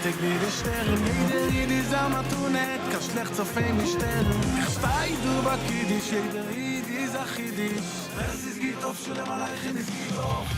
ליכטיג ווי די שטערן יעדער איד איז א מתנה קיין שלעכטס אויף אים נישט שטערן איך שטיי דא ביי קידוש יעדער איד איז א חידוש ווער ס'איז גוט אויף שלום עליכם איז גוט אויף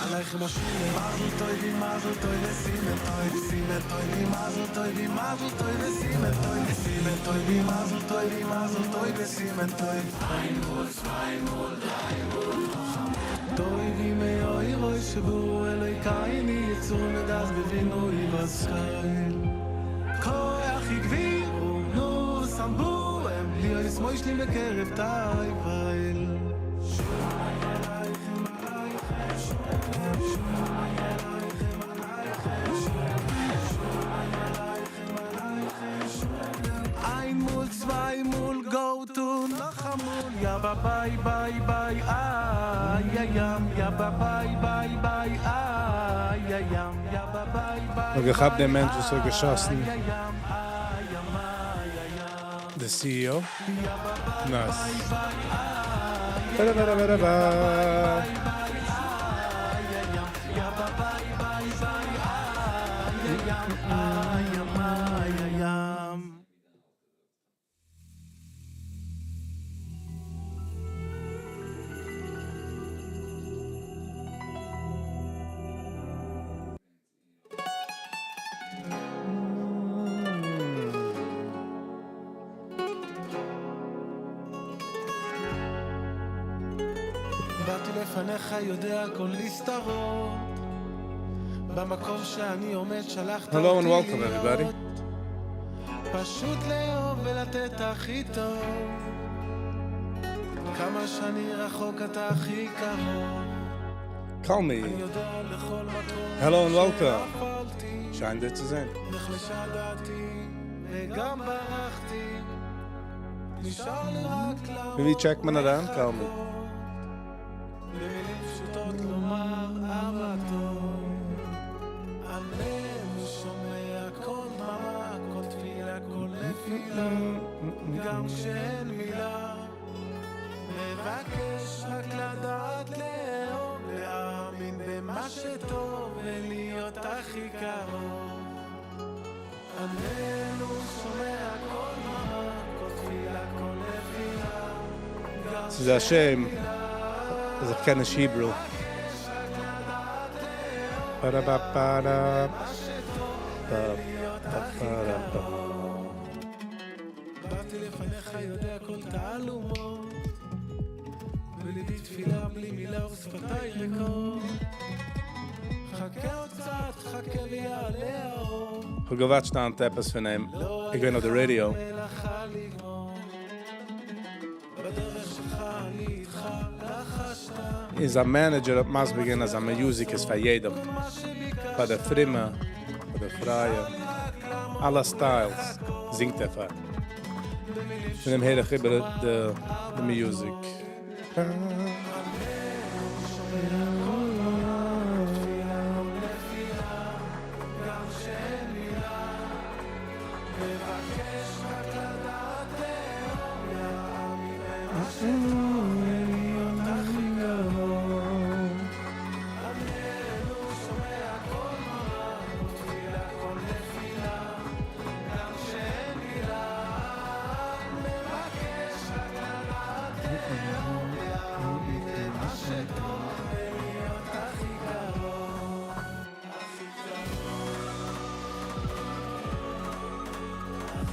עליכם השלום מזל טוב און מזל טוב וסימן טוב סימן טוב און מזל טוב און מזל טוב וסימן טוב סימן טוב און מזל טוב און מזל טוב וסימן טוב איין מאל צוויי מאל דריי מאל נאכאמאל. טובים מאורות שברו אלוקינו יצרו מדעת בבינה ובשכל כח הגבירו נתן בהם להיות מושלים בקרב תבל. שלום עליכם עליכם שלום שלום עליכם עליכם שלום שלום עליכם עליכם שלום איין מאל צוויי מאל go to נאכאמאל יא ביי ביי ביי ביי איי יא ים יא ביי ביי ביי ביי איי יא ים יא ביי ביי ביי האב געכאפט ביי דעם מענטש וואס האט איי געשאסן יא ים איי ים איי יא ים די CEO. יא ביי ביי Nice. ביי ביי איי יא ים יא ביי ביי ביי ביי איי יא ים יא ביי ביי ביי ביי איי יא ים איי ים איי יא ים. באתי לפניך יודע כל נסתרות במקום שאני עומד שלחת Hello and אותי welcome everybody. להיות פשוט לאהוב ולתת הכי טוב כמה שאני רחוק אתה הכי קרוב Call me. אני יודע לכל מקום Hello and welcome. שנפלתי שיין דיר צו זען. נחלשה דעתי וגם ברחתי נשאר לי רק ווי לעמוד check מען אריין? Call me. ולחכות במילים פשוטות לומר אבא טוב עננו שומע כל דממה, כל תפילה, כל נפילה גם כשאין מילה מבקש רק לדעת לאהוב להאמין במה שטוב ולהיות הכי קרוב עננו שומע כל דממה, כל תפילה, כל נפילה גם ס'איז א כשאין shame מילה אז איך קען נישט Hebrew. מבקש רק לדעת לאהוב Ba-da-ba-ba-da. להאמין במה שטוב Ba, ולהיות ba, הכי ba-da, ba. קרוב באתי לפניך יודע כל תעלומות בליבי תפילה בלי מילה ושפתיי ריקות חכה עוד קצת, חכה ויעלה האור איך האב גע watch ט היינט עפעס פון אים. לא איך בין אויף די היה radio. מלאכה לגמור בדרך שלך אני איתך לחשת איז א manager האט מסביר געווען אז זיין music איז פאר יעדעם. כל מה פאר די שביקשת פרומע, פאר די פרייע. נשאר לי רק לעמוד אלע styles ולחכות זינגט ער פאר. במילים פון דעם הער איך פשוטות איבער לומר די די אבא music. טוב עננו שומע כל דממה, כל תפילה, כל נפילה גם כשאין מילה מבקש רק לדעת לאהוב להאמין במה שטוב ולהיות הכי קרוב עננו שומע כל דממה, כל תפילה, כל נפילה גם כשאין מילה מבקש רק לדעת לאהוב להאמין במה שטוב ולהיות הכי קרוב הכי קרוב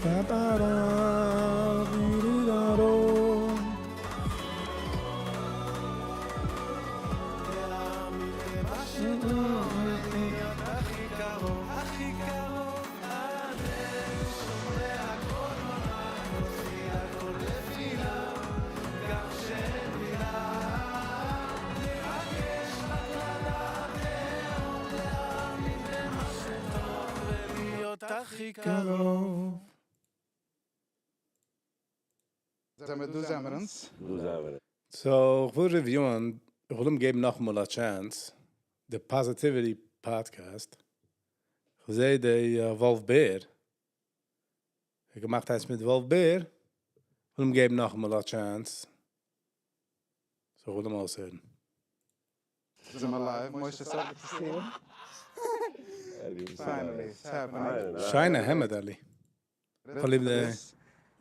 Ba-ba-da, di-di-da-do. להאמין במה שטוב ולהיות הכי קרוב הכי קרוב עננו שומע כל דממה, כל תפילה, כל נפילה גם כשאין מילה מבקש רק לדעת לאהוב להאמין במה שטוב ולהיות הכי קרוב זעמיר דא זעמיר אונז. So, איך וויל review ען, איך וויל אים געבן נאכאמאל א chance, the Positivity Podcast. איך זע די Wolf Bear. איך געמאכט איינס מיט Wolf Bear. איך וויל אים געבן נאכאמאל א chance. So, איך וויל אים אויסהערן. זעמיר live. Moshe, so good to see you. Finally, it's happening. שיינע העמד, אלי. כ'האב ליב די.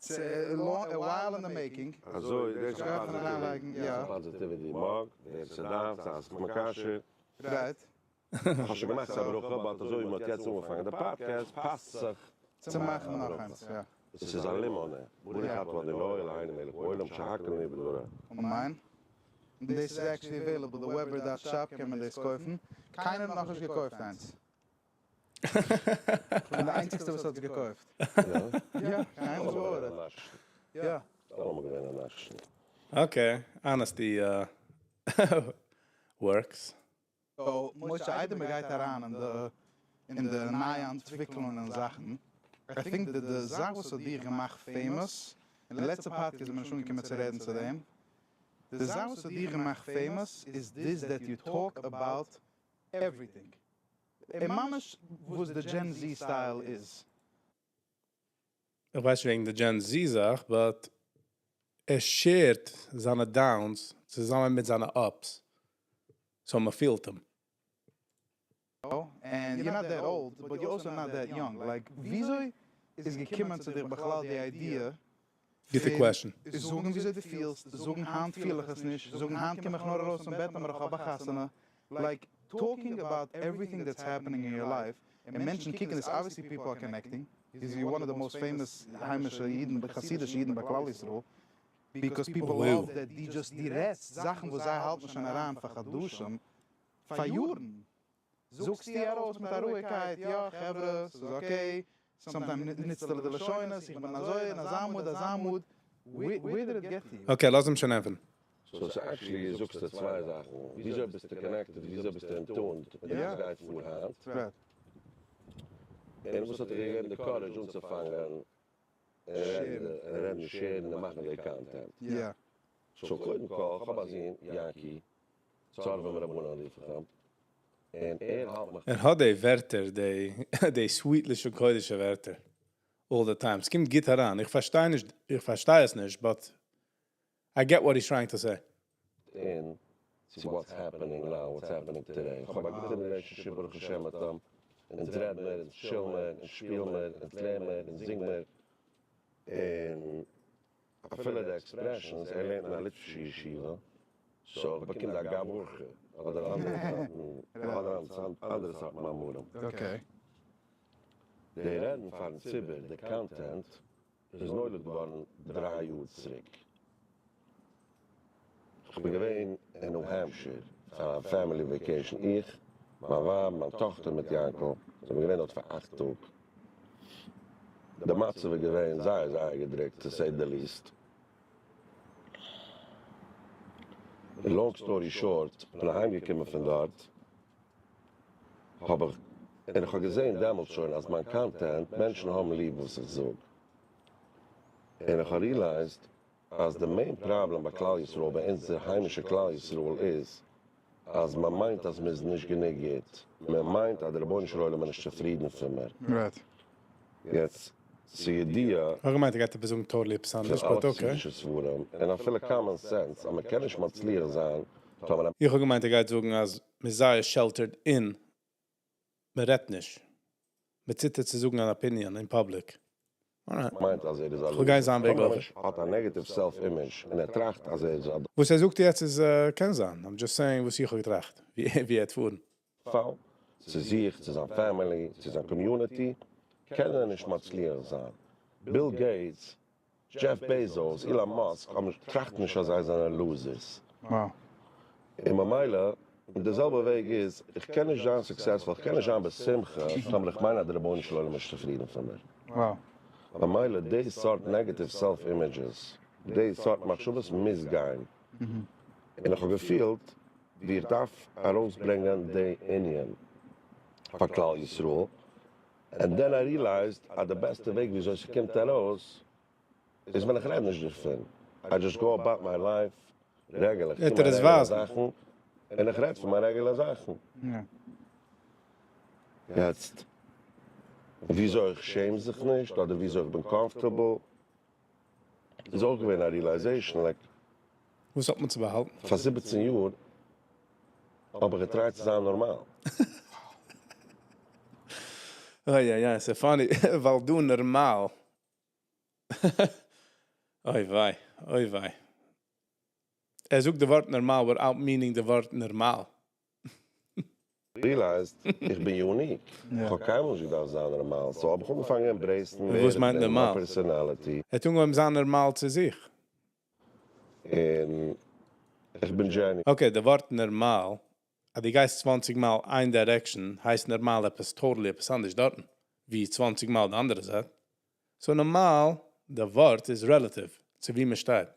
It's a long, a while in the making. אזוי, דאס איז געהאט פון אריינלייגן, יא. Positivity mug, ווער ס'דארף, זיי זיך מקשר. כ'האב שוין געמאכט א ברכה, but אזוי ווי מ'האט יעצט אנגעפאנגען די פאדקעסט, פאסט זיך צו מאכן נאך איינס, יא. עס איז א לימאנע. ברוך אתה אדוני אלהינו מלך העולם שהכל נהיה בדברו. אמן. דאס איז actually available, די weber.shop קען מען דאס קויפן. קיינער האט נאכנישט געקויפט איינס. כ'בין די איינציגסטע וואס האט עס געקויפט. יא, קיינער האט געארדערט. יא. אלעמאל געווען א נאשן. Okay, honesty works. So, משה, איידער מען גייט אריין אין די נייע אנטוויקלונגען און זאכן, I think די זאך וואס האט דיר געמאכט famous, אין די לעצטע פאדקעסט איז מען שוין אנגעקומען צו רעדן צו דעם, די זאך וואס האט דיר געמאכט famous איז this that you talk about everything. און ממש וואס די Gen Z style איז. איך ווייס נישט וועגן די Gen Z זאך, but ער share ט זיינע downs צוזאמען מיט זיינע ups. So מען פילט אים. And you're not that old, but you're also not that young. Like, וויאזוי איז געקומען צו דיר בכלל די idea גוטע question. זאגן וויאזוי דו פילסט, זאגן היינט פיל איך עס נישט, זאגן היינט קום איך נאר ארויס פון בעט אבער איך האב א חתונה. Like, talking about everything that's happening in your life, און מענטשן קוקן עס, obviously people are connecting, because you're one of the most famous היימישע אידן, חסידישע אידן ביי כלל ישראל, because people love that דו just דו רעדסט זאכן וואס זיי האלטן שוין אריין פאר חדשים, פאר יארן. זאגסטו ארויס מיט א רואיגקייט, יא חברה, ס'איז okay, sometime נוצט ער די לשונות, איך בין אזוי אין אזא mood, אזא mood, where did it get to you? Okay, לאז אים שוין ענטפערן. So ס'איז actually זאגסטו צוויי זאכן, וויאזוי ביסטו connected, וויאזוי ביסטו in tune מיט וואס גייט פאר היינט, און וואס האט דיר געגעבן די courage אנצופאנגען און רעדן, share ן און מאכן די content. So קודם כל, איך האב א זון, יענקי, צארבער מרבנן רוף איך אים, און ער האלט מיך. ער האט די ווערטער, די sweet לשון קודש'ע ווערטער, all the time. ס'קומט גוט אריין. איך פארשטיי נישט, איך פארשטיי עס נישט, but I get what he's trying to say. In to what's happening now, what's happening today. איך האב א גוטע relationship ברוך השם מיט אים, און רעד מיר, און chill מיר, און שפיל מיר, און לערן מיר, און זינג מיר. און אפילו די expressions, ער לערנט אין א ליטווישע ישיבה, so ער באקומט א גב אורחא, אדער אנדערע סארטן, אנדערע סארט מאמרים. די רעדן פארן ציבור, די content, איז נולד געווארן 3 יאר צוריק. איך בין געווען אין New Hampshire פאר א family vacation. איך, מיין ווייב, מיין טאכטער מיט יענקל, זענען געווען דארט פאר 8 טאג. די מצב איז געווען זייער זייער געדריקט, to say the least. Long story short, בין אהיימגעקומען פון דארט, האב איך, און איך האב געזען דעמאלטס שוין אז מיין content, מענטשן האבן ליב וואס איך זאג. און איך האב realized אז די main problem ביי כלל ישראל, ביי אונזער היימישע כלל ישראל איז, אז מען מיינט אז מען איז נישט גענוג גוט. מען מיינט אז דער רבונו של עולם איז נישט צופרידן פון מיר. יעצט, צו ידיעה איך האב געמיינט ער גייט עפעס זאגן totally עפעס אנדערש, but okay. חסידישע ספרים, און אפילו common sense, אז מען קען נישט מצליח זיין, טאמער איך האב געמיינט ער גייט זאגן אז מען איז זייער sheltered אין, מען רעדט נישט. מען ציטערט צו זאגן אן opinion in public. Alright. מיינט אז ער איז א איך גיי זיין וועג טאמער א אויך. מענטש האט א negative self-image און ער טראכט אז ער איז א וואס ער זאגט יעצט איז קען זיין. I'm just saying וואס איך האב געטראכט, ווי ער האט פארן. פאל, צו זיך, צו זיין family, צו זיין community, קען ער נישט מצליח זיין. Bill Gates, Jeff Bezos, Elon Musk האבן טראכט נישט אז זיי זענען losers. און ממילא, דער זעלבער וועג איז, איך קען נישט זיין successful, איך קען נישט זיין בשמחה, טאמער איך מיין אז דער רבונו של עולם איז נישט צופרידן פון מיר. ממילא, די סארט negative self-images, די סארט מחשבות מוז גיין. און איך האב געפילט, ווי איך דארף ארויסברענגען די ענין פאר כלל ישראל. And then I realized אז די בעסטע וועג וויאזוי ס'קומט ארויס איז ווען איך רעד נישט דערפון. I just go about my life regular. איך טו ער מיינע איז regular ווייזן. זאכן און איך רעד פון מיינע regular זאכן. יעצט, וויאזוי איך שעם זיך נישט אדער וויאזוי איך בין comfortable איז אויך געווען א realization, like, וואס האט מען צו באהאלטן? פאר 17 יאר האב איך גע try ט צו זיין נארמאל. אוי אוי אוי, ס'איז funny, ווייל דו נארמאל. אוי וויי, אוי וויי. ער זאגט די ווארט נארמאל without meaning די ווארט נארמאל. Realized איך בין unique. איך האב קיינמאל נישט געדארפט זיין נארמאל. So האב איך אנגעפאנגען embrace ן ווער וואס איך מיינט בין, מיין נארמאל? personality. ער האט אנגעהויבן זיין נארמאל צו זיך. און איך בין genuine. Okay, די ווארט נארמאל, אז דו גייסט 20 מייל איין direction, הייסט נארמאל עפעס totally עפעס אנדערש דארטן, ווי 20 מייל די אנדערע זייט. So נארמאל, די ווארט איז relative, צו ווי מען שטייט.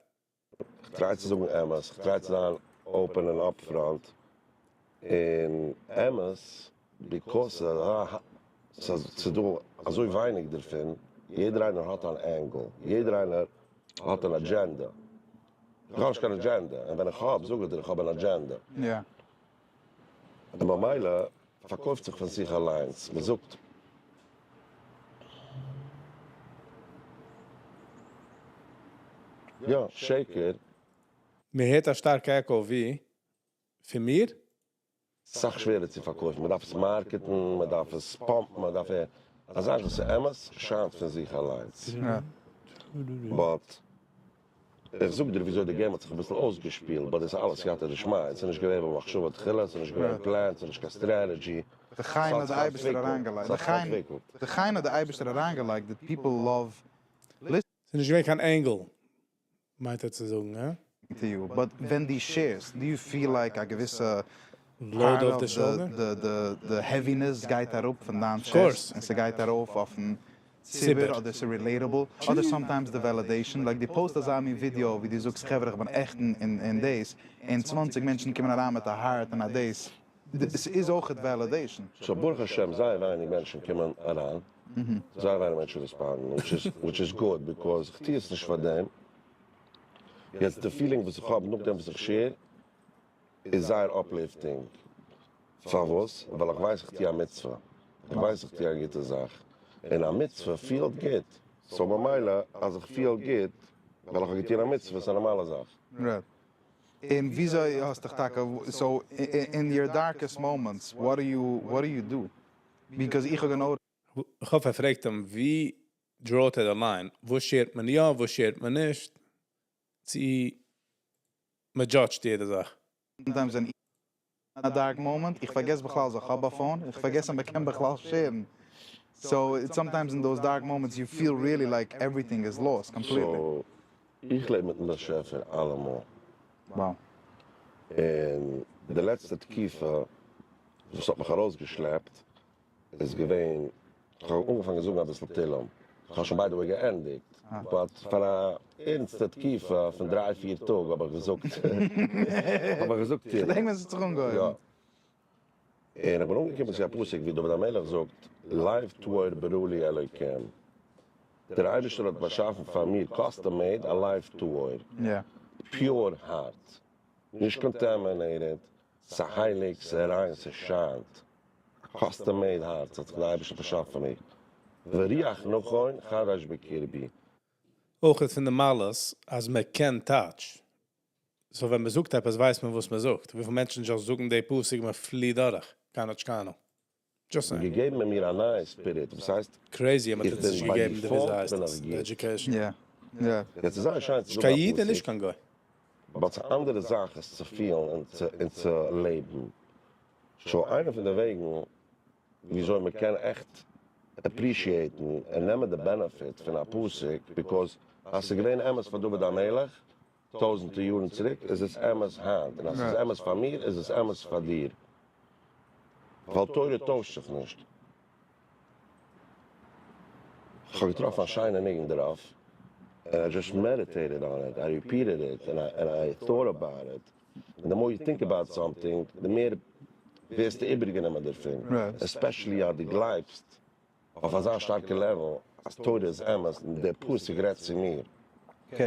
איך try צו זאגן אמת, איך try צו זיין open און upfront. און אמת, because ס'איז דא אזוי ווייניג דערפון, יעדער איינער האט אן angle, יעדער איינער האט אן agenda. איך האב נישט קיין agenda, און ווען איך האב, זאג איך דיר איך האב אן agenda. און ממילא פארקויפט זיך פון זיך אליינס, מען זאגט. יא, שקר. מען הערט א שטארקע echo ווי פון מיר? סאך שווערער צו פארקויפן, מען דארף עס market ן, מען דארף עס pump ן, מען דארף א זאך וואס איז אמת שיינט פון זיך אליינס. But איך זאג דיר וויאזוי די game האט זיך אביסל אויסגעשפילט, but דאס איז אלעס סייעתא דשמיא, עס איז נישט געווען במחשבה תחילה, עס איז נישט געווען planned, עס איז נישט קיין strategy. די חן האט די אייבערשטער אריינגעלייגט, די חן האט די אייבערשטער אריינגעלייגט that people love ס'איז נישט געווען קיין angle, מיינט ער צו זאגן, הא? to you, but ווען דו share סט, do you feel like א געוויסע Load off the shoulder? די heaviness גייט אראפ פון דיין chest און ס'גייט ארויף אויפן ציבור אדער ס'איז relatable, אדער sometimes די validation, like דו post אזא מין ווידיאו ווי דו זאגסט חברה איך בין עכט אין דאס, און 20 מענטשן קומען אריין מיט א heart און א דאס, ס'איז אויכעט validation. So ברוך השם זייער ווייניג מענטשן קומען אריין, זייער ווייניג מענטשן respond ן, which is good, because איך טוה עס נישט פאר דעם. יעצט די feeling וואס איך האב נאכדעם וואס איך share איז זייער uplifting. פארוואס? ווייל איך ווייס איך טוה א מצוה. איך ווייס איך טוה א גוטע זאך. און א מצוה פילט גוט. So ממילא אז איך פיל גוט ווייל איך האב געטון א מצוה איז א נארמאלע זאך. Right. און וויאזוי האסט דיך טאקע, so in your darkest moments, what do you, what do you do? Because איך האב גענוי. איך האף ער פרעגט אים ווי draw ט ער די line, וואס share ט מען יא, וואס share ט מען נישט, צו מען judge ט יעדע זאך. Sometimes אין א dark moment, איך פארגעס בכלל אז איך האב א phone, איך פארגעס אז מען קען בכלל share ן. So sometimes in those dark moments you feel really like everything is lost completely. So איך לעב מיטן באשעפער אלעמאל. Wow. און די לעצטע תקופה וואס האט מיך ארויסגעשלעפט איז געווען, איך האב אנגעפאנגען זאגן אביסל תהלים, איך האב שוין by the way געענדיגט, but פאר א ערנסטע תקופה פון דריי פיר טאג האב איך געזאגט, האב איך געזאגט תהלים. כ'דענק ווען ס'האט זיך אנגעהויבן. יא. און איך בין אנגעקומען צו א פסוק ווי דוד המלך זאגט, לב טהור ברא לי אלוקים. דער אייבערשטער האט באשאפן פאר מיר custom made א לב טהור. Pure הארץ. נישט contaminated, ס'הייליג, ס'ריין, ס'שיינט. א custom made הארץ האט זיך דער אייבערשטער באשאפן פאר מיר. ורוח נכון חרש בקרבי. אויך פון די מעלות אז מען קען touch. So ווען מען זאגט עפעס ווייסט מען וואס מען זאגט. וויפיל מענטשן זאל זאגן די פסוק מען פליט דורך. קיינער האט נישט קיין אהנונג. Just saying. געגעבן אין מיר א נייע spirit, וואס הייסט? Crazy אז מען איך האט עס נישט בין by געגעבן די וויאזוי default הייסט בין עס, איך די גוט. Education. יא. יא. יעצט איז זייער שיין צו נישט זאגן קיין א איד און פסוק. נישט קיין גוי. But ס'איז א אנדערע זאך עס צו פילן און צו לעבן. So איינע פון די וועגן וויאזוי מען קען עכט appreciate ן און נעמען די benefit פון א פסוק, because אז ס'איז געווען אמת פאר דוד המלך טויזענטער יארן צוריק, איז עס אמת היינט, און אז ס'איז אמת פאר מיר, איז עס אמת פאר דיר. ווייל תורה טוישט זיך נישט. כ'האב געטראפן א שיינע ניגון דערויף, and I just meditated on it, I repeated it, and I, and I thought about it. And the more you think about something, the מער ווערסטו איבערגענומען דערפון. Especially אז דו גלייבסט אויף אזא שטארקע level אז תורה איז אמת און דער פסוק רעדט צו מיר.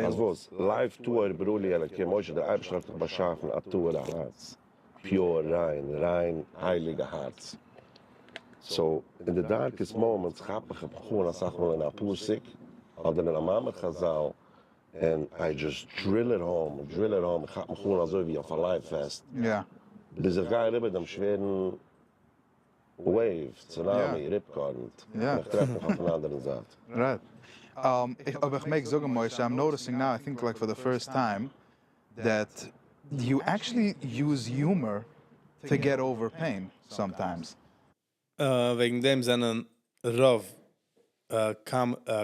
אז וואס? לב טהור ברא לי אלקים, משה דער אייבערשטער האט דיך באשאפן א טהור'ע הארץ, pure, ריין, ריין, הייליגע הארץ. So, אין די darkest moments כאפ איך מיך אן אסאך מאל אין א פסוק אדער אין א מאמר חזל, and I just drill it home, drill it home, איך כאפ מיך אן אזוי ווי אויף א life vest, ביז איך גיי אריבער דעם שווערן. Wave, tsunami, rip current, און איך טרעף מיך אויפן אנדערן זייט. Right. אויב איך מעג זאגן משה, I'm noticing now, I think like for the first time, that you actually use humor to get over pain sometimes. וועגן דעם זענען רוב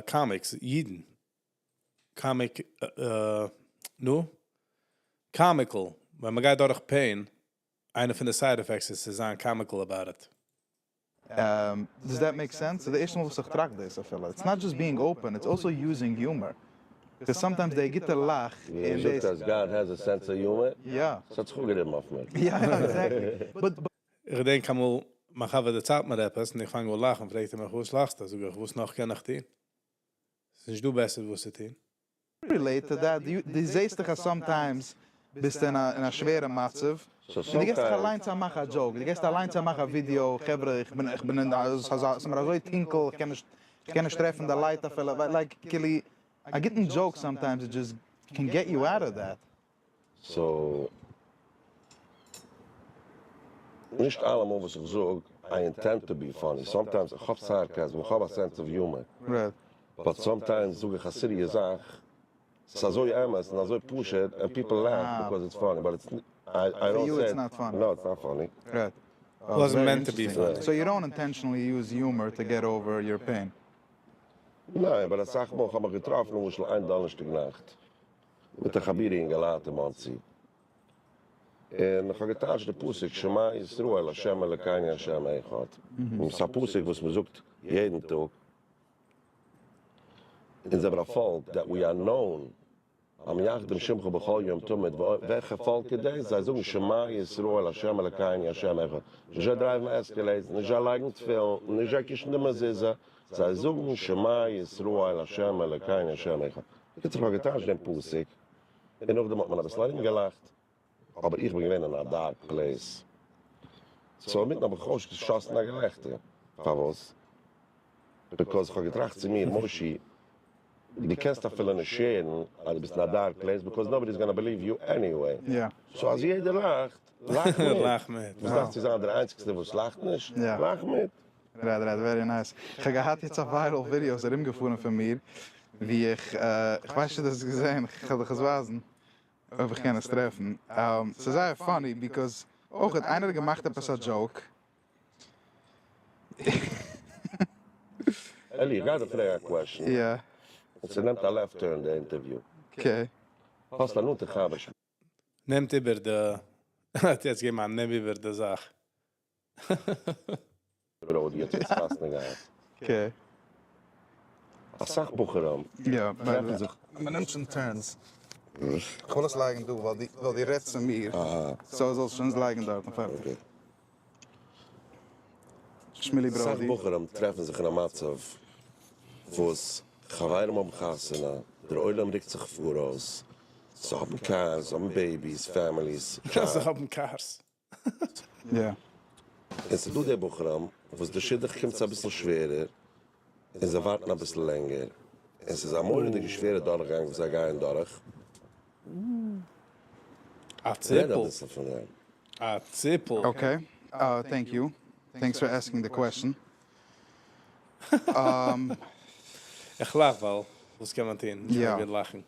comics אידן. Comic, נו? Comical. ווען מען גייט דורך pain, איינע פון די side effects איז צו זיין comical about it. Does that make sense? ס'איז די ערשטע מאל וואס איך טראכט דאס אפילו. It's not just being open, it's also using humor. Because sometimes די גוטע לאך און זאגט אז God has a sense of humor? יא. ס'האט זיך אפגעריבן אויף מיר. יא, exactly. But. איך געדענק אמאל, מיין חבר דערציילט מיר עפעס, און איך פאנג אן לאכן, פרעגט ער מיך, וואס לאכסטו? זאג איך, וואס נאך קען איך טון? ס'איז נישט דא בעסער וואס צו טון. Relate to that, דו זעסט דיך אז sometimes ביסטו אין א שווערע מצב, און דו געסט דיך אליינס א מאך א joke, דו געסט אליינס א מאך א ווידיאו, חברה איך בין איך בין אין א ס'איז מיר אזוי טונקל, איך קען נישט איך קען נישט טרעפן די light אפילו, like כאילו א גוטן joke sometimes it just can get you out of that. So נישט אלעמאל וואס איך זאג I intend to be funny, sometimes איך האב sarcasm, איך האב א sense of humor, but sometimes זאג איך א serious זאך, ס'איז אזוי אמת און אזוי פשוט and people laugh because it's funny, but it's I don't say it, no it's not funny. Wasn't meant to be funny. So you don't intentionally use humor to get over your pain? ניין, but אסאך מאל כ'האב מיך געטראפן למשל איין דאנערשטאג נאכט מיט א חבירה אינגעלייט אין מאנסי, און כ'האב געטייטשט די פסוק שמע ישראל ה' אלקינו ה' אחד, און ס'איז א פסוק וואס מ'זאגט יעדן טאג, אונז זעמיר א פאלק that we are known המייחדים שמך בכל יום תמיד, וועלכע פאלק איז דאס? זיי זאגן שמע ישראל ה' אלקינו ה' אחד, נישט זיי drive ן Escalades, נישט זיי לייגן תפילין, נישט זיי קישן די מזוזה, זיי זאגן שמע ישראל ה' אלקינו ה' אחד. בקיצור כ'האב געטייטשט דעם פסוק, און נאכדעם האט מען אביסל ארומגעלאכט, אבער איך בין געווען אין א dark place, so אינמיטן האב איך אויסגעשאסן א געלעכטער, פארוואס? Because כ'האב געטראכט צו מיר, מושי, דו קענסט אפילו נישט share ן אז דו ביסט אין א dark place, because nobody is gonna believe you anyway. So אז יעדער לאכט, לאך מיט. לאך מיט. וואס דארפסטו זיין דער איינציגסטער וואס לאכט נישט? לאך מיט. Right right, very nice. כ'האב געהאט יעצט א viral video איז ארומגעפארן פון מיר, ווי איך, כ'ווייס נישט צו דו האסט עס געזען, כ'וועל דיך עס ווייזן. אויב איך קען עס טרעפן. ס'איז זייער funny because אויך האט איינער געמאכט עפעס א joke. אלי, איך גיי דיר פרעגן א question. יא. און ס'נעמט א left turn די interview. Okay. האסט א נאנטע חבר. נעמט איבער די, האט יעצט געגעבן א נעם איבער די זאך. בראדי האט יעצט חתונה געהאט. Okay. אסאך בחורים טרעפן זיך. מען נעמט שוין turns. איך וויל עס לייגן דא ווייל דו רעדסט צו מיר. So זאלסט שוין עס לייגן דארט און פארטיג. שמילי בראדי. אסאך בחורים טרעפן זיך אין א מצב וואס חברים האבן חתונה, דער עולם רוקט זיך פאראויס, זיי האבן cars, זיי האבן babies, families, jobs. זיי האבן cars. יא. און ס'דא די בחורים וואס די שידוך קומט זיי אביסל שווערער, און זיי ווארטן אביסל לענגער, און ס'איז א מורא'דיגע שווערע דורכגאנג וואס זיי גייען דורך. א רעד ציפל. אביסל פון דעם. א ציפל. Okay, thank you. Thanks for asking the question. איך לאך ווייל וואס קען מען טון? נישט מער ווי לאכן.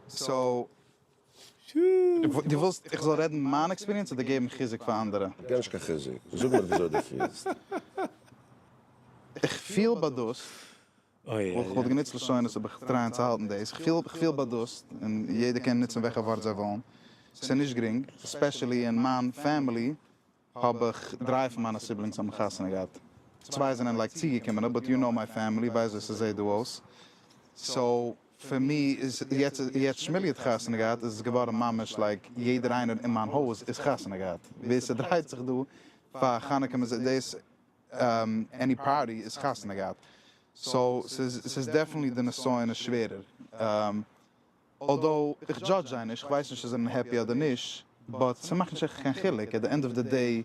So, דו ווילסט איך זאל רעדן מיין experience אדער געבן חיזוק פאר אנדערע? געב נישט קיין חיזוק, זאג מיר וויאזוי דו פילסט. איך פיל באדאסט, איך וואלט גענוצט לשונות אבער איך try ען צו האלטן דאס, איך פיל באדאסט, און יעדער קען נוצן וועלכע ווארט זיי ווילן, ס'איז נישט גרינג, especially אין מיין family האב איך דריי פון מיינע siblings האבן חתונה געהאט, צוויי זענען like צוגעקומענע, but you know my family, ווייסט ווי ס'זעהט דא אויס, so פאר מיר איז יעצט יעצט שמילי האט חתונה געהאט איז עס געווארן ממש like יעדער איינער אין מיין הויז איז חתונה געהאט, ווער ס'דרייט זיך דא פאר חנוכה מ'זעט דאס any party איז חתונה געהאט, so ס'איז ס'איז definitely די נסיון איז שווערער, although איך judge זיי נישט, כ'ווייס נישט צו זיי זענען happy אדער נישט, but ס'מאכט נישט עכט קיין חילוק, at the end of the day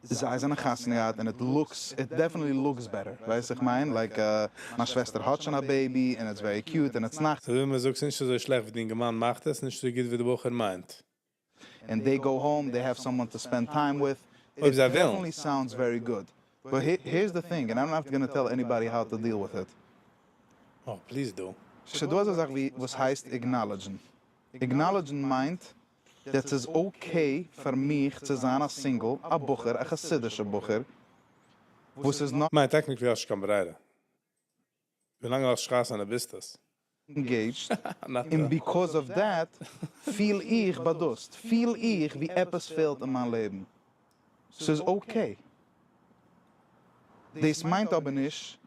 זיי זענען חתונה געהאט און it looks, it definitely looks better, ווייסט איך מיין? Like מיין שוועסטער האט שוין א baby און it's very cute און it's נחת. אזוי ווי מ'זאגט ס'נישט אזוי שלעכט ווי די אינגערמאן מאכט עס, נישט אזוי גוט ווי די בחור מיינט. and they go home, they have someone to spend time with, אויב it זיי ווילן. definitely sounds very good. But here's the thing, and I'm not gonna tell anybody how to deal with it. Oh, please do. ס'דא אזא זאך ווי וואס הייסט acknowledge ן. Acknowledge ן מיינט that ס'איז okay פאר מיך צו זיין א single, א בחור, א חסידישע בחור, וואס איז נאך מיין, technically האסטו קיין ברירה. ווילאנג דו האסט חתונה ביסט עס. engaged, און because of that פיל איך באדאסט, פיל איך ווי עפעס פעלט אין מיין לעבן. ס'איז okay. דאס מיינט אבער נישט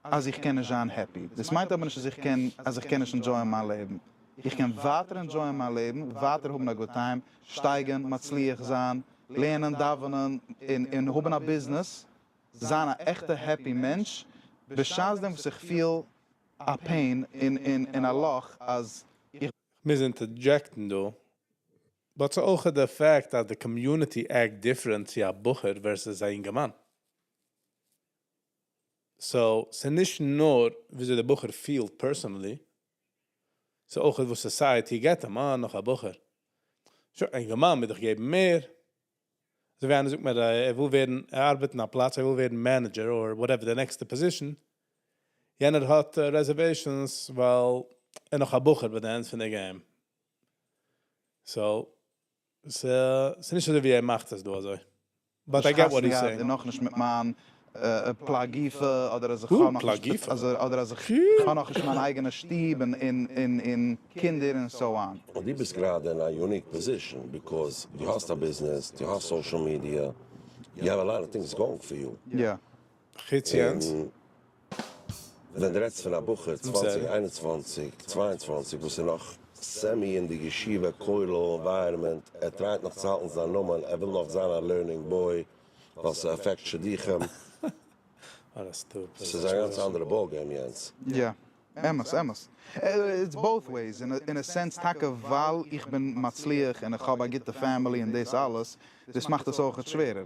אז איך קען נישט זיין happy. דאס מיינט אבער נישט אז איך קען אז איך קען נישט enjoy ען מיין לעבן. איך קען ווייטער enjoy ען מיין לעבן, ווייטער האבן א good time, שטייגן, מצליח זיין, לערנען, דאווענען, און און האבן א ביזנעס, זיין א עכטע happy מענטש, בשעת דעם וואס איך פיל א pain און און און א לאך אז איך מוז interject ן דא. But ס'איז אויך די fact אז די community act different צו א בחור versus א אינגערמאן. So, ס'נישט נאר וויאזוי דער בחור פילט personally, ס'איז אויך וואס society געבט אים, אה, נאך א בחור. שוין, א אינגערמאן מוז דאך געבן מער. אזוי ווי איינער זאגט מיר, ער וויל ווערן, ער ארבעט אין א פלאץ, ער וויל ווערן manager or whatever the next position. יענער האט reservations, ווייל ער נאך א בחור ביי די end פון די game. So, ס'איז נישט אזוי ווי ער מאכט עס דא אזוי. But I get what he's saying. און נאכנישט מיט מיין פלג גופא, אדער אז איך האב נאכנישט, אדער אז איך האב נאכנישט מיין אייגענע שטוב און און קינדער און so on. און דו ביסט גראדע אין א unique position because דו האסט א ביזנעס, דו האסט social media, you have a lot of things going for you. יא. חוץ יענץ. און ווען דו רעדסט פון א בחור 20, 21, 22 וואס איז נאך semi אין די ישיבה כולל environment, ער try ט נאך צו האלטן זיין נאמען, ער וויל נאך זיין א learning boy, ווייל ס' affect שידוכים. ס'איז א גאנץ אנדערע ball game יענץ. יא, אמת, אמת. It's both ways, אין א sense טאקע ווייל איך בין מצליח און איך האב א גוטע family און דאס אלעס, דאס מאכט עס אויכעט שווערער.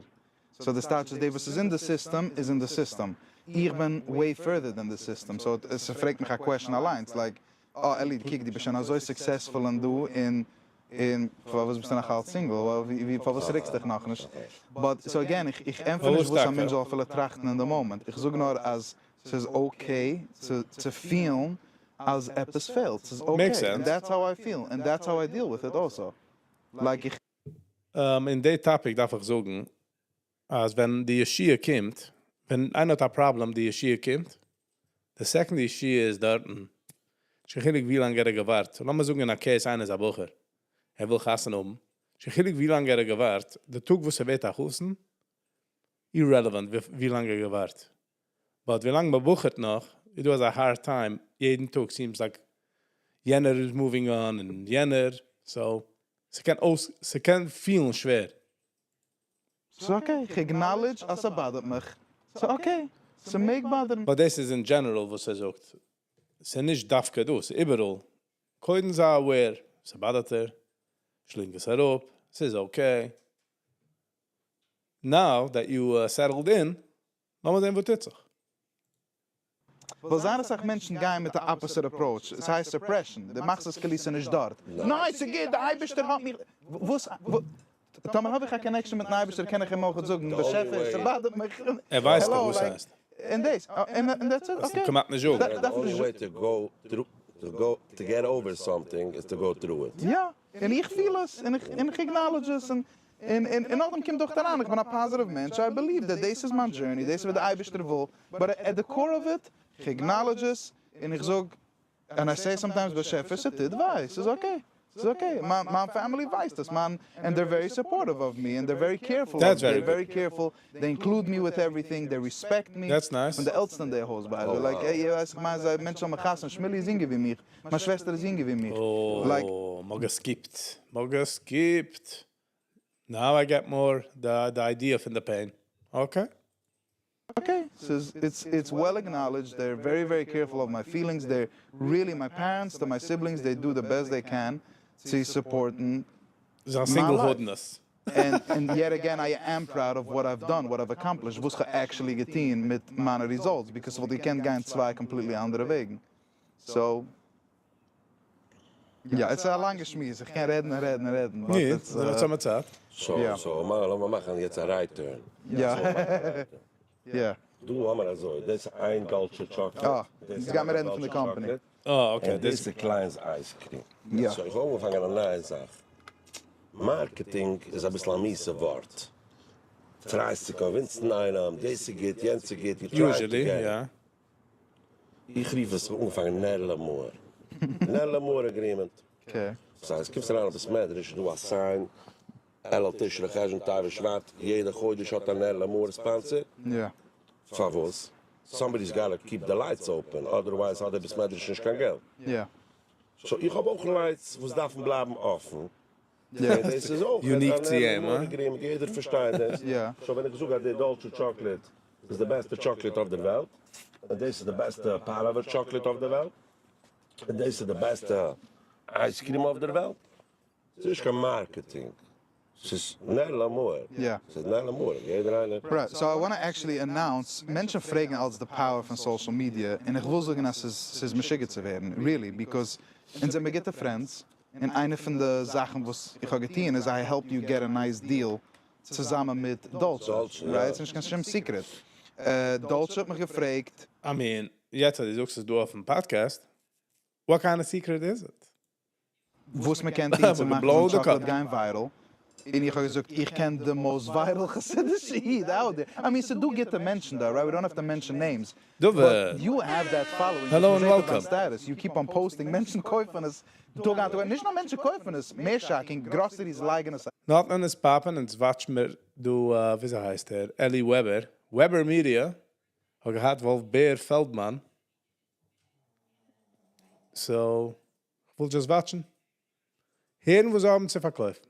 So די סטייטש איז די וואס איז אין די סיסטעם איז אין די סיסטעם. איך בין way further than די סיסטעם. So עס פרעגט מיך א question אליינס, like, אה אלי, קוק דו ביסט שוין אזוי successful און דא און און פארוואס ביסטו נאך אלץ single? ווי פארוואס ריקסט דיך נאכנישט? But so again, איך איך ענטפער נישט וואס א מענטש זאל אפילו טראכטן אין די מאמענט. איך זאג נאר אז ס'איז okay צו צו פילן אז עפעס פעלט. ס'איז okay. And that's how I feel. And that's how I deal with it also. Like איך. אין די topic דארף איך זאגן, אז ווען די ישועה קומט, ווען איינער האט א פראבלעם, די ישועה קומט, די second די ישועה איז דארטן, נישט קיין חילוק ווי לאנג ער האט געווארט, לאמיר זאגן אין א case איינער איז א בחור, ער וויל חתונה האבן, נישט קיין חילוק ווי לאנג ער האט געווארט, די טאג וואס ער ווערט א חתן, irrelevant ווי לאנג ער האט געווארט. But ווי לאנג מען בחור'ט נאך, איז דא אזא hard time, יעדן טאג seems like יענער איז moving on און יענער, so ס'קען אויס, ס'קען פילן שווער. ס'איז okay, איך acknowledge אז ס' bother ט מיך, ס'איז okay, ס'מעג bother ן. But דאס איז אין general וואס ער זאגט, ס'איז נישט דווקא דא, ס'איז איבעראל. קודם זיי aware, ס' bother ט דיר, שלינג עס אראפ, ס'איז okay. Now that you settled in, לאמיר זען וואס טוט זיך. ווייל זייער אסאך מענטשן גייען מיט א opposite approach, עס הייסט suppression, דו מאכסט עס כאילו ס'איז נישט דארט, ניין ס'איז גוט, די אייבערשטער האט מיך, וואס, טאמער האב איך א connection מיטן אייבערשטער קען איך אים אויך זאגן, באשעפער ס' bother ט מיך, ער ווייסט דאך וואס ס'הייסט. און דאס, און that's it, okay. כמעט נישט זאגן. The only way to go through, to go, to get over something is to go through it. יא, און איך פיל עס, און איך acknowledge עס, און און און נאכדעם קומט דאך אריין, איך בין א positive מענטש, I believe that דאס איז מיין journey, דאס איז וואס די אייבערשטער וויל, but at the core of it, איך acknowledge עס, און איך זאג, and I say sometimes באשעפער ס'טוט וויי, ס'איז okay, ס'איז okay, מיין מיין family ווייסט עס, מיין, and they're very supportive of me, and they're very careful, they're very careful, they include me with everything, they respect me, That's nice. כ'בין די עלטסטע אין די הויז by the way, like, איר ווייסט איך מיין זיי מענטשן האבן מיך חתונה, שמילי איז יונגער ווי מיך, מיין שוועסטער איז יונגער ווי מיך, like. אה, מ'האט גע skip ט, מ'האט גע skip ט. Now I get more the idea פון די pain. Okay. Okay, ס'איז it's it's well acknowledged, they're very very careful of my feelings, they're really my parents to my siblings, they do the best they can צו support ן זיין מיין singlehood life. ness. And and yet again I am proud of what I've done, what I've accomplished, וואס כ'האב actually געטון מיט מיינע results, because ס'וואלט געקענט גיין צוויי completely אנדערע וועגן. So. יא, עס איז א לאנגע שמועס, איך קען רעדן און רעדן און רעדן, but it's. נו, אונז האמיר צייט. So, so, לאמיר מאכן יעצט א right turn. יא. יא. דא האמיר אזוי, דאס איז איין Dolce chocolate. אה, יעצט גיימיר רעדן פון די קאמפאני. אה, okay. און דאס איז Klein's ice cream. יא. So איך האב אנגעפאנגען א נייע זאך. Marketing איז אביסל א מיאוסע ווארט. Try סט צו convince ן איינעם, דאס איז גוט, יענץ איז גוט, you try to Usually, יא. איך רוף עס אנגעפאנגען נר למאור. נר למאור agreement. Okay. דאס הייסט, קומסט אריין אין בית מדרש, איז דא א sign, אלול תשרי חשון טבת שבט, יעדע חודש האט א נר למאור sponsor. יא. פארוואס? Somebody's gotta keep the lights open, otherwise האט דער בית מדרש נישט קיין געלט. יא. So איך האב אויך lights וואס דארפן בלייבן אפן. יא. און דאס איז אויך Unique א צו נר אים, למאור הא? agreement, יעדער פארשטייט דאס. יא. So ווען איך זאג אז די Dolce chocolate איז די בעסטע chocolate אויף דער וועלט, און דאס איז די בעסטע פארעווע chocolate אויף דער וועלט, און דאס איז די בעסטע ice cream אויף דער וועלט, ס'איז נישט קיין marketing, ס'איז נר למאור, ס'איז נר למאור, יעדער איינער. Right, so I wanna actually announce, מענטשן פרעגן אלץ די power פון social media, און איך וויל זאגן אז ס'איז ס'איז משוגע צו ווערן, really, because אונז זעמיר גוטע friends, און איינע פון די זאכן וואס איך האב געטון איז I helped you get a nice deal צוזאמען מיט Dolce, right? ס'נישט קיין שום secret. Dolce האט מיך געפרעגט. I mean, יעצט אז דו זאגסט עס דא אויפן podcast, what kind of secret is it? וואס מען קען טון צו מאכן זיין chocolate גיין viral, און איך האב געזאגט איך קען די most viral חסידישע איד out there, I mean ס'דא גוטע מענטשן דא, right, we don't have to mention names, but you have that following, Hello and מ'זעט אויף דיין welcome. Status, you keep on posting, מענטשן קויפן עס טאג איין טאג אויס, נישט נאר מענטשן קויפן עס, מער shocking, groceries לייגן עס. נתן איז popping, אונז watch מיר דא, וויאזוי הייסט ער, אלי וועבער, Weber Media, האט געהאט וואלף בער פעלדמאן, so, כ'וויל just watch ן, הערן וואס זיי האבן צו פארקויפן.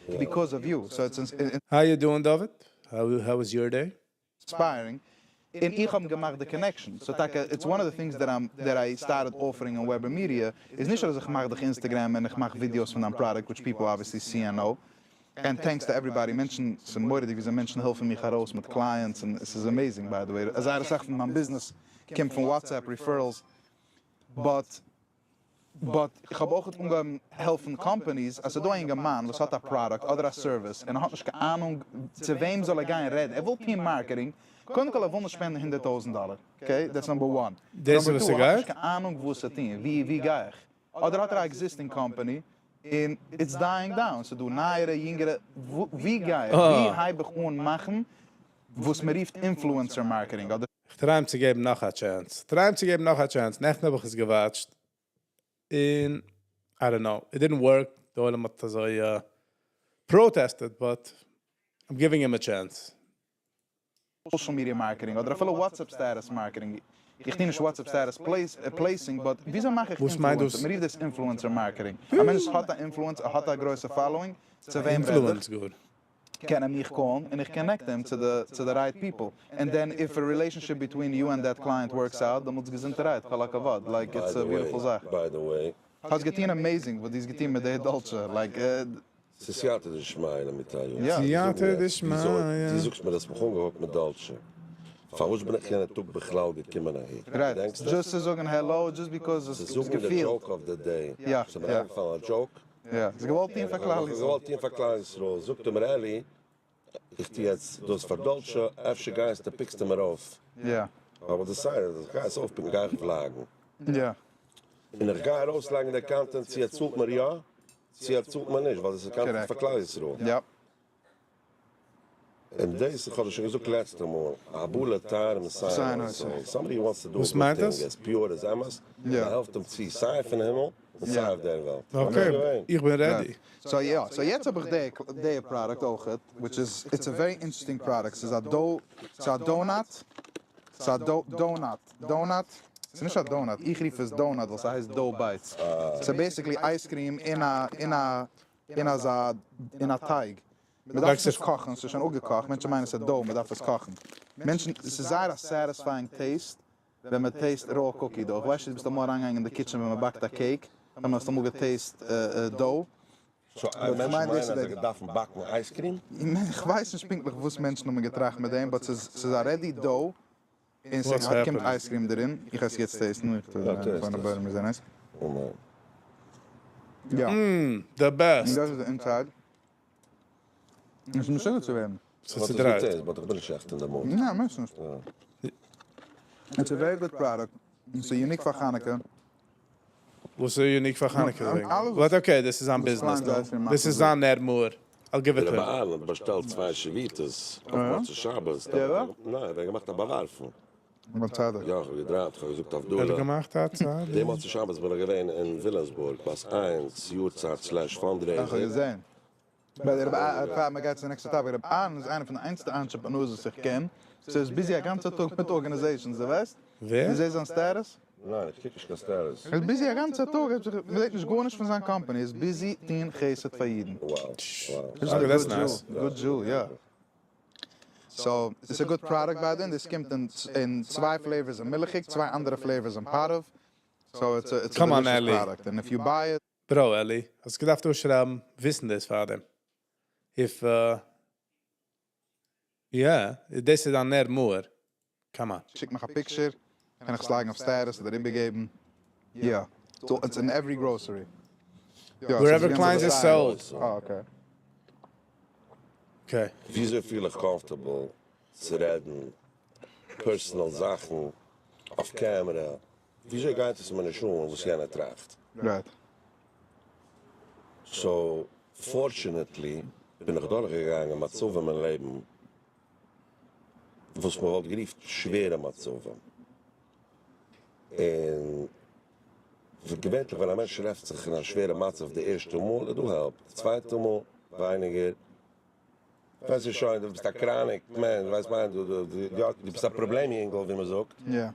Because of you, so it's How you doing דוד? How was your day? Inspiring, און איך האב געמאכט די connection, so טאקע it's one of the things that I started offering אין Weber Media, איז נישט אז איך מאך דיך Instagram און איך מאך ווידיאוס פון דיין product which people obviously see and know, and thanks to everybody, מענטשן, ס'איז מורא'דיג וויאזוי מענטשן העלפן מיך ארויס מיט clients און עס איז amazing by the way, זייער אסאך פון מיין ביזנעס קומט פון WhatsApp referrals, but but איך האב אויך אנגעהויבן העלפן companies אז ס'איז דא א אינגערמאן וואס האט א product אדער א service און ער האט נישט קיין אהנונג צו וועם זאל ער גיין רעדן, ער וויל טון marketing, קודם כל ער וויל נישט spend ן 100,000 דאלער, okay that's number one, דאס איז number וואס two ער האט ס'גייט? נישט קיין אהנונג וואס צו טון, ווי ווי גיי איך, אדער האט ער א existing company און it's dying down, ס'איז דא נייערע יונגערע, ווי גיי איך, ווי הייב איך אן מאכן וואס מ'רופט influencer marketing אדער. כ'טריי אים צו געבן נאך א chance. טריי אים צו געבן נאך א chance. נעכטן האב איך עס גע watch ט. און, I don't know, it didn't work. די עולם האט אזוי protested, but I'm giving him a chance. Social media marketing אדער אפילו WhatsApp status marketing, איך טו נישט WhatsApp status placing, but וויאזוי מאך איך וואס מיינט influencer? דאס? מ'רופט דאס influencer marketing. א מענטש האט א influence, ער האט א גרויסע following, צו וועם רעד איך? Influence גאר. קען ער מיך call ן און איך connect אים צו די צו די right people, and then if a relationship between you and that client works out, דעמאלטס געזונטערהייט, כל הכבוד, like it's a beautiful זאך. By the way. האסט געטון amazing וואס דו האסט געטון מיט די Dolce, like. ס'איז סייעתא דשמיא מיט א יו. סייעתא דשמיא. דו זאגסט מיר האסט מיך אנגעהאקט מיט Dolce. פארוואס בין איך יענע טאג בכלל געקומען אהער? Right, געדענקסט עס? Just צו זאגן העלא, just because עס צו זאגן די געפילט. Joke of the day. יא, ס'איז מיר יא. איינגעפאלן א joke. יא, האסט געוואלט טון פאר כלל ישראל. געוואלט טון פאר כלל ישראל. זאגט ער מיר אלי, איך טו יעצט דאס פאר Dolce, אפשר גייסטו pick סטו מיר אויף. יא. האב איך decided אז איך גיי עס אויף pick ן גיי איך vlog ן. יא. און איך גיי ארויסלייגן די content צו ער צאלט מיר יא, צו ער צאלט מיר נישט, ווייל דאס איז content פאר כלל ישראל. יא. און דאס, איך האב דיר שוין געזאגט לעצטע מאל, הבא לטהר מסייעין אותו. Somebody wants to do a good thing, as pure as אמת, מען העלפט אים צו סיי פון הימל און סיי אויף דער וועלט. Okay, איך בין ready. So יא, so יעצט האב איך די product אויכעט, which is, it's a very interesting product, ס'איז א dough, ס'איז א donut, ס'איז א donut, donut, ס'איז נישט א donut, איך רוף עס donut ווייל ס'הייסט dough bites, ס'איז basically ice cream אין א, אין א, אין אזא, אין א טייג. מען דארף עס נישט קאכן, ס'איז שוין אפגעקאכט, מענטשן מיינען ס'איז dough, מען דארף עס קאכן. מענטשן, ס'איז זייער א satisfying taste ווען מען taste raw cookie dough. איך ווייס נישט דו ביסט אמאל אריינגעגאנגען אין די kitchen ווען מען באקט א cake, ווען האסט אמאל גע taste dough. So מענטשן מיינען אז זיי דארפן באקן ice cream? איך ווייס נישט פונקטליך וואס מענטשן האבן געטראכט מיט דעם, but ס'איז א ready dough, און ס'קומט ice cream דערין. איך עס יעצט taste ן, איך טו. יא. The best! דאס איז די inside. עס איז משוגע צו ווערן. ס'איז צודרייט. But איך בין נישט עכט אין די mood. ניין, מוזט נישט. It's a very good product. ס'איז unique פאר חנוכה. וואס איז unique פאר חנוכה? אלעס. But okay, דאס איז זיין ביזנעס דא. דאס איז זיין נר מאור. I'll give it to רבי him. אהרן האט באשטעלט צוויי שביתות אויף מוצאי שבת. ניין, ער האט געמאכט א באווארפן. בצדק. יא, איך האב געדרייווט, איך האב געזאגט ער האט הבדלה. געמאכט א צדיק. דעם מוצאי שבת בין איך געווען אין וויליאמסבורג, בת עין'ס יארצייט slash fundraiser. איך האב געזען. ביי רבי אהרן, פאר מען גייט צו די נעקסטע topic, רבי אהרן איז איינער פון די איינציגסטע entrepreneurs וואס איך קען, ס'איז busy א גאנצע טאג מיט organizations, דו ווייסט? ווער? דו זעסט זיין status? ניין, איך קוק נישט קיין status. ער איז busy א גאנצע טאג, ער האט זיך, מ'זעט נישט גארנישט פון זיין קאמפאני, ער איז busy טוהן חסד פאר אידן. Wow, wow. Okay, that's nice. Good Jew, יא. So, it's a good product ביי דעם, דאס קומט אין צוויי flavors אין מילכיג, צוויי אנדערע flavors אין פארעווע. So it's a, it's Come a on, delicious Ellie. product. And if you buy it, Bro, Ellie, האסט געדארפט אויסשרייבן, וויסן דאס פאר דעם. If, yeah, דאס איז א נר מאור. Come on. שיק מיך א picture, קען איך עס לייגן אויף status אדער איבערגעבן. יא. So it's in every grocery. יא, Wherever ס'איז Klein's is sold. Oh, okay. Okay. וויאזוי פיל איך comfortable צו רעדן personal זאכן אויף camera? וויאזוי גייט עס מיר נישט אן וואס יענער טראכט? So, fortunately, בין איך דורכגעגאנגען מצבים אין לעבן, וואס מען וואלט גערופן שווערע מצבים. און געווענליך ווען א מענטש טרעפט זיך אין א שווערע מצב די ערשטע מאל איז דא help, די צווייטע מאל ווייניגער. ווייסט דו שוין, דו ביסט א chronic מענטש, ווייסט מיין, דו דו דו ביסט א פראבלעם יונגל ווי מען זאגט. יא.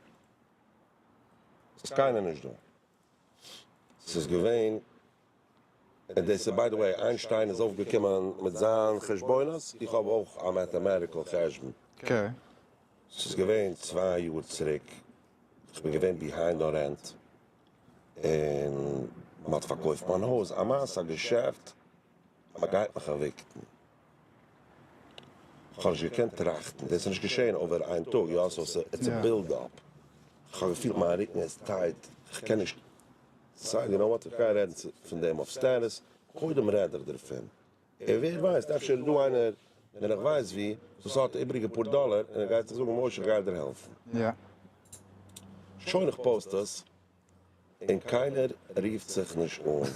ס'איז קיינער נישט דא. ס'איז געווען, און דאס איז by the way, איינשטיין איז אויפגעקומען מיט זיין חשבונות, איך האב אויך א mathematical חשבון. Okay. ס'איז געווען 2 יאר צוריק, איך בין געווען behind on rent, און מ'האט פארקויפט מיין הויז, א מעשה, א געשעפט, מ'גייט מיך evict'ן. איך האב נישט געקענט טראכטן, דאס איז נישט געשען over איין טאג, יא, so it's a build up. איך האב געפילט מיין רוקן איז tight, איך קען נישט זאגן, you know what, איך גיי רעדן פון דעם אויף status, קודם רעד איך דערפון. און ווער ווייסט, אפשר איז דא איינער, ווען איך ווייס ווי, וואס האט איבעריגע פאר דאלער, און ער גייט זיך זאגן, משה, איך גיי דיר העלפן. שוין, איך post עס, און קיינער רופט זיך נישט אן. איך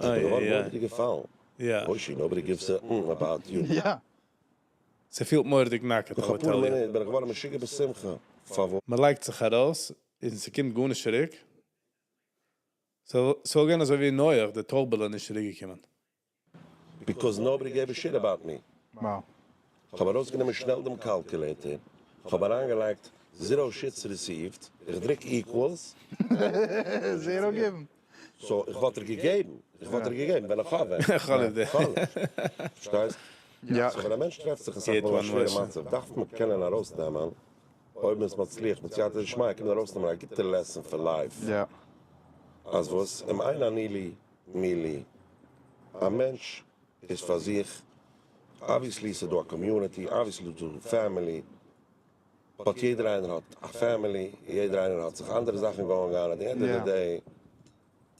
בין געווארן מורא'דיג געפאלן. משה, nobody gives a about you. ס'פילט מורא'דיג נאקעט, נאך אפאר מינוט בין איך געווארן משוגע בשמחה. פארוואס? מ'לייגט זיך ארויס און ס'קומט גארנישט צוריק. ס'זאל גיין אזוי ווי נח, די טויבעלע נישט צוריקגעקומען. Because nobody gave a shit about me. איך האב ארויסגענומען שנעל דעם calculator, איך האב אריינגעלייגט zero shits received, איך דריק equals. Zero given. So, איך וואלט דיר געגעבן, איך וואלט דיר געגעבן, ווען איך האב ווען. איך האב נישט. פארשטייסט? יא. So, ווען א מענטש טרעפט זיך אין סאך מאל א שווערע מצב, דארף מען קענען ארויסנעמען, אויב מען איז מצליח, מיט סייעתא דשמיא, קען מען ארויסנעמען א גוטע lesson for life. יא. אז וואס, אם אין אני לי, מי לי. א מענטש איז פאר זיך, obviously איז דא א community, obviously איז דא family, but יעדער איינער האט א family, יעדער איינער האט זיך אנדערע זאכן going on, at the end of the day,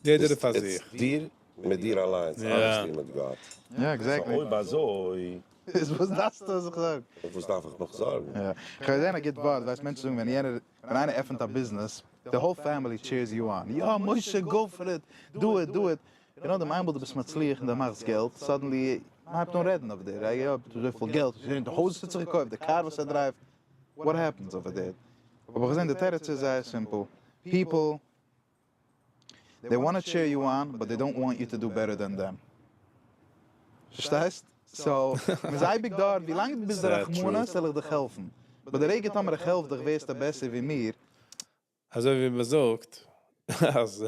יעדער איז פאר זיך. דיר מיט דיר אליינס, obviously מיט גאט. Yeah, exactly. So, אויב אזוי, איז וואס דארפסטו זיך זארגן? וואס דארף איך נאך זארגן? יא. איך האב געזען א גוט ווארט, ווייסט מענטשן זאגן ווען יענער, ווען איינער עפנט א business, the whole family cheers you on. יא, משה, go for it, do it, do it. און נאכדעם איינמאל דו ביסט מצליח און דו מאכסט געלט, suddenly, מען הייבט אן רעדן אויף דיר. יא, אזויפיל געלט, די הויז האט זיך געקויפט, די קאר וואס ער drive'ט. What happens over there? אבער איך זען, די תירוץ איז זייער simple. People, they want to cheer you on, but they don't want you to do better than them. פארשטייסט? So, מען איז אייביג דארט, ווי לאנג דו ביסט דער רחמנות, זאל איך דיך העלפן. אבער די רגע טאמער איך העלף דיך, ווערסטו בעסער ווי מיר. אזוי ווי מען זאגט, אז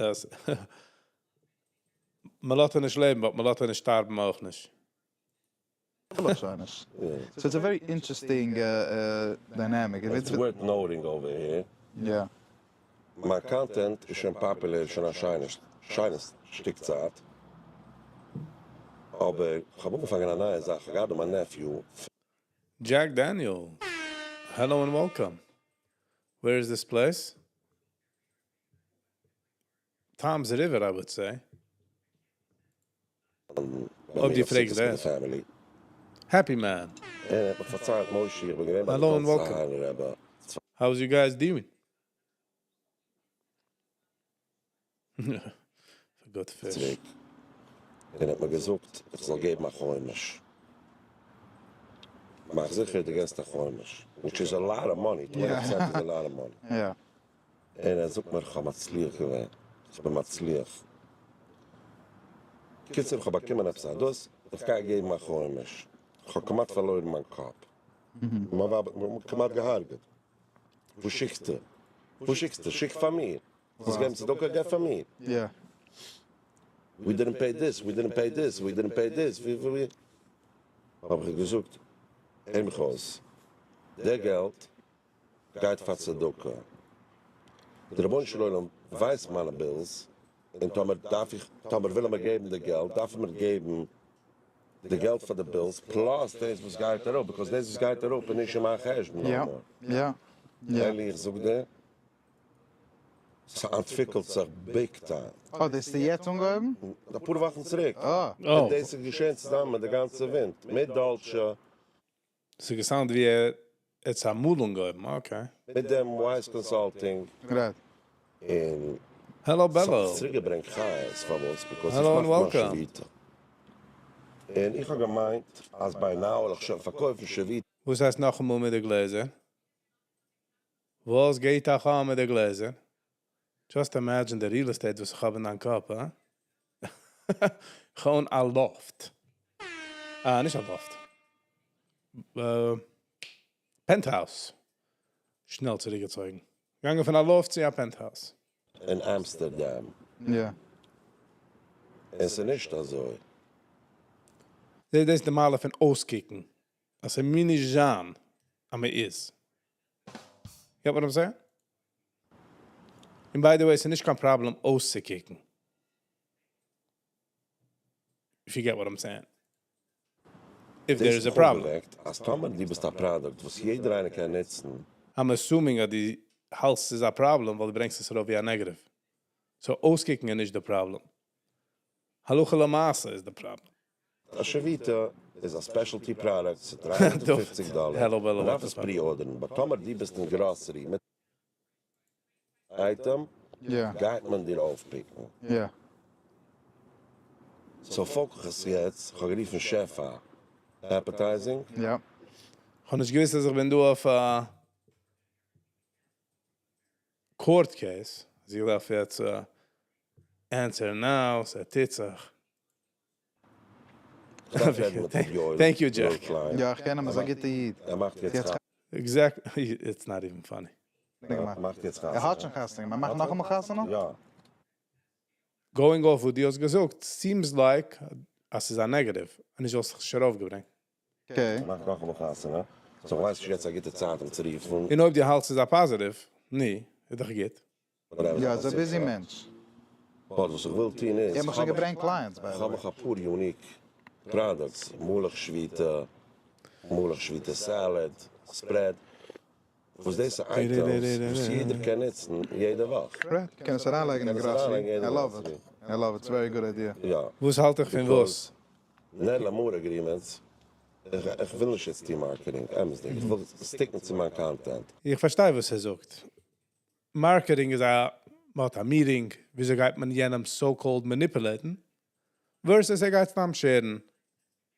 מען לאזט נישט לעבן, אבער מען לאזט נישט שטארבן אויך נישט. So it's a very interesting dynamic. It's worth noting over here. מיין content איז שוין פאפולער שוין א שיינע שטיק צייט. אבער איך האב אנגעפאנגען א נייע זאך. איך האב מיין nephew. Jack Daniel. Hello and welcome. Where is this place? Toms River I would say. אויב דו פרעגסט דאס. Happy man. ער האט מיך פארציילט משה איך בין געווען ביי די Hello and welcome. גאלדסטאהיינער רבי. How's you guys doing? Good fish. צוריק און האט מיר געזאגט איך זאל געבן א חומש. מאך זיכער דו געסט א חומש. Which is a lot of money, 20 percent is a lot of money. און ער זאגט מיר איך האב מצליח געווען, איך בין מצליח. קיצור איך האב באקומען עפעס א דאס, איך גיי געבן א חומש. איך האב כמעט פארלוירן מיין קאפ. מיין ווייב האט מיר כמעט געהארגעט. וואס שיקסטו? וואס שיקסטו? שיק פאר מיר. ווילסט געבן צדקה? געב פאר מיר. We didn't pay this, we didn't pay this, we didn't pay this, we we. האב איך געזאגט, הער מיך אויס, דער געלט גייט פאר צדקה. דער רבונו של עולם ווייסט מיינע bills, און טאמער דארף איך, טאמער וויל ער מיר געבן די געלט, דארף ער מיר געבן די געלט פאר די bills, plus דאס וואס גייט אראפ, because דאס וואס גייט אראפ איז נישט אין מיין חשבון נאר מאר. אלי, איך זאג דיר, ס'אנטוויקלט זיך big time. אה, דאס איז יעצט אנגעהויבן? אפאר וואכן צוריק. און דאס איז געשען צוזאמען מיט די גאנצע ווינט, מיט דאלטשע. ס'איז געסאונד ווי ער האט עס אמאל אנגעהויבן, okay. מיט דעם Wise Consulting. און Hello ס'האט Bello. מיך צוריקגעברענגט חיות, פארוואס? Because איך Hello and מאך מיין welcome. שביתה. און איך האב געמיינט אז by now וועל איך שוין פארקויפן שביתה. וואס הייסט נאכאמאל מיט די גלעזער? וואס גייט אייך אן מיט די גלעזער? Just imagine די real estate וואס איך האב אין דיין קאפ, הא? כ'האב א loft. אה, נישט א loft. Penthouse. שנעל צוריקגעצויגן. געגאנגען פון א loft צו א penthouse. אין אמסטערדאם. און ס'איז נישט אזוי. דאס איז די מעלה פון אויסקוקן. אז ס'מוז נישט זיין אז מ'איז. Get what I'm saying? און by the way, ס'איז נישט קיין פראבלעם אויסצוקוקן. If you get what I'm saying. If there is a דאס problem. אויפגעוועקט אז טאמער דו ביסט א פראדוקט וואס יעדער איינער קען נוצן. I'm assuming אז דו האלטסט ס'איז א פראבלעם ווייל דו ברענגסט עס ארויף ווי א negative. So אויסקוקן איז נישט די פראבלעם. הלכה למעשה איז די פראבלעם. א שביתה איז א specialty product, ס'איז 350 דאלער, Hello, מען דארף עס pre-order ן, but טאמער דו ביסט אין גראסערי מיט item, גייט מען דיר אויפ pick ן. So focus יעצט, כ'האב גערופן שפע Advertising. כ'האב נישט געוואוסט אז איך בין דא אויף א court case, אז איך דארף יעצט answer now, ס'טוט זיך. Thank you, Jack. יא, איך קען אים, איז א גוטע איד. ער מאכט יעצט Exactly, it's not even funny. ער מאכט יעצט ער האט שוין חתונה, מען מאכט נאכאמאל חתונה? יא. Going off וואס דו האסט געזאגט, seems like אז ס'איז א negative, און נישט וואלסט זיך נישט ארויפגעברענגט. Okay. ער מאכט נאכאמאל חתונה, so איך ווייס נישט יעצט א גוטע צייט אים צו רופן. און אויב דו האלטסט ס'איז א positive, ני, איז דאך גוט. יא, איז א busy מענטש. But וואס איך וויל טון איז, ער האט מיך שוין געברענגט clients by the איך האב וועי. מיך אפאר unique products, מלך שביתה, מלך שביתה salad, spread, וואס דאס איז items וואס יעדער קען נוצן יעדע וואך. Correct, קען עס אריינלייגן אין גראסערי, I love it, I love it, it's very good idea. יא. וואס האלט איך פון וואס? נר למאור agreements, איך וויל נישט יעצט טון marketing, אמת'דיג, איך וויל stick ן צו מיין content. איך פארשטיי וואס ער זאגט. Marketing איז א, מ'האט א meeting, וויאזוי גייט מען יענעם so called manipulate ן, versus ער גייט סתם share ן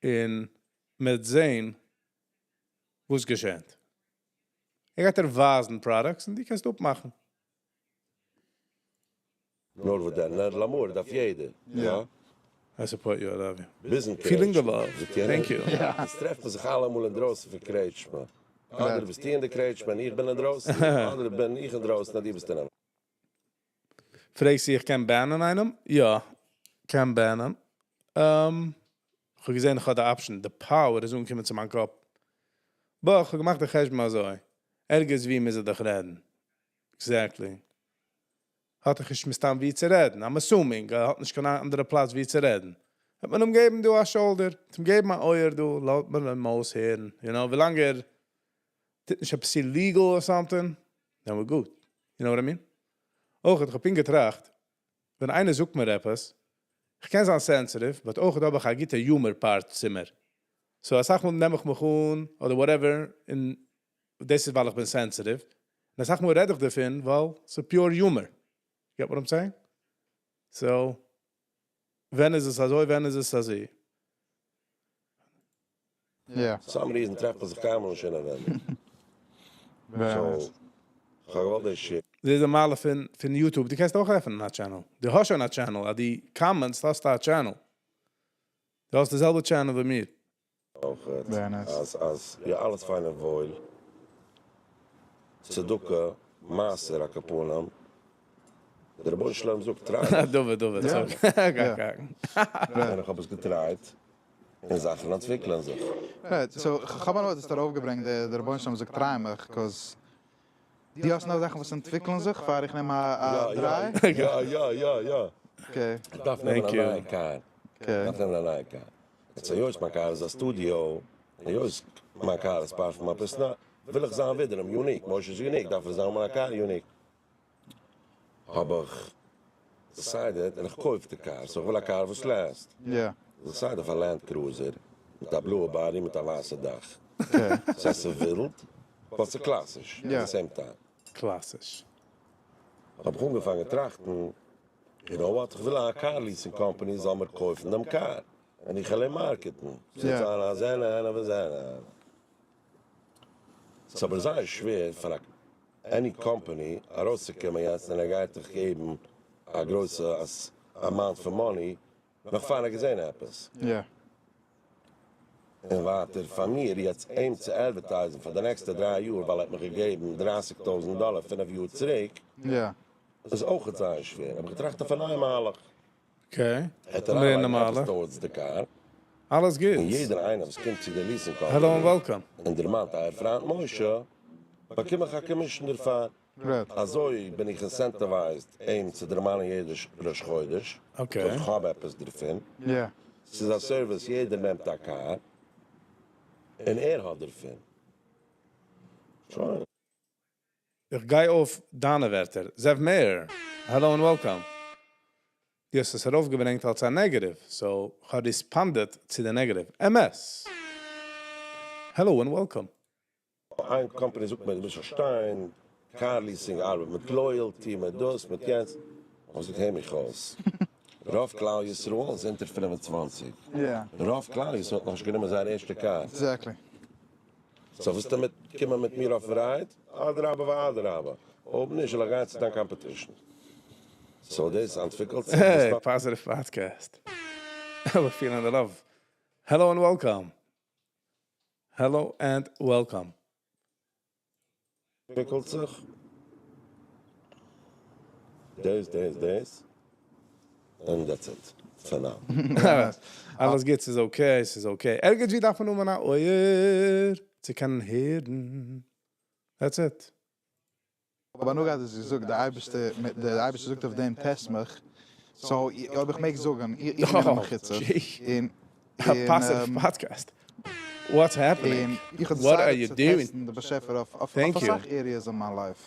און מ'וועט זען וואס געשעט. ער גייט דיר ווייזן products און דו קענסט אפמאכן. נאר וואס דען, נר למאור דארף יעדער, יא? I support you, I love you. ביזן Feeling the קרעטשמע. love. זאגט יענער, Thank you. עס טרעפט מען זיך אלעמאל אינדרויסן פון קרעטשמע. אדער ביסטו אין די קרעטשמע און איך בין אינדרויסן, אדער בין איך אינדרויסן און דו ביסט אינעם. פרעגסט צו איך קען ban ען איינעם? יא, קען ban ען. איך האב געזען איך האב די option, די power איז אנגעקומען צו מיין קאפ. But איך האב געמאכט די חשבון אזוי. ערגעץ ווי מוז ער דאך רעדן. Exactly. האט ער נישט מסתם ווי צו רעדן. I'm assuming, ער האט נישט קיין אנדערע פלאץ ווי צו רעדן. האט מען אים געבן דא א shoulder, אים געבן א אויער דא, לאזט מען אים אויסהערן. You know, ווילאנג ער טוט נישט עפעס illegal or something, then we're good. You know what I mean? אויך, איך האב פונקט געטראכט. ווען איינער זאגט מיר עפעס, איך קען זיין sensitive, but אויך האב איך א גוטע humor part צו מיר. So אסאך מאל נעם איך מיך אן, אדער whatever, און דאס איז ווייל איך בין sensitive. און אסאך מאל רעד איך דערפון, ווייל ס'איז pure humor. Get what I'm saying? So, ווען איז עס אזוי, ווען איז עס אזוי? Some reason טרעפט מען זיך קיינמאל נישט אינעווייניג. So, איך האב געוואלט דאס share. דאס איז די מעלה פון YouTube. דו קענסט אויך עפענען א channel. דו האסט שוין א channel, אז דו comment סט האסטו א channel. דו האסט די זעלבע channel ווי מיר. אויך אז יא אלעס פיין און וואויל, צדקה, מעשר, על כל פנים, דער רבונו של עולם זאגט try מיך. דוד דוד זאג. און איך האב עס געטרייט, און זאכן אנטוויקלען זיך. Right, so כ'האב הנאה האסט ארויפגעברענגט די רבונו של עולם זאגט try מיך, 'cause דו האסט נאך זאכן וואס אנטוויקלען זיך פאר איך נעם א דריי? יא יא יא יא. Okay. איך דארף נעמען א נייע קאר. איך דארף נעמען א נייע קאר. יעצט היות מיין קאר איז א studio, היות מיין קאר איז part פון מיין personal, וויל איך זיין ווידעראום unique, משה איז unique, דארף איך זיין מיין קאר unique. האב איך decided, און איך קויף די קאר, so איך וויל א קאר וואס last. Decide אויף א Land Cruiser, מיט א בלויע body מיט א ווייסע דאך. ס'הייסט ס'איז ווילד, but ס'איז קלאסיש at the same time. קלאסיש. האב איך אנגעפאנגען טראכטן, you know what, איך וויל א car leasing company זאל מיר קויפן דעם קאר, און איך וועל אים market ן, ס'וועט זיין א זענע אהנה וזענע אהנה. ס'איז אבער זייער שווער פאר א any company ארויסצוקומען יעצט און ער גייט דיך געבן א גרויסע amount פון money נאך פאר ער האט געזען עפעס. און ווייטער פאר מיר יעצט אים צו advertise ן פאר די נעקסטע 3 יאר ווייל ער האט מיך געגעבן 30,000 דאלער 5 יאר צוריק איז אויכעט זייער שווער. האב איך געטראכט אויף א נייע מהלך. Okay. ער האט אריינלייגן עפעס towards די קאר. אלעס גוט. און יעדער איינער וואס קומט צו די leasing Hello and company welcome. און דערמאנט אייער פריינט משה, באקום איך א commission דערפאר. אזוי בין איך incentivized אים צו דערמאנען יעדע ראש חודש, ווייל איך האב עפעס דערפון. ס'איז א service, יעדער נעמט א קאר, און ער האט דערפון. שוין. איך גיי אויף דיינע ווערטער. זאב מאיר, hello and welcome. דו האסט עס ארויפגעברענגט אלס א negative, so איך האב responded צו די negative. אמת. Hello and welcome. איין קאמפאני זאגט מיר, דו מוזט פארשטיין, car leasing ארבעט מיט loyalty, מיט דאס, מיט יענץ. איך זאג, הער מיך אויס, רוב כלל ישראל איז אונטער 25. רוב כלל ישראל האט נאכנישט גענומען זייער ערשטע קאר. So ווילסטו מיט קומען מיט מיר אויפן ride? אדרבה ואדרבה. אויב נישט, זאל איך גיין צו דיין competition. So דאס אנטוויקלט זיך. Hey, Positive Podcast. We're feeling the love. Hello and welcome. Hello and welcome. אנטוויקלט זיך. דאס, דאס, דאס. And that's it. For now. אלעס גוט, ס'איז okay, ס'איז okay. ערגעץ ווי דארף מען האבן א אויער צו קענען הערן. That's it. אבער נאר גראדע געזאגט, דער אייבערשטער, דער אייבערשטער זאגט אויף דעם test מיך. So, אויב איך מעג זאגן, איך בין א מחוצף. און A positive podcast. What's happening? און איך האב What are decided you צו doing? test ן די באשעפער אויף Thank you. אסאך areas in my life.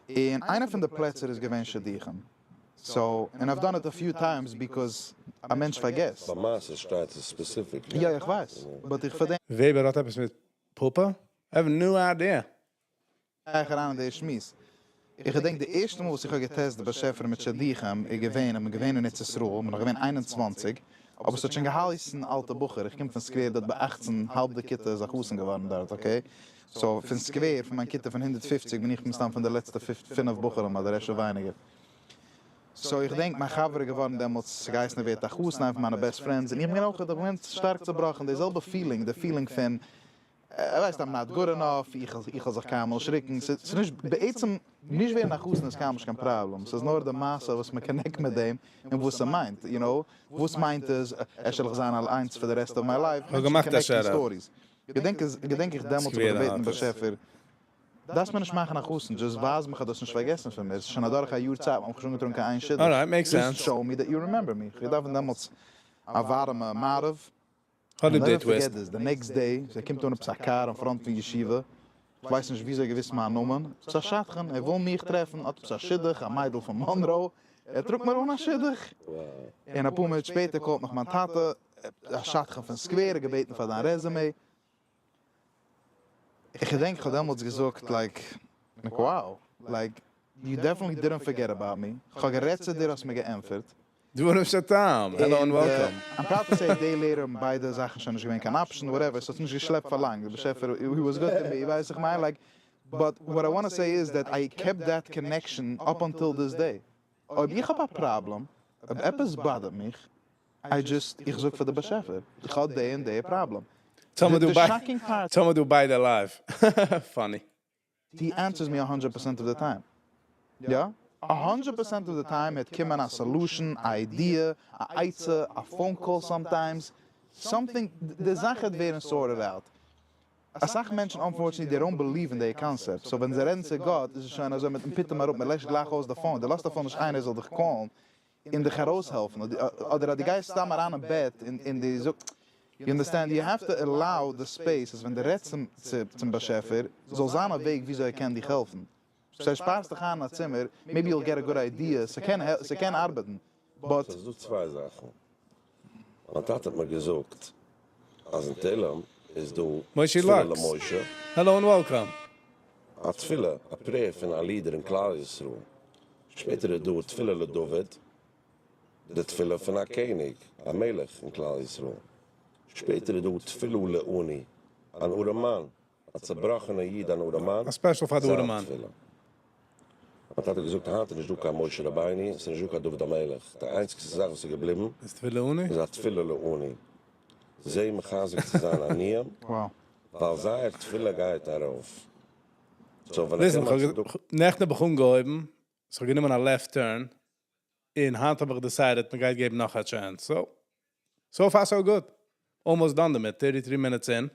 און איינע פון די פלעצער איז געווען שידוכים. So, and I've done it a few times because א מענטש פארגעסט. ביי מעשר שטייט עס specifically. יא, איך ווייס. But איך פארדעם וועבער האט עפעס מיט פאפא? I have no idea. איך אריין אין די שמועס. איך געדענק די ערשטע מאל וואס איך האב גע test די באשעפער מיט שידוכים, איז געווען, איך בין געווען אין ארץ ישראל, איך בין נאך געווען 21, אבער עס האט שוין געהייסן אלטע בחור, איך קום פון סקווער דארט ביי 18, האלב די כיתה איז א חתן געווארן דארט, okay? So, פון סקווער, פון מיין כיתה פון 150, בין איך מסתם פון די לעצטע 5 בחורים, אדער אפשר ווייניגער. So, איך דענק, מיין חבר איז געווארן דעמאלטס, געהייסן ער ווערט א חתן, איינער פון מיינע best friends, און איך בין אויך, איך בין שטארק צעבראכן, די זעלבע feeling, די feeling פון, ער ווייסט, I'm not good enough, איך האב זיך קיינמאל נישט רוקן, ס'איז נישט, בעצם, נישט ווערן א חתן איז קיינמאל נישט קיין פראבלעם, ס'איז נאר די מעשה וואס מען connect מיט דעם, און וואס ס'מיינט, you know, וואס מיינט עס, אפשר זאל איך זיין אליינס for the rest of my life, האב געמאכט א מענטשן connect ן shout-out. Stories. געדענק איך דעמאלטס האב איך געבעטן באשעפער, דארפסט מיר נישט מאכן א חתן, just ווייז מיך אז דו האסט נישט פארגעסן פון מיר, עס איז שוין אדורך א יאר צייט, מ'האט מיך נישט אנגעטראגן קיין איין שידוך. Alright, makes Just sense. show me that you remember me. איך געדאווענט דעמאלטס א ווארעמע מעריב. How did I'll they never forget twist? this. The next day, ס'קומט אן עפעס א קאר אין front פון ישיבה. איך ווייס נישט וויאזוי געוויס מיין נאמען. ס'איז א שדכן, ער וויל מיך טרעפן, האט עפעס א שידוך, א מיידל פון מאנרא. ער טראגט מיר אן א שידוך. און אפאר מינוט שפעטער call ט מיך מיין טאטע, א שדכן פון סקווער האט געבעטן פאר דיין resume. איך געדענק איך האב דעמאלטס געזאגט like, wow, like, you definitely didn't forget about me, איך האב גערעדט צו דיר האסט מיר געענטפערט. דברים של טעם, hello and welcome. I'm proud to say a day later האבן ביידע זאכן שוין נישט געווען קיין option, whatever, ס'האט נישט געשלעפט פאר לאנג, דער באשעפער he was good to me, ווייס איך מיין, like, but what I want to say is that I kept that connection up until this day. אויב איך האב א פראבלעם, אויב עפעס bother ט מיך, I just, איך זאג פאר די באשעפער, איך האב די און די פראבלעם. טאמער דו shocking part. טאמער דו ביידע live. Funny. He answers me a hundred percent of the time. יא. A hundred percent of the time וועט קומען א solution, א idea, א עצה, א phone call sometimes, something, די זאך וועט ווערן sorted out. אסאך מענטשן unfortunately they don't believe אין די קאנסעפט, so ווען זיי רעדן צו גאט איז עס שוין אזוי מיטן פיטום אראפ, מען לעשט גלייך אויס די phone, דו לאזט אפילו נישט איינער זאל דיך call ן און דיך ארויסהעלפן, אדער אז דו גייסט סתם אריין אין בעט און דו זאגסט, you understand, you have to allow the space אז ווען דו רעדסט צום באשעפער זאל זיין א וועג וויאזוי ער קען דיך העלפן. סאו שפארסט דיך איין אין א צימער, maybe you'll get a good idea, ס'קען ארבעטן, but. ס'איז דא צוויי זאכן. מיין טאטע האט מיר געזאגט אז אין תהלים איז דא מושי תפילה לאקס. למשה. Hello and welcome. א תפילה, א prayer פון א leader אין כלל ישראל. שפעטער איז דא תפילה לדוד, די תפילה פון א קעניג, א מלך אין כלל ישראל. שפעטער איז דא תפילה לעני, אן ארעמאן, א צעבראכענער איד אן ארעמאן, א special פאר די זיין ארעמאן. תפילה. מיין טאטע האט געזאגט היינט איז נישט דא קיין משה רבינו, עס איז נישט דא קיין דוד המלך, די איינציגסטע זאך וואס איז געבליבן איז תפילה לעני? איז א תפילה לעני. זע מחזק צו זיין עניים, ווייל זייער תפילה גייט ארויף. So ווען איך Listen, קום כ'האב א צדקה. נעכטן האב איך אנגעהויבן, ס'האט גענומען א left turn, און היינט האב איך decided מ'גייט געבן נאך א chance, so so far so good, almost done דערמיט, 33 minutes in,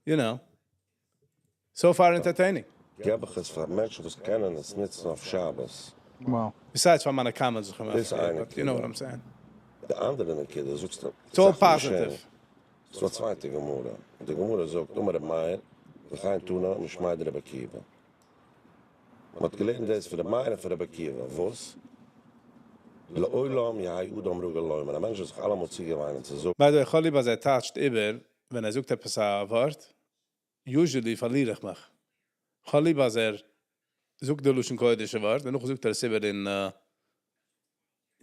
you know, so far entertaining. געב איך עס פאר מענטשן וואס קענען עס נוצן אויף שבת. Wow. Besides פאר מיינע comments איך האב דאס איז איין but you know נקודה. what I'm saying. די אנדערע נקודה זאגסטו It's all זאכן געשען. positive. ס'איז דא א צווייטע גמרא. די גמרא זאגט אמר רבי מאיר וכן תנא משמיה דרבי עקיבא. מ'האט געלערנט דאס פון רבי מאיר און פון רבי עקיבא. וואס? לעולם יהא אדם רגיל לומר, א מענטש זאל זיך אלעמאל צוגעוויינען צו זאגן. By the way, כ'האב ליב אז ער טייטשט איבער ווען ער זאגט עפעס א ווארט, usually פארליר איך מיך. כ'האב ליב אז ער זאגט די לשון קודש'ע ווארט, דערנאך זאגט ער עס איבער אין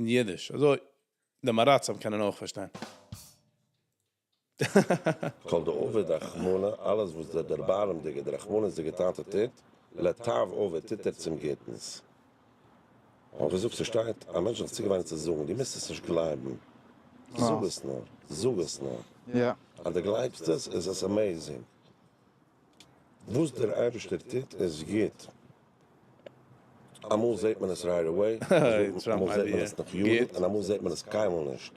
אידיש. אזוי די מאראצים קענען אויך פארשטיין. כל דעביד רחמנא, אלעס וואס דער דערבארעמדיגער, דער רחמנות'דיגער טאטע טוט, לטב עביד, טוט ער צום גוטנס. האב איך געזאגט, ס'שטייט, א מענטש זאל זיך צוגעוויינען צו זאגן, דו מוזט עס נישט גלייבן, זאג עס נאר, זאג עס נאר. אז דו גלייבסט עס, איז עס amazing. וואס דער אייבערשטער טוט איז גוט. אמאל זעט מען עס right away, אמאל זעט מען עס נאך יארן, און אמאל זעט מען עס קיינמאל נישט.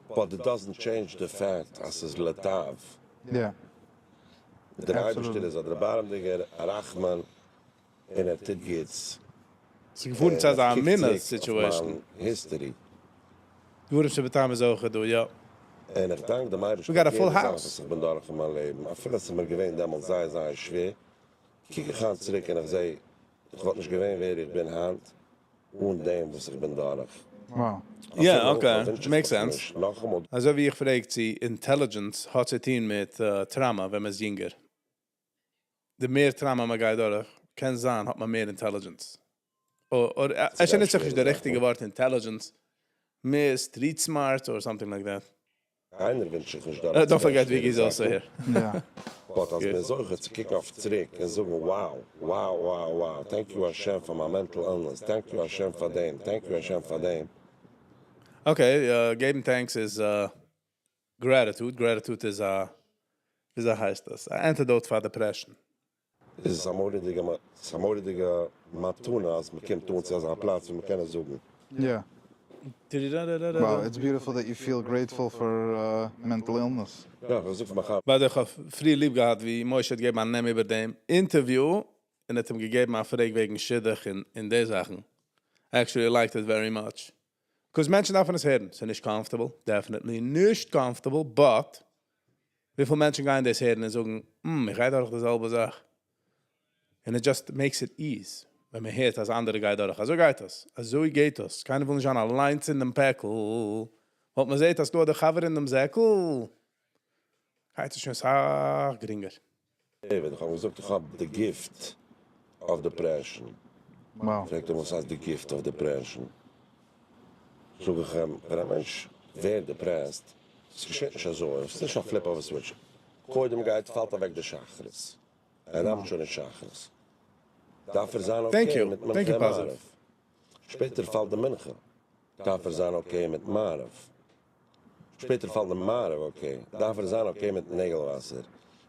But it doesn't change the fact אז ס'איז לטב. דער אייבערשטער איז א דערבארעמדיגער, א רחמן, און ער טוט גוטס. ס'איז געפארן צו אזא און ער מינע קוקט צוריק אויף situation. מיין history. דברים שבטעם איז אויך דא, יא. און איך דאנק דעם אייבערשטן We got a פאר full יעדע זאך house. וואס איך בין דורך אין מיין לעבן, אפילו עס איז מיר געווען דעמאלט זייער זייער שווער, קוק איך היינט צוריק און איך זע, איך וואלט נישט געווען ווער איך בין היינט אן דעם וואס איך בין דורך. Wow. יא, אפילו okay, אויך וואונטש איך makes מיך sense. נישט נאכאמאל. אזוי ווי איך פרעג צו intelligence האט צו טון מיט trauma ווען מען איז יונגער. די מער trauma מען גייט דורך, קען זיין האט מען מער intelligence. אדער אפשר ניצט זיך נישט די ריכטיגע ווארט intelligence, מער street smart or something like that. קיינער ווינטשט זיך נישט דורך Don't forget Vicky is also here. But אז מען זוכה צו קוקן אויף צוריק און זאגן wow, wow, wow, wow, thank you השם פאר מיין mental illness, thank you השם פאר דעם, thank you השם פאר דעם. Okay, געבן thanks איז gratitude, gratitude איז א, וויאזוי הייסט דאס? א antidote פאר depression. איז עס א מורא'דיגע, ס'איז א מורא'דיגע מתנה אז מ'קומט אן צו אזא פלאץ ווי מ'קען עס זאגן. יא. Wow, it's beautiful that you feel grateful for mental illness. יא, איך זאג פאר מיין חבר. By the way, איך האב פריער ליב געהאט ווי משה האט געגעבן א נעם איבער דעם interview, און האט אים געגעבן א פרעג וועגן שידוך און די זאכן. I actually liked it very much. 'Cause מענטשן דארפן עס הערן. ס'איז נישט comfortable, definitely נישט comfortable, but וויפיל מענטשן גייען דאס הערן און זאגן, איך גיי דורך די זעלבע זאך. And it just makes it ease. ווען מען הערט אז אנדערע גייט דורך. אזוי גייט עס. אזוי גייט עס. קיינער וויל נישט זיין אליינס אין דעם פעקל. ווייל מען זעט אז דא האט דער חבר אין דעם זעקל, גייט עס שוין סאך גרינגער. ווען איך האב געזאגט איך האב די gift of depression, פרעגט ער וואס הייסט די gift of depression? זאג איך אים, ווען א מענטש ווערט depressed, עס געשעט נישט אזוי, עס איז נישט א flip of a switch, קודם גייט פאלט אוועק די שחרית, ער דאווענט שוין נישט שחרית, דארף ער זיין okay מיט מנחה און מעריב, שפעטער פאלט די מנחה, דארף ער זיין okay מיט מעריב, שפעטער פאלט די מעריב okay, דארף ער זיין okay מיט נעגל וואסער,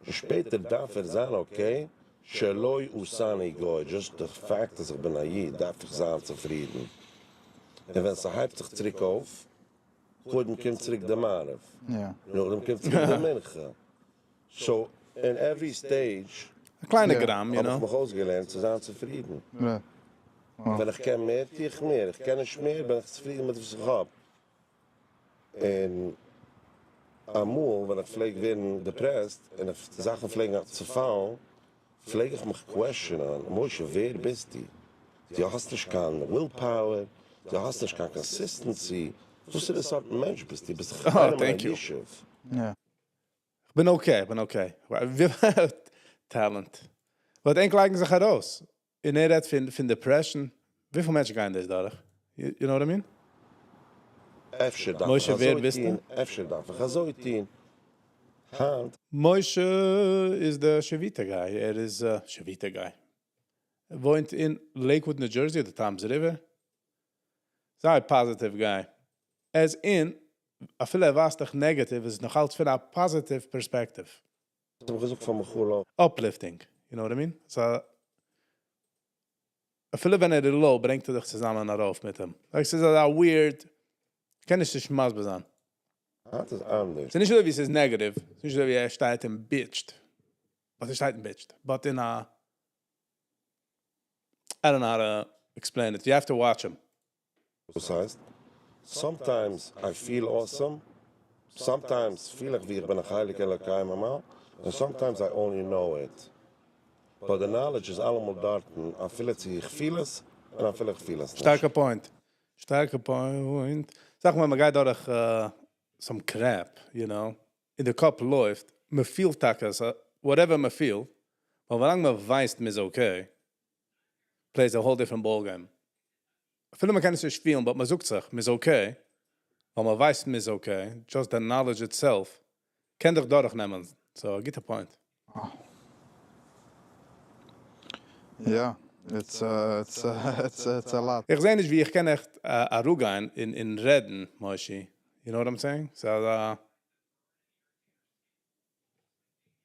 און שפעטער דארף ער זיין okay שלא עשני גוי, just די פאקט אז איך בין א איד דארף איך זיין צופרידן, און ווען ס'הייבט זיך צוריק אויף, קודם קומט צוריק די מעריב, נאכדעם קומט צוריק די מנחה, so אין every stage א קליינע גראם, you האב איך know. מיך אויסגעלערנט צו זיין צופרידן. ווען איך קען מער טו איך מער, איך קען נישט מער בין איך צופרידן מיט וואס איך האב. און אמאל ווען איך פלעג ווערן depressed און איך זאכן פלעגן צופאלן, פלעג איך מיך question ען, משה ווער ביסטו? דו האסט נישט קיין will power, דו האסט נישט קיין consistency, וואסערע סארט מענטש ביסטו? ביסט דאך איינער מיט א ישוב. כ'בין okay, כ'בין okay. Talent. But ענק לייגן זיך ארויס. און ער רעדט פון depression. וויפיל מענטשן גייען דאס דורך? You know what I mean? אפשר דארף איך אזוי טון, אפשר דארף איך אזוי טון. היינט. משה איז די שביתה guy, ער איז שביתה guy. וואוינט אין Lakewood New Jersey אדער Toms River. זייער positive guy. As in, אפילו ער ווייזט דיך negative איז עס נאכאלץ פון א positive perspective. האט אים געזאגט פאר מיכאל. Uplifting, you know what I mean? סא אפילו ווען ער איז low ברענגט ער דיך צוזאמען ארויף מיט אים. Like ס'איז אזא weird, קען נישט נישט מסביר זיין. היינט איז אנדערש. ס'איז נישט אזוי ווי ס'איז negative, ס'איז נישט אזוי ווי ער שטייט און bitch ט, but ער שטייט און bitch ט, but אין א, I don't know how to explain it, you have to watch him. וואס הייסט? Sometimes I feel awesome, sometimes feel איך ווי איך בין א חלק אלוקי ממעל, און sometimes I only know it. But די knowledge איז אלעמאל דארטן אפילו צו איך feel עס און אפילו איך feel עס נישט. שטארקע point. שטארקע point. זאג מאל, מ'גייט דורך some crap, you know, און די קאפ לויפט, מ'פילט טאקע אז whatever מ'פילט, ווייל ווילאנג מ'ווייסט מ'איז okay, plays a whole different ball game. אפילו מ'קען עס נישט פילן, but מ'זאגט זיך מ'איז okay, ווייל מ'ווייסט מ'איז okay, just the knowledge itself קען דיך דורכנעמען, so א גוטע point. יא, it's it's a lot. איך זעה נישט ווי איך קען עכט אראפגיין און רעדן, מושי, you know what I'm saying? ס'איז אזא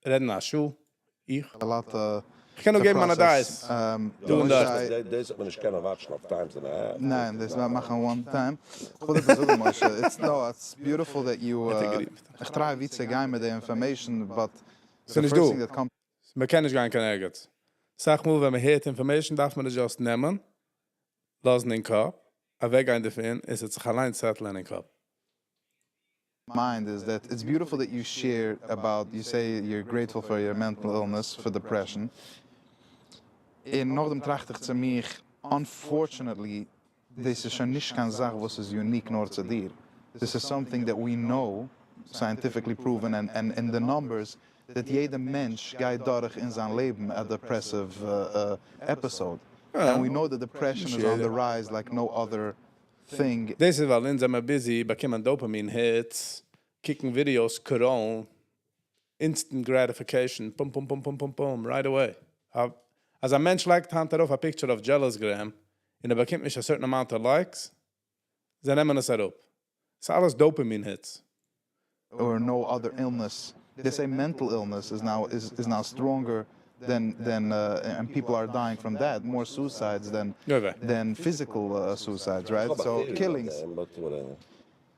רעדן א שעה, איך? איך קען נאר געבן מיינע דעות דא און דארט. דאס וועט מען נישט קענען watch ן אויף times and a half. ניין, דאס וועט מאכן one time. כ'וויל דיר זאגן משה, it's no, it's beautiful that you, איך try ווי צו גיין מיט די information, but ס'איז נישט דא. מ'קען נישט גיין קיין ערגעץ. סאך מאל ווען מ'הערט information דארף מען עס just נעמען, לאזן אין קאפ, אוועקגיין דערפון, און ס'וועט זיך אליינס settle ען אין קאפ. Mind is that it's beautiful that you share about you say you're grateful for your mental illness for depression, און נאכדעם טראכט איך צו מיך, unfortunately דאס איז שוין נישט קיין זאך וואס איז unique נאר צו דיר, דאס איז something that we know, scientifically proven and in the numbers, that יעדע מענטש גייט דורך אין זיין לעבן א depressive episode, and we know that depression is on the rise like no other thing. דאס איז ווייל אונז זעמער busy באקומען dopamine hits, קוקן videos, scroll ן, instant gratification, פום פום פום פום פום פום, right away. אז א מענטש לייגט היינט ארויף א picture אויף JealousGram און ער באקומט נישט א certain amount of likes, זיי נעמען עס אראפ. ס'איז אלעס dopamine hits. Or no other illness, they say mental illness is now is now stronger than than and people are dying from that, more suicides than than physical suicides, right? So killings.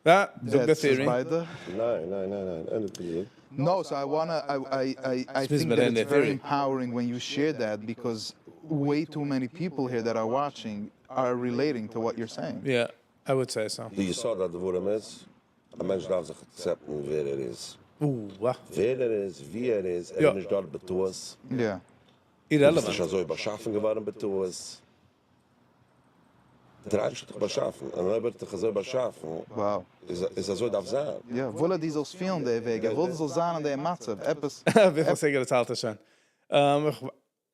זאג די theory. ביידע? ניין ניין ניין ניין, ענדיג די זאג. No, so I wanna, I I I I think that it's very empowering when you share that because way too many people here that are watching are relating to what you're saying. Yeah, I would say so. די יסוד הדברים איז, א מענטש דארף זיך accept ן ווער ער איז. וואו. ווער ער איז, ווי ער איז, ער איז נישט דארט בטעות. יא. דו ביסט נישט אזוי באשאפן געווארן בטעות. דער אייבערשטער האט דיך באשאפן, און אויב ער האט דיך אזוי באשאפן, Wow. איז אזוי דארף זיין. יא, וויל ער דו זאלסט פילן די וועג, ער וויל דו זאלסט זיין אין די מצב, עפעס. וויפיל cigarettes האלט ער שוין?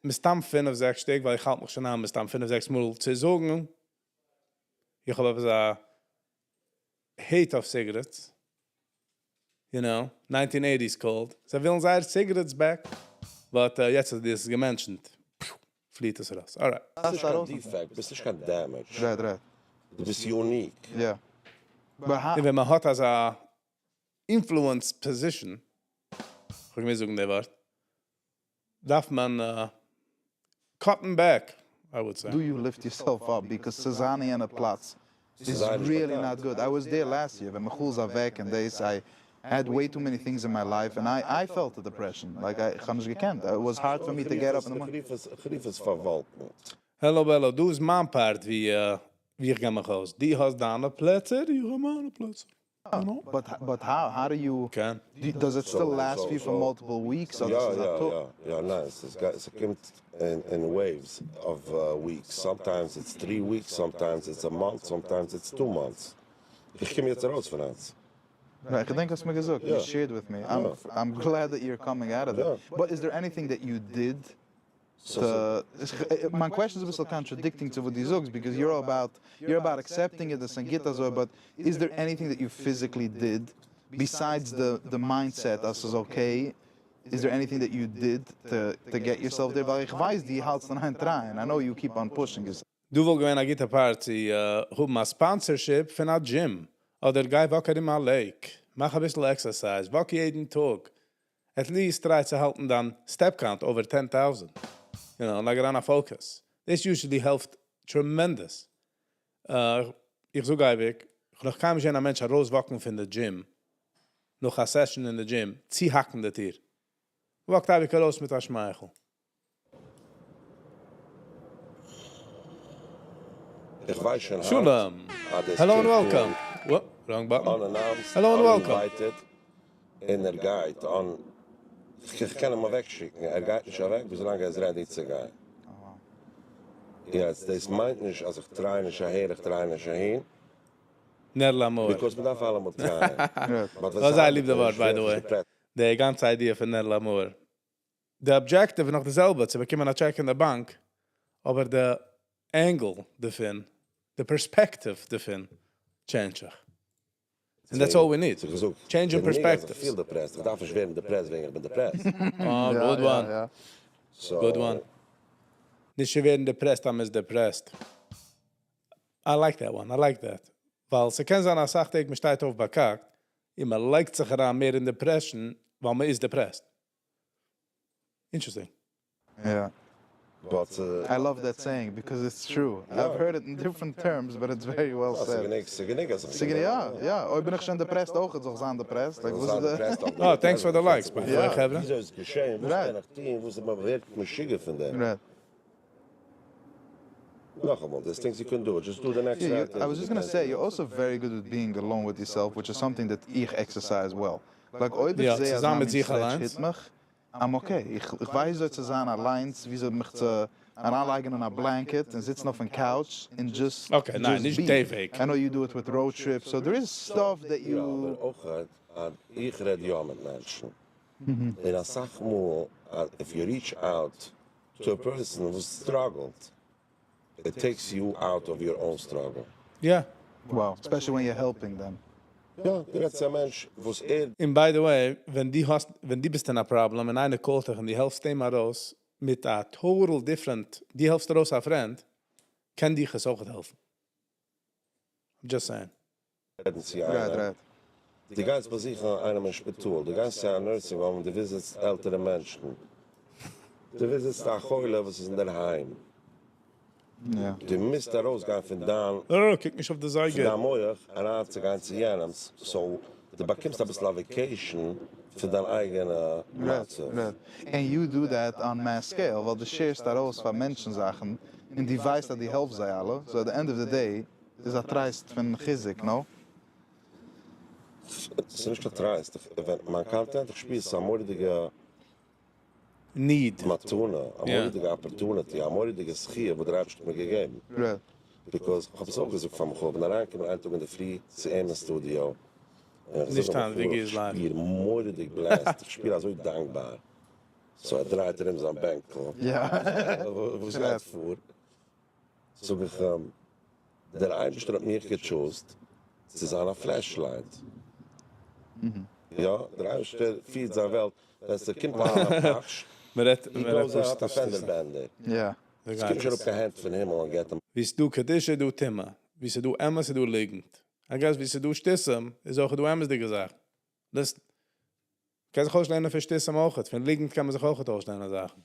מסתם פינף זעקס שטיק, ווייל איך האלט מיך שוין איין מסתם פינף זעקס מאל צו זאגן, איך האב עפעס א hate אויף cigarettes, you know, nineteen eighties called, זיי ווילן זייער cigarettes back, but יעצט אז דו האסט עס גע mention ט, פליעט עס ארויס, alright. ביסט נישט קיין defect, ביסט נישט קיין damage. Right, right. דו ביסט unique. יא. But how. און ווען מען האט אזא influence position, כ'האב געמוזט זאגן די ווארט, דארף מען cut ן back, I would say. Do you lift yourself up because צו זיין אין יענע פלאץ איז really not good, I was there last year ווען מיכאל איז אוועק און דאס, I had way too many things in my life און I I felt a depression, like איך האב נישט געקענט, it was hard for me to get up אין די morning. איך רוף עס פארוואלקנט. העלא בעלא, דא איז מיין part ווי איך גיי מיך אויס. דו האסט דיינע פלעצער, איך האב מיינע פלעצער. But but how how do you does it still last for you for multiple weeks אדער ס'איז א טאג? יא יא ניין ס'קומט אין waves of weeks, sometimes it's three weeks, sometimes it's a month, sometimes it's two months. איך קום יעצט ארויס פון איינס. Right, כ'דענק האסט מיר געזאגט, you shared with me, I'm glad that you're coming out of that, but is there anything that you did to, מיין question איז אביסל contradicting צו וואס דו זאגסט, because you're about, you're about accepting it אז ס'גוט אזוי, but is there anything that you physically did besides the mindset אז ס'איז okay, is there anything that you did to get yourself there, ווייל איך ווייס דו האלטסט אין איין try ען, I know you keep on pushing yourself. דא וואלט געווען א גוטע part צו האבן א sponsorship פון א דזשים, אדער גיי walk ארום א lake, מאך אביסל exercise, walk יעדן טאג, at least try צו האלטן דיין step count over 10,000, you know, לייג אריין א focus, דאס usually העלפט tremendous. איך זאג אייביג, איך האב נאך קיינמאל נישט געזען א מענטש ארויס walk ן פון די דזשים, נאך א session אין די דזשים, צוהאקן די טיר. Walk ט אייביג ארויס מיט א שמייכל. איך ווייס שוין היינט שלום! אז דאס Hello and קומט welcome! אן Whoop, wrong button. Unannounced, Hello and welcome! Uninvited, און ער גייט אן, איך קען אים אוועקשיקן, ער גייט נישט אוועק ביז לאנג ער איז ready צו גיין. יעצט דאס מיינט נישט אז איך try נישט אהער, איך try נישט אהין. נר למאור. Because מ'דארף אלעמאל try ען. דאס איז א ליב די ווארט by the way. די גאנצע idea פון נר למאור. די objective איז נאך די זעלבע, צו באקומען א טשעק אין די באנק, אבער די angle דערפון, די perspective דערפון, change ט זיך. And that's all we need. Change in perspectives. איך פיל depressed, איך דארף נישט ווערן depressed וועגן איך בין depressed. אה, good one. Good one. נישט צו ווערן depressed אז מ'איז depressed. I like that one, I like that. ווייל ס'קען זיין אסאך טעג מ'שטייט אויף באקאקט, און מ'לייגט זיך אריין מער אין depression ווייל מ'איז depressed. Interesting. יא. But I love that saying because it's true. I've heard it in different terms but it's very well said. ס'גענוג אז איך ס'גענוג יא יא. אויב בין איך שוין depressed אויך זאל איך זיין depressed. Like וואס איז די. אה, thanks for the likes by the way חברה. וויאזוי איז געשען? וואס קען איך טון? וואס איז מ'ווערט משוגע פון דעם. Right. נאכאמאל, there's things you can do, just do the next right thing. I was just gonna say, you're also very good with being alone with yourself, which is something that איך exercise well. Like אויב איך זע אז מיין stretch hit מיך, I'm okay. איך ווייס וויאזוי צו זיין אליינס, וויאזוי מיך צו אריינלייגן אין א blanket און זיצן אויפן couch און just Okay, ניין, נישט די וועג. I know you do it with road trips, so there is stuff that you. יא, אבער אויך אז איך רעד יא מיט מענטשן, און אסאך מאל if you reach out to a person וואס struggle ט, it takes you out of your own struggle. יא. Wow, especially when you're helping them. יא, דו רעדסט צו א מענטש וואס ער. און by the way, ווען דו האסט, ווען דו ביסט אין א פראבלעם און איינער call ט דיך און דו העלפסט אים ארויס מיט א total different, דו העלפסט ארויס א friend, קען דיך עס אויך העלפן. I'm just saying. רעדן צו איינעם. דו גייסט באזוכן איינעם אין שפיטאל, דו גייסט צו א nursing home, דו visit סט עלטערע מענטשן, דו visit סט א חולה וואס איז אינדערהיים. דו מוזט ארויסגיין פון דיין אה, קוק נישט אויף די זייגער. פון דיין מח אריינצוגיין צו יענעמ'ס, so דו באקומסט אביסל א vacation פון דיין אייגענע מצב. And you do that on mass scale, ווייל דו share סט ארויס פאר מענטשן זאכן, און דו ווייסט אז דו העלפסט זיי אלע, so at the end of the day איז א טרייסט פון חיזוק, no? ס'איז נישט קיין טרייסט, ווען מיין content איך שפיר ס'איז א מורא'דיגע Need. מתנה, א מורא'דיגע opportunity, א מורא'דיגע זכי' וואס דער אייבערשטער האט מיר געגעבן. Because איך האב עס אויך געזאגט פאר מיכאל, כ'בין אריינגעקומען איין טאג אינדערפרי צו אים אין סטודיאו, און איך זאג אים מיכאל איך שפיר מורא'דיג blessed, איך שפיר אזוי דאנקבאר, so ער דרייט ארום זיין בענקל, וואס גייט פאר? זאג איך אים, דער אייבערשטער האט מיך גע choose ט צו זיין א flashlight, יא, דער אייבערשטער פירט זיין וועלט, ווען ס'קומט אריין א פאטש, he goes ער האט א fender bender, ס'קומט נישט אראפ קיין הענט פון הימל און געט אים. ווי ס'דא קדושה איז דא טומאה, ווי ס'דא אמת איז דא ליגנט, I guess ווי ס'דא שטותים איז אויך דא אמת'דיגע זאכן. דאס קען זיך אויסלערנען פון שטותים אויכעט, פון ליגנט קען מען זיך אויכעט אויסלערנען זאכן.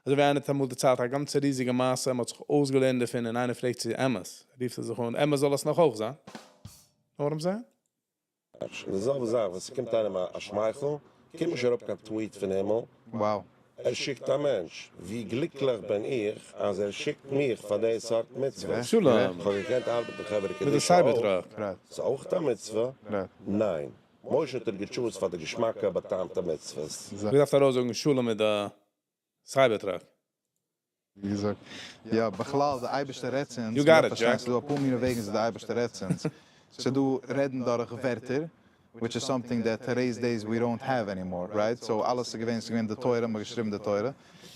אזוי ווי איינער האט אמאל דערציילט א גאנצע ריזיגע מעשה, מען האט זיך אויסגעלערנט דערפון און איינער פרעגט צו אמת, רופט ער זיך אן, אמת זאל עס נאך אויך זיין. Know what I'm saying? די זעלבע זאך ווען ס'קומט איינעם א שמייכל, קומט נישט אראפ קיין tweet פון הימל, ער שיקט א מענטש. ווי גליקליך בין איך אז ער שיקט מיך פאר די סארט מצוות. שלום. כ'האב געקענט ארבעטן חברה מיט די קדישא cyber אויך. truck. ס'איז אויך א מצוה? ניין. משה האט ער גע choose ט פאר די געשמאקע באטעמטע מצוות. ווי דארפסטו ארויסזאגן שלום מיט די cyber truck? ווי געזאגט, יא, בכלל די אייבערשטער רעדט צו אונז, You מ'דארף got it, פארשטיין Jack. ס'איז דא אפאר מיני וועגן וויאזוי די אייבערשטער רעדט צו אונז, ס'איז דא רעדן דורך ווערטער, which is something that today's days we don't have anymore, right? So אלעס איז געווען, ס'איז געווען די תורה, מ'האט געשריבן די תורה, און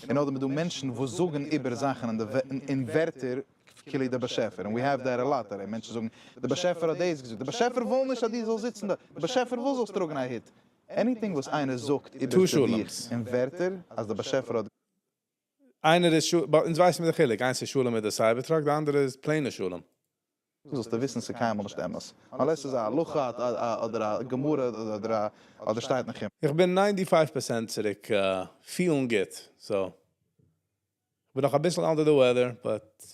נאכדעם איז דא מענטשן וואס זאגן איבער זאכן אין די אין ווערטער כאילו די באשעפער, און we have that a lot today, מענטשן זאגן, די באשעפער האט דאס געזאגט, די באשעפער וויל נישט אז דו זאלסט זיצן דא, די באשעפער וויל זאלסט טראגן א הוט, anything וואס איינער זאגט איבער two צו דיך שלום'ס. אין ווערטער אז די באשעפער האט. איינער איז שלום, but אונז ווייסן מיר די חילוק, איינס איז שלום מיט די cyber truck, די אנדערע איז plain ע שלום. זאלסטו וויסן ס'איז קיינמאל נישט אמת, unless ס'איז א הלכה אדער א גמרא אדער א אדער שטייט אין חומש. איך בין ninety five percent צוריק פילן גוט, so כ'בין נאך אביסל under the weather, but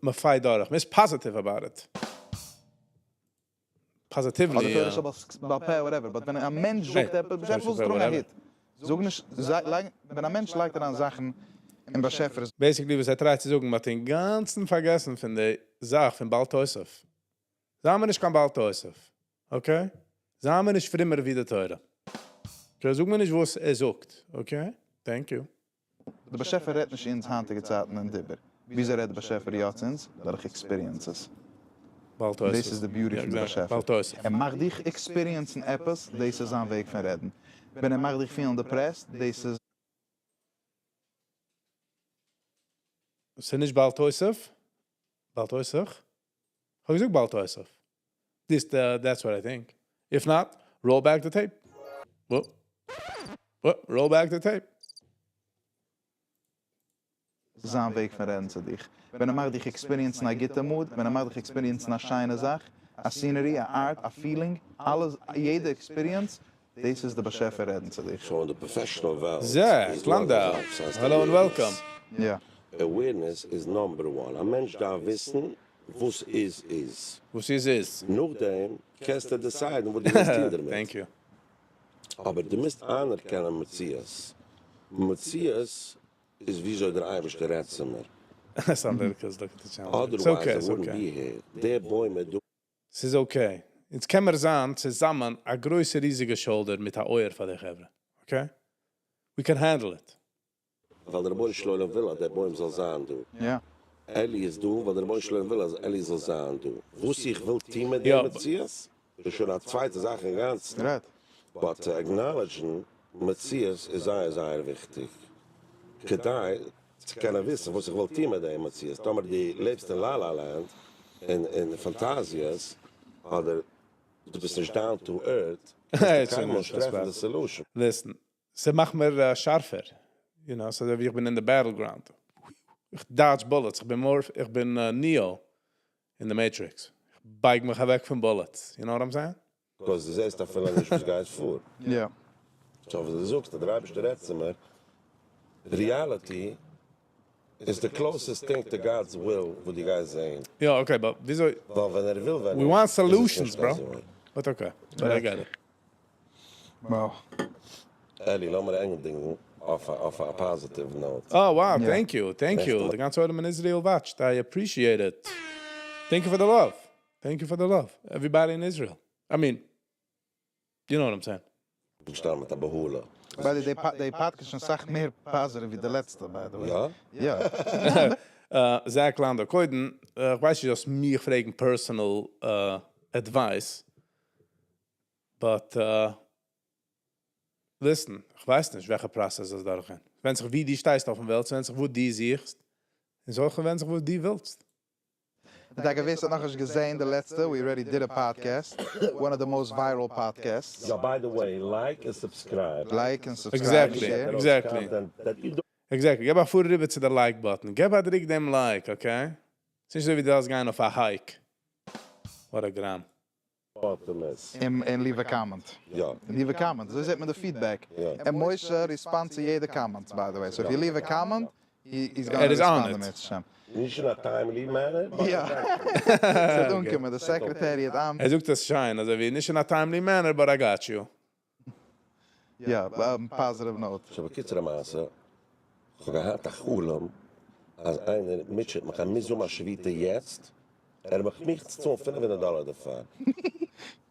מ'פייט דורך, מ'איז positive about it. Positively. אדער תורה שבעל פה whatever, but ווען א מענטש זאגט עפעס, באשעפער וויל זאלסט טראגן א הוט, זאג נישט, ווען א מענטש לייגט אריין זאכן אין באשעפער איז. Basically וואס ער try ט צו זאגן, מ'האט אינגאנצן פארגעסן פון די זאך פון בל תוסיף. זיי מיר נישט קיין בל תוסיף, okay? זיי מיר נישט פרומער ווי די תורה. Okay, זאג מיר נישט וואס ער זאגט, okay? Thank you. דער באשעפער רעדט נישט אונז היינטיגע צייטן אין דיבור. וויאזוי רעדט דער באשעפער יא צו אונז? דורך experiences. דאס איז די beauty פון די באשעפער. ער מאכט דיך experience ן עפעס, דאס איז זיין וועג פון רעדן. ווען ער מאכט דיך פילן depressed, דאס איז. ס'איז נישט בל תוסיף? בל תוסיף? כ'האב געזאגט בל תוסיף. This that's what I think. If not, roll back the tape. Roll back the tape. זיין וועג פון רעדן צו דיך. ווען ער מאכט דיך experience ן א גוטע mood, ווען ער מאכט דיך experience ן א שיינע זאך, א scenery, א art, א feeling, אלעס, יעדע experience, דאס איז די באשעפער רעדן צו דיך. So אין די professional וועלט זעק איז דא אזא לאנדאו, זאך וואס הייסט hello and awareness. Welcome. יא. Awareness איז number one. א מענטש דארף וויסן וואס איז איז. וואס איז איז. נאכדעם קענסטו decide ן וואס דו ווילסט טון דערמיט. Thank you. אבער דו מוזט איינערקענען מציאות. מציאות איז וויאזוי דער אייבערשטער רעדט צו מיר. Otherwise I wouldn't be here. דער בוים איז דא. ס'איז okay. אונז קען מיר זיין צוזאמען א גרויסע ריזיגע shoulder מיט א אויער פאר די חברה. Okay? We can handle it. ווייל דער רבונו של עולם וויל אז דער בוים זאל זיין דא. יא. אלי איז דא ווייל דער רבונו של עולם וויל אז אלי זאל זיין דא. וואס איך וויל טון מיט דעם מציאות איז שוין א צווייטע זאך אינגאנצן. But צו acknowledge ן מציאות איז זייער זייער וויכטיג. כדי צו קענען וויסן וואס איך וויל טון מיט דעם מציאות. טאמער דו לעבסט אין la la land, אין פאנטאזיעס, אדער דו ביסט נישט down to earth, וועסטו קיינמאל נישט טרעפן די solution. Listen, ס'מאכט מיר שארפער, you know, ס'אזוי ווי איך בין אין די battleground, איך dodge bullets, איך בין Morph, איך בין Neo אין די Matrix, איך בייג מיך אוועק פון bullets, you know what I'm saying? Because דו זעסט אפילו נישט וואס גייט פאר. יא. So וואס דו זאגסט אז דער אייבערשטער רעדט צו מיר, reality איז די closest thing to God's will וואס דו גייסט זעהן. יא okay, but וויאזוי. ווייל ווען ער וויל ווען We want נישט, איז עס solutions נישט bro. אזוי. But okay, but I get it. Wow. אלי, לאמיר ענדיגן אויף א positive note. Oh wow, thank you, thank you, די גאנצע עולם אין איזריעל watch ט, I appreciate it. Thank you for the love, thank you for the love, everybody אין איזריעל, I mean, you know what I'm saying. געשטאנען מיט א בהלה. By the way, די פאדקעסט איז שוין סאך מער positive ווי די לעצטע by the way. יא? יא. זאק לאנדא, קודם, איך ווייס נישט זאלסט מיך פרעגן personal advice, but listen, איך ווייס נישט וועלכע process זאלסט דורכגיין. ווענדט זיך ווי דו שטייסט אויפן וועלט, ס'ווענדט זיך וואס דו זוכסט, און ס'אויך ווענדט זיך וואס דו ווילסט. טאקע ווער ס'האט נאכנישט געזעהן די לעצטע, we already did a podcast, one of the most viral podcasts. יא by the way, like און subscribe. Like און subscribe און share. Exactly. Exactly. געב א פאר אריבער צו די like button. געב א דריק דעם like, okay? ס'נישט אזוי ווי דו דארפסט גיין אויף א hike. What a גראם. און leave a comment. יא. Leave a comment. אזוי זעט מען די feedback. און משה respond צו יעדע comment by the way. So if you leave a comment, he is gonna respond אם ירצה השם. נישט אין א timely manner. יא. ס'וועט אנקומען די secretary האט ער זאגט עס שיין, אזוי ווי נישט אין א timely manner but I got you. יא, positive note. So בקיצור המעשה, כ'האב געהאט א חלום אז איינער מוטשעט מיך, ער מוז האבן א שביתה יעצט, ער האט מיך צו צאלן 500 דאלער דערפאר.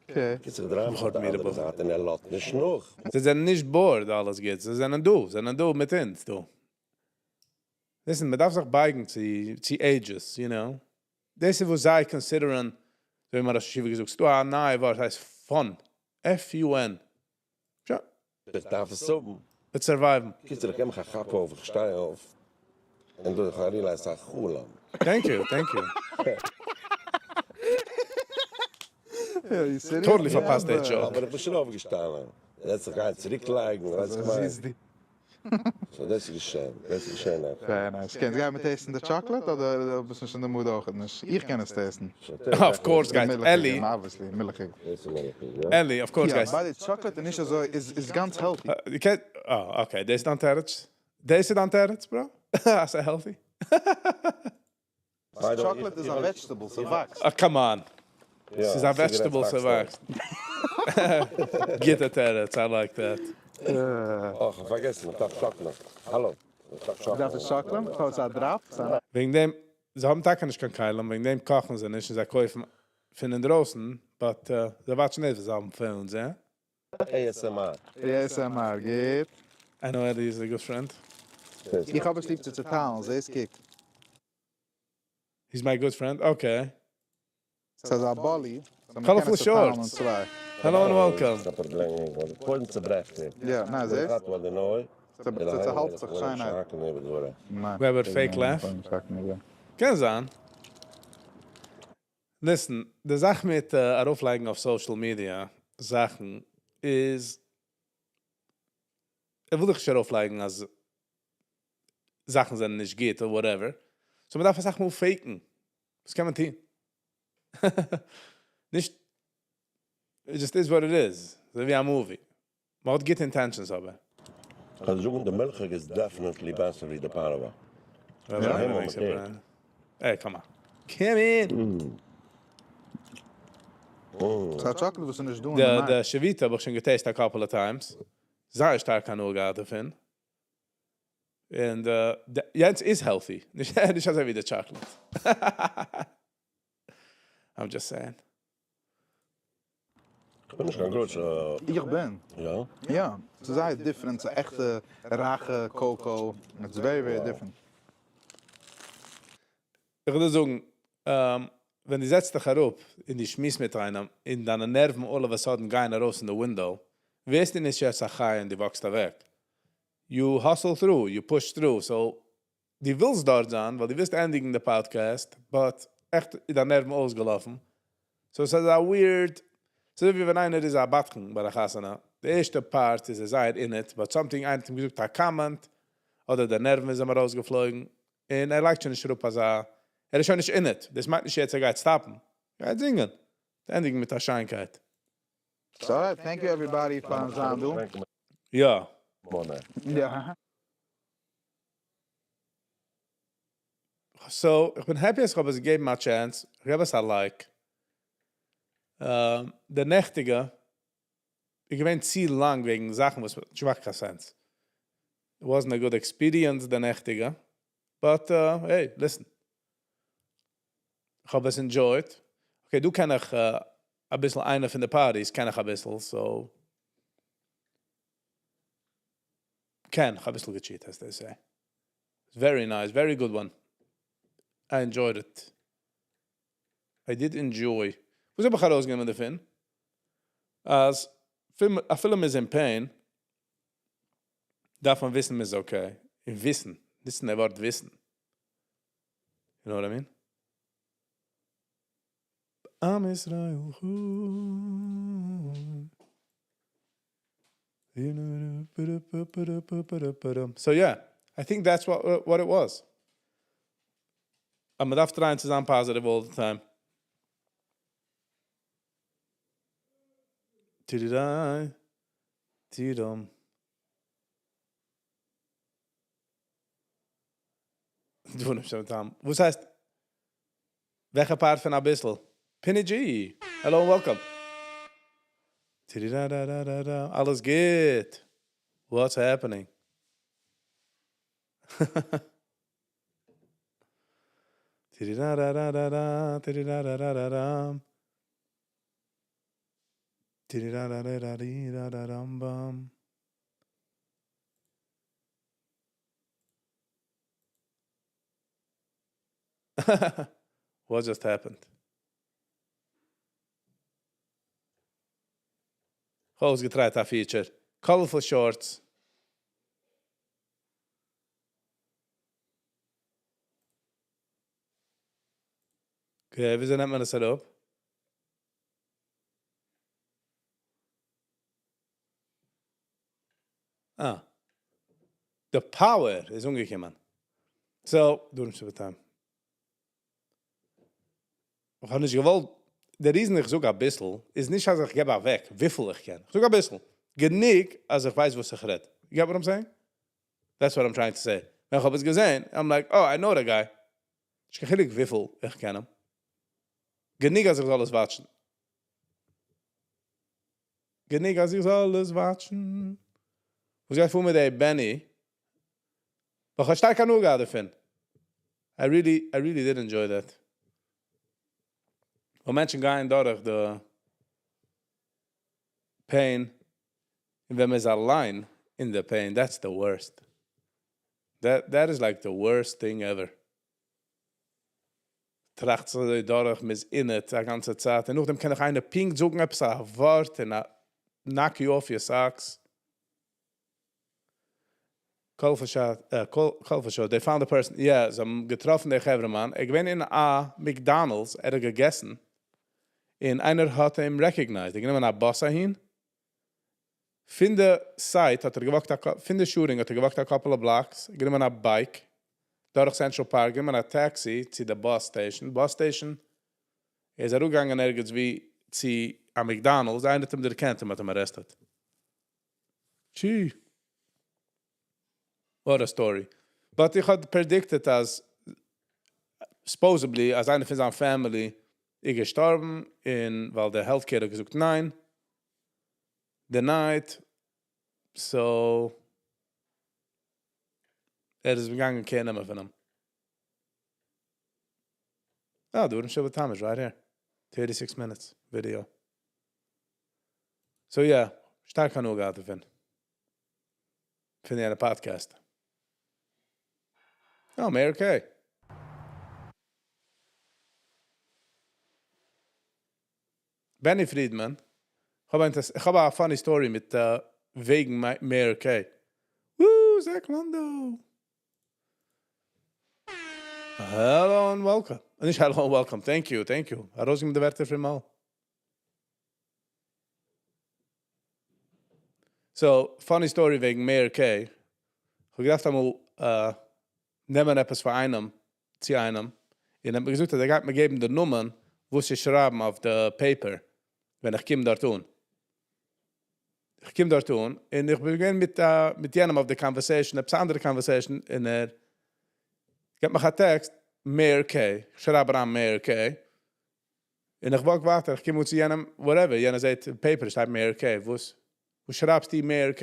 בקיצור איך דריי מיך אויף די אנדערע זייט און ער לאזט נישט נאך. זיי זענען נישט bored אלעס גוט, זיי זענען דא, זענען דא מיט אונז דא. Listen, מען דארף זיך בייגן צו ages, you know. דאס איז וואס זיי consider ען, אזוי ווי מיין ראש ישיבה געזאגט, ס'דא א נייע ווארט הייסט fun, F-U-N. שוין. איך דארף עס האבן. וועט survive ן. קיצור איך געב מיך א כאפ אויף, איך שטיי אויף, און דא איך realize ס'איז א חלום. Thank you, thank you. Totally פארפאסט די joke. אבער איך בין שוין אויפגעשטאנען. יעצט זיך גיין צוריק לייגן, ווייסט איך מיין. So דאס איז געשען, דאס איז געשען נעכטן. Very nice. קענסט גיין מיט taste ן די chocolate אדער ביסט נישט אין די mood אויכעט נישט? איך קען עס taste ן. Of course גייט אלי. Obviously, מילכיג. דאס איז מילכיג, יא. אלי, of course גייסט. יא, by the chocolate איז נישט אזוי, איז גאנץ healthy. דו קענסט, אה, okay, דאס איז דיין תירוץ? דאס איז דיין תירוץ, bro? אז ס'איז healthy? Chocolate איז א vegetable, ס'וואקסט. אה, come on. ס'איז א vegetable, ס'וואקסט. גוטע תירוץ, I like that. אה, כ'האב פארגעסן, איך דארף שאקלען. האלא. איך דארף שאקלען. דארפסט עס שאקלען? ס'איז א drop? וועגן דעם, זיי האבן טאקע נישט קיין כלים, וועגן דעם קאכן זיי נישט און זיי קויפן פון אינדרויסן, but זיי watch ן נישט וואס זיי האבן phones, הע? ASMR. ASMR, גוט. I know Eddie is a good friend. איך האב עס ליב צו צעטיילן, זעסט קוק. He's my good friend? Okay. ס'איז א באלי. Colorful shorts. Hello and welcome. קודם צעברעכט ער. יא, ניין, זעסט? ס'צעהאלט זיך שיינערהייט. Weber fake laugh? קען זיין. Listen, די זאך מיט ארויפלייגן אויף social media זאכן איז, איך וויל דיך נישט ארויפלייגן אז זאכן זענען נישט גוט or whatever. So מ'דארף אסאך מאל fake ן. וואס קען מען טון? נישט, it just is what it is. אזוי ווי א movie. מ'האט גוטע intentions אבער. כ'קען זאגן די מילכיג איז definitely בעסער ווי די פארעווע. Hey, come on. Come in! ס'איז א chocolate וואס איז נישט דא אין די market. די שביתה האב איך שוין גע taste ט א couple of times. זייער שטארק הנאה געהאט דערפון. און יענץ איז healthy. נישט אזוי ווי די chocolate. I'm just saying. כ'בין נישט קיין גרויסע. איך בין. יא? יא. ס'איז זייער different. ס'איז עכטע רייכע cocoa. It's very very different. איך וויל דיר זאגן, ווען דו זעצט דיך אראפ און דו שמועסט מיט איינעם און דיינע נערוון all of a sudden גייען ארויס אין די window, ווערסטו נישט יעצט א חיה און דו walk סט אוועק. You hustle through, you push through, so דו ווילסט דארט זיין, ווייל דו ווילסט ענדיגן די podcast, but עכט איז דיין נערוון אויסגעלאפן. So ס'איז א weird, ס'איז ווי ווען איינער איז א בדחן ביי א חתונה. די ערשטע part איז ער זייער in it, but something איינער האט אים געזאגט א comment, אדער די נערוון איז אים ארויסגעפלויגן, און ער לייגט שוין נישט אראפ אזא, ער איז שוין נישט in it. דאס מיינט נישט יעצט ער גייט stop ן. ער גייט זינגען. ענדיגן מיט א שיינקייט. So, alright, thank you everybody פארן זיין דא. יא. יא. So, איך בין happy אז איך האב עס געגעבן א chance. איך געב עס א like. די נעכטיגע איז געווען צו לאנג וועגן זאכן וואס נישט מאכט קיין sense. It wasn't a good experience די נעכטיגע. But, hey, listen. איך האב עס enjoyed. Okay, דא קען איך אביסל איינער פון די parties, קען איך אביסל, so. קען איך אביסל גע cheat, as they say. It's very nice, very good one. I enjoyed it. I did enjoy. וואס האב איך ארויסגענומען דערפון? אז אפילו מ'איז אין pain, דארף מען וויסן מ'איז okay. און וויסן, וויסן דער ווארט וויסן. You know what I mean? עם ישראל חי. So yeah, I think that's what what it was. אז מ'דארף try ען צו זיין positive all the time. טיריריי, טירום. דו נעמסט שוין טעם. וואס הייסט? וועלכע part פון אביסל? Pinny G! Hello and welcome! טירירארארארא, אלעס גוט? What's happening? טירירארארארא, טירירארארארא. טיריראראראראראראראמבאם. What just happened? כ'האב אויסגעטרייט א feature. Colorful shorts. Okay, וויאזוי נעמט מען עס אראפ? אה. The power איז אנגעקומען. So, דו נעמסט איבער time. איך האב נישט געוואלט, די reason איך זאג אביסל, איז נישט אז איך געב אוועק וויפיל איך קען. איך זאג אביסל. גענוג אז איך ווייס וואס איך רעד. You get what I'm saying? That's what I'm trying to say. ווען איך האב עס געזען, I'm like, oh, I know the guy. נישט קיין חילוק וויפיל איך קען אים. גענוג אז איך זאל עס watch ן. גענוג אז איך זאל עס watch ן. וואס גייט פאר מיט די Benny? איך האב שטארק הנאה געהאט דערפון. I really, I really did enjoy that. ווען מענטשן גייען דורך די pain, און ווען מען איז אליין in the pain, that's the worst. That, that is like the worst thing ever. טראכט זיך אזוי דורך, מ'איז אין it א גאנצע צייט, און נאכדעם קען דיך איינער פונקט זאגן עפעס א ווארט און knock you off your socks. Call for sure. They found the person. Yeah, זיי האבן געטראפן דער חברה'מאן. ער איז געווען אין א McDonald's, ער האט געגעסן. און איינער האט אים recognized. ער האט גענומען א באס אהין. פון די site האט ער גע walk ט, פון די shooting האט ער גע walk ט א couple of blocks, גענומען א bike, דורך Central Park, גענומען א taxi צו די bus station. Bus station, ער איז אראפגעגאנגען ערגעץ ווי צו א McDonald's, איינער האט אים דערקענט און מ'האט אים arrested. Gee. What a story. But איך האב predicted אז supposedly אז איינער פון זיין family איז געשטארבן און ווייל די healthcare האט געזאגט ניין. Denied. So ער איז געגאנגען care נעמען פון אים. Ah, דו רעדסט איבער right here. 36 minutes video. So yeah, שטארק הנאה געהאט דערפון. פון די podcast. Oh, Mayor K. Benny Friedman. איך האב א funny story מיט וועגן Mayor K. Woo, Zach Lando. Hello and welcome. נישט hello and welcome. Thank you, thank you. ארויסגעבן די ווערטער פון מויל. So, funny story וועגן Mayor K. איך האב געדארפט אמאל נעמען עפעס פאר איינעם, צו איינעם. און ער האט מיר געזאגט, אז ער גייט מיר געבן די נאמען, וואס איך שרייבן אויף די paper, ווען איך קום דארט אן. איך קום דארט אן, און איך בין געווען מיט, מיט יענעם אויף די conversation, עפעס אנדערע conversation, און ער גיבט מיר א text, Mayor K. איך שרייב אריין Mayor K. און איך walk ווייטער, איך קום צו יענעם, whatever, יענער זעט, paper שטייט Mayor K. וואס, וואו שרייבסטו Mayor K?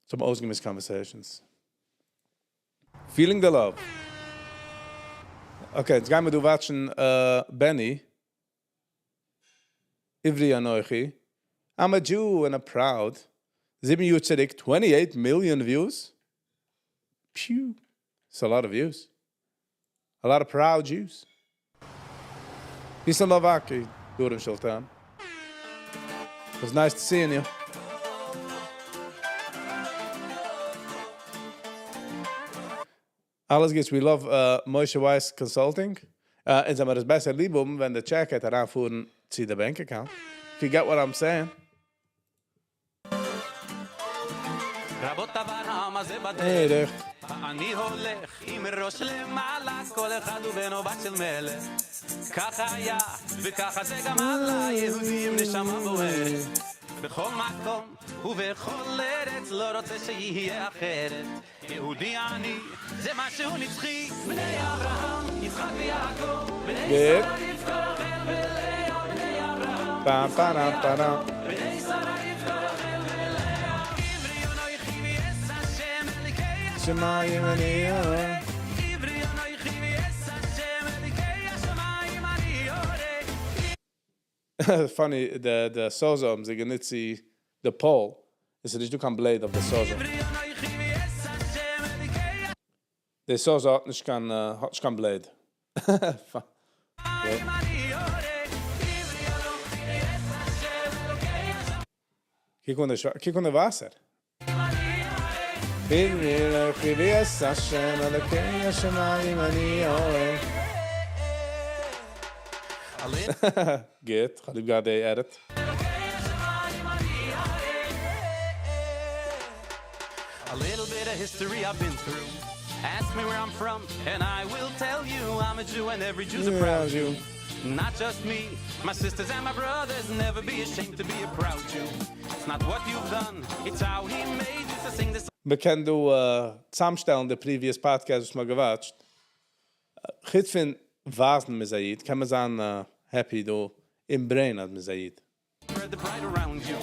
צום אויסגעמישט conversations. Feeling the love. Okay, יעצט גייען מיר דא watch ן Benny. עברי אנוכי. I'm a Jew and I'm proud. 7 יאר צוריק, 28 million views. Pew. It's a lot of views. A lot of proud Jews. Peace and love, Aki. Durim Shultan. It was nice to seeing you. אלעס גוטס, we love Moshe Weiss Consulting. אונז האמיר עס בעסער ליב האבן ווען די check וועט אריינפארן צו די bank account. If you get what I'm saying. דרך. אני הולך עם ראש למעלה, כל אחד הוא בן או בת של מלך. ככה היה, וככה זה גם הלאה, יהודי עם נשמה בוערת. בכל מקום ובכל ארץ, לא רוצה שיהיה אחרת. יהודי אני, זה משהו נצחי. בני אברהם, יצחק ויעקב, בני גוט. שרה, רבקה, רחל ולאה, בני אברהם, פם פם פם. בני שרה, רבקה, רחל ולאה. עברי אנוכי ויעש השם אלוקי שמיים אני יורא. עברי אנוכי ויעש השם אלוקי השמיים אני יורא. Funny, די Sawzall האבן זיי גענוצט צו די pole. עס איז נישט דא קיין blade אויף די Sawzall. עברי אנוכי ויעש השם אלוקי די Sawzall האט נישט קיין, האט נישט קיין blade. אני יורא. עברי אנוכי ויעש השם אלוקי קוק אן די קוק אן די וואסער. עברי אנוכי ויעש השם אלוקי השמיים אני יורא. גוט, כ'האב ליב געהאט די edit. A little bit of history I've been through. Ask me where I'm from, and I will tell you I'm a Jew, and every Jew's a proud Jew. Not just me, my sisters and my brothers. Never be ashamed to be a proud Jew. It's not what you've done, it's how he made you to sing this מ'קען דא צוזאמשטעלן די previous podcast וואס מ'האט גע watch ט. חוץ פון ווייזן מ'איז א איד, קען מען זיין happy דא אין brain אז מ'איז א איד. Spread the pride around you.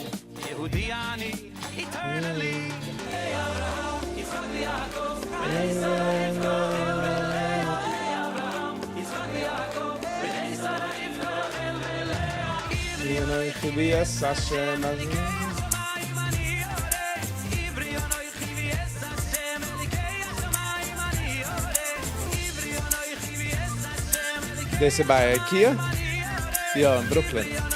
יהודי אני, eternally. בני אברהם, יצחק ויעקב, בני שרה, רבקה, רחל ולאה. בני אברהם, יצחק ויעקב, בני שרה, רבקה, רחל ולאה. עברי אנוכי ויעש השם השמיים אני יורא. עברי אנוכי ויעש השם אלוקי השמיים אני יורא. עברי אנוכי ויעש השם אלוקי דאס איז ביי IKEA? יא, אין Brooklyn. אנוכי ויעש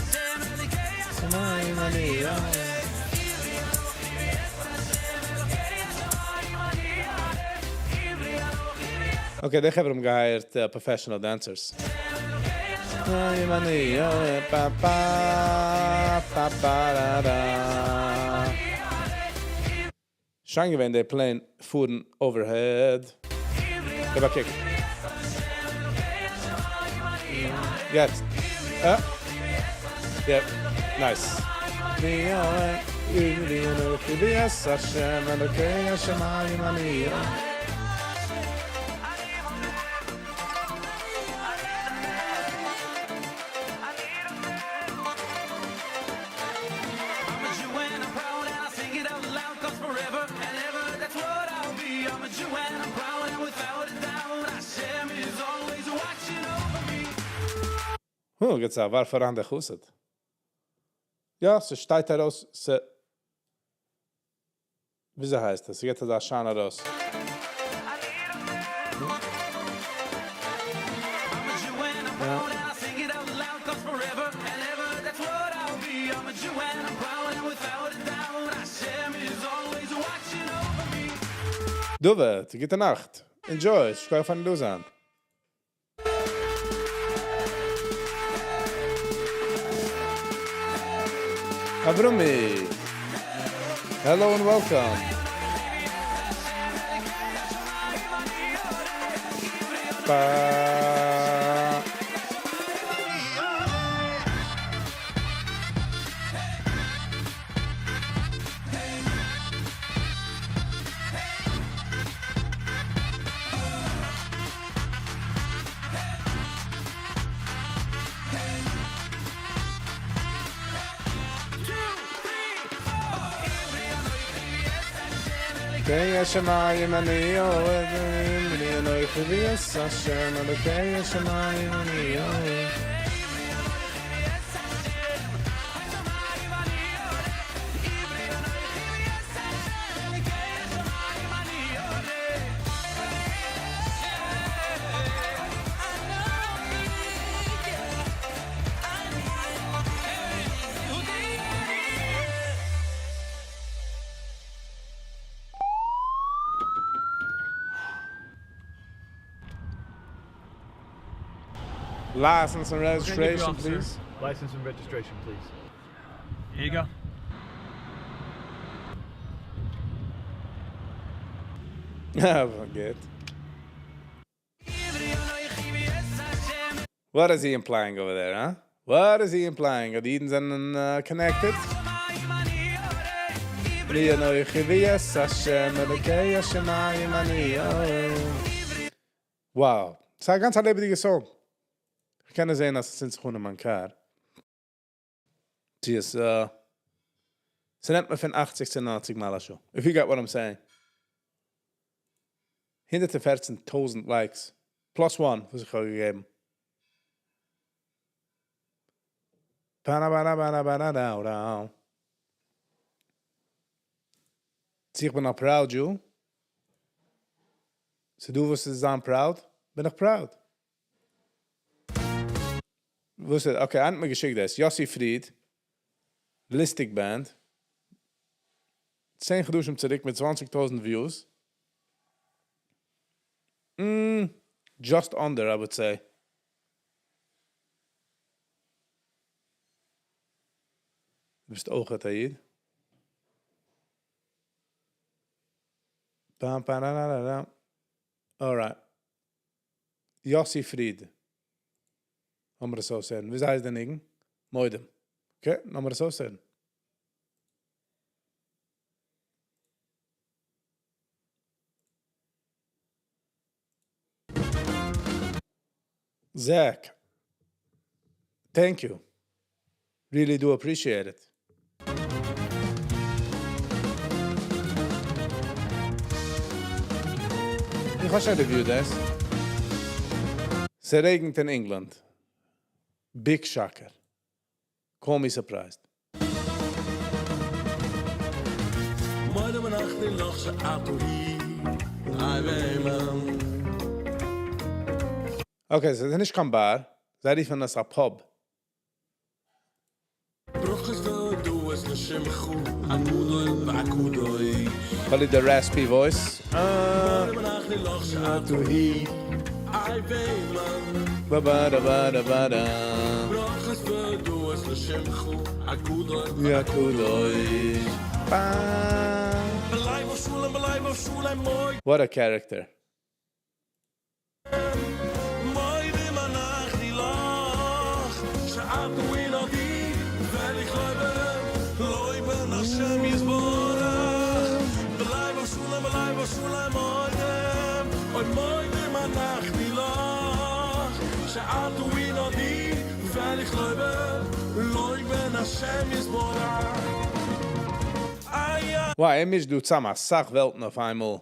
השם אלוקי שמיים אני יורא. Okay, די חברה האבן גע hire ט professional dancers. שמיים אני יורא, פא פא פא פא רא רא. שיין געווען די plane פארן overhead. גיב א קוק. יעצט. Yep, nice. עברי אנוכי ויעש השם אלוקי השמיים אני יורא. I'm a Jew and I'm proud and I sing it out loud 'cause forever and ever that's what I'll be. I'm a Jew and I'm proud and without a doubt Hashem is always watching over me. הו, געבט א ווארף אריין דער חסיד. יא, ס'שטייט ארויס, ס' וויאזוי הייסט עס? ס'געבט אזא שיין ארויס. I'm a Jew and I'm proud and I sing it out loud 'cause forever and ever that's what I'll be. I'm a Jew and I'm proud and without a doubt Hashem is always watching over me. דוד, גוטע נאכט. Enjoy, שכוח פארן דא זיין. Avrumi. Hello and welcome. Pa. אלוקי השמיים אני יורא, עברי אנוכי ויעש השם, אלוקי השמיים אני יורא. License and registration please. License and registration please. Here you go. גוט. What is he implying over there, huh? What is he implying? אז די אידן זענען connected? ואנכי ואת השם אלוקי השמים אני Wow. ס'איז א גאנץ א לעבעדיגע song. איך קען זען אז עס צינדט זיך אן אין מיין car. זי איז, ס'נעמט מיר פון 80 צו 90 מייל א שעה. If you get what I'm saying. 114,000 likes. Plus one, וואס איך האב געגעבן. Ba-da-ba-da-ba-da-ba-da-dow-dow. צו איך בין א proud Jew? ס'דא וואס איז זיין proud? בין איך proud. וואס איז, okay, איינער האט מיר געשיקט דאס. יוסי פריד, ליסטיג Band. 10 חדשים צוריק מיט 20,000 views. Just under, I would say. דו ביסט אויך א איד. Bam, ba, da, da, da, da. Alright. יוסי פריד. לאמיר עס אויסהערן. ווי הייסט דער ניגון? מודים. Okay, לאמיר עס אויסהערן. Zach, thank you. Really do appreciate it. איך האב שוין review דאס. ס'רעגנט אין ענגלאנד. Big shocker. Call me surprised. מודים אנחנו לך שאתו היא, איי וועמען. Okay, ס'איז נישט קיין bar. זיי רופן עס א pub. ברכות והודאות לשמך הגדול והקדוש. Probably the raspy voice. מודים אנחנו לך שאתו היא, איי וועמען. Ba ba da ba da ba da. ברכות והודאות לשמך הגדול והקדוש. Ba. בלב שלם בלב שלם מוי. What a character. מודים אנחנו לך שאת וינודי ואליך לויבן לויבן השם יתברך בלב שלם בלב שלם מודים אוי מודים אנחנו לך שאת וינודי ואליך לויבן לויבן השם יתברך איי Wow, ער מישט דא צאם א סאך וועלטן אויף איינמאל.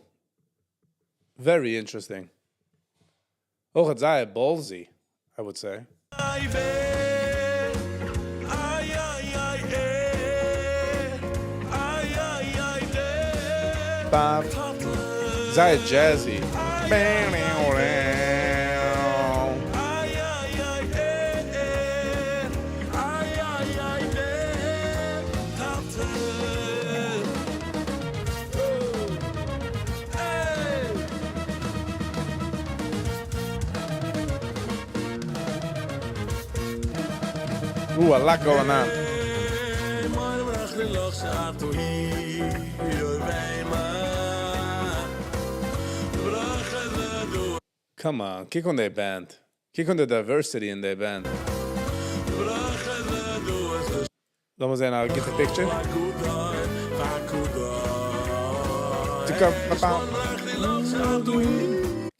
Very interesting. אויך האט זייער ballsy, I would say. איי ווער איי איי איי אה איי איי איי דער Bop. זייער jazzy. איי איי איי אה איי איי איי דער טאטע איי Ooh, a lot going on. מודים אנחנו לך שאתו היא אוי וועמען ברכות והודאות Come on, קוק אן די band. קוק אן the diversity in the band. ברכות והודאות לאמיר זען א גוטע picture. הגדול והקדוש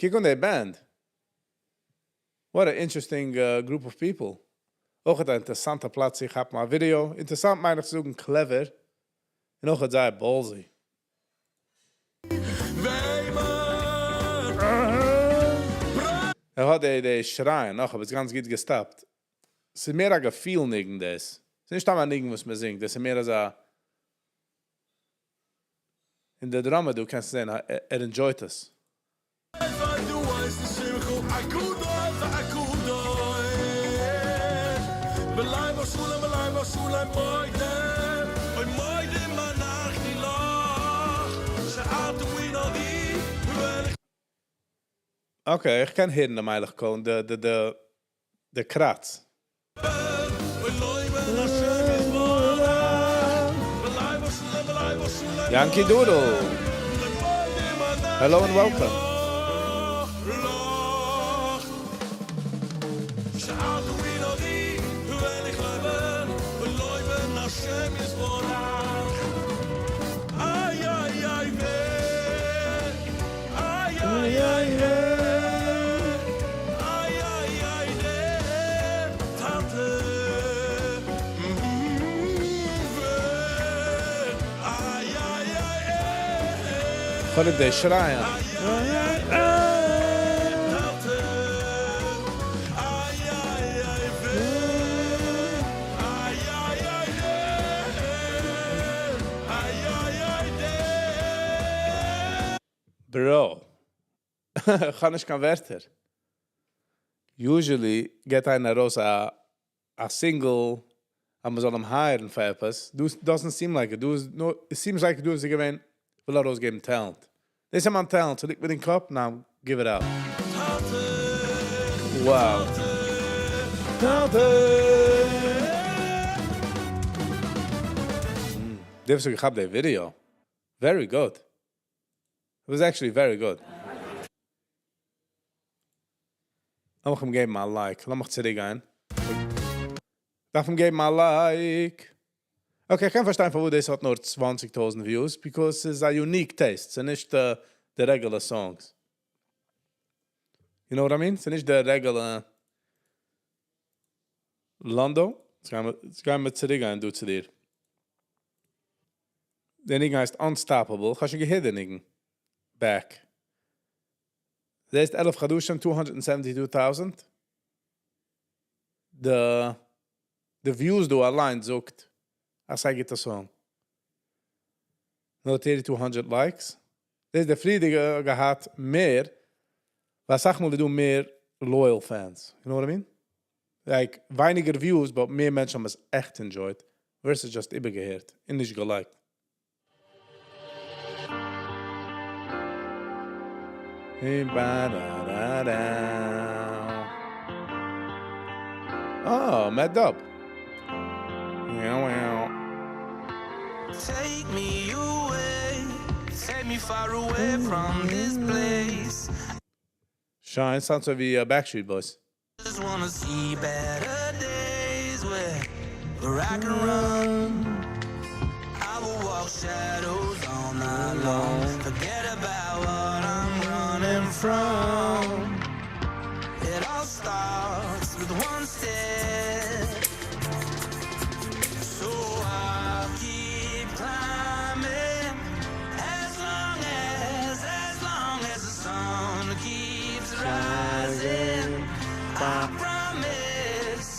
קוק אן די band. What an interesting group of people. אויך אן אינטערעסאנטע פלאץ, איך האב מאל א video. אינטערעסאנט מיין איך צו זאגן clever. און אויך זייער ballsy. וועמען ער האט די, די שרייען נאך, אבער עס איז גאנץ גוט געסטאפט. עס איז מער א געפיל ניגון דאס. עס איז נישט א ניגון וואס מען זינגט, דאס איז מער אזא... אין די drummer, דו קענסט זען, ער enjoyt עס. והודאות לשמך הגדול והקדוש בלב שלם בלב שלם מודים אוי מודים אנחנו לך שאת וינודי Okay, איך קען הערן די מיילעך קול, די, די, די, די קראץ. Yankee Doodle! Hello and welcome. כ'האב די שרייען. Bro. כ'האב נישט קיין ווערטער. Usually געט איינער ארויס א א single אז מ'זאל אים hire ן פאר עפעס. דא doesn't seem like it. דא איז נאר, it seems like דא איז געווען, וויל ארויסגעבן talent. דאס איז מיין talent, ס'ליגט מיר אין קאפ, now give it out. Wow. טאטע! דער וואס האט געכאפט די video. Very good. It was actually very good. לאמיך אים געבן א like. לאמיך צוריקגיין. דארף אים געבן א like. Okay, איך קען פארשטיין פארוואס דאס האט נאר 20,000 views, because ס'איז א unique taste. ס'איז נישט די regular songs. You know what I mean? ס'איז נישט די regular Lando. יעצט גייען מיר צוריקגיין דא צו דיר. דער ניגון הייסט Unstoppable. איך האב שוין געהערט דער ניגון. Back. דער איז 11 חדשים, 272,000. די views דא אליין זאגט, אז ס'איז א גוטע song. נאר 3200 likes. דאס איז דער פריערדיגע געהאט מער, ווייל אסאך מאל איז דא מער loyal fans. You know what I mean? Like, ווייניגער views, but מער מענטשן האבן עס עכט enjoyed, versus just איבערגעהערט און נישט גע like ט. Hey, ba da da da. Oh, Mad Dub. Meow, meow. Take me away, take me far away from this place. שיין, sounds ווי Backstreet Boys. Just wanna see better days where, where I can run. I will walk shadows all night long. Forget about what I'm running from. It all starts with one step. So I'll keep climbing as long as, as long as the sun keeps rising. I promise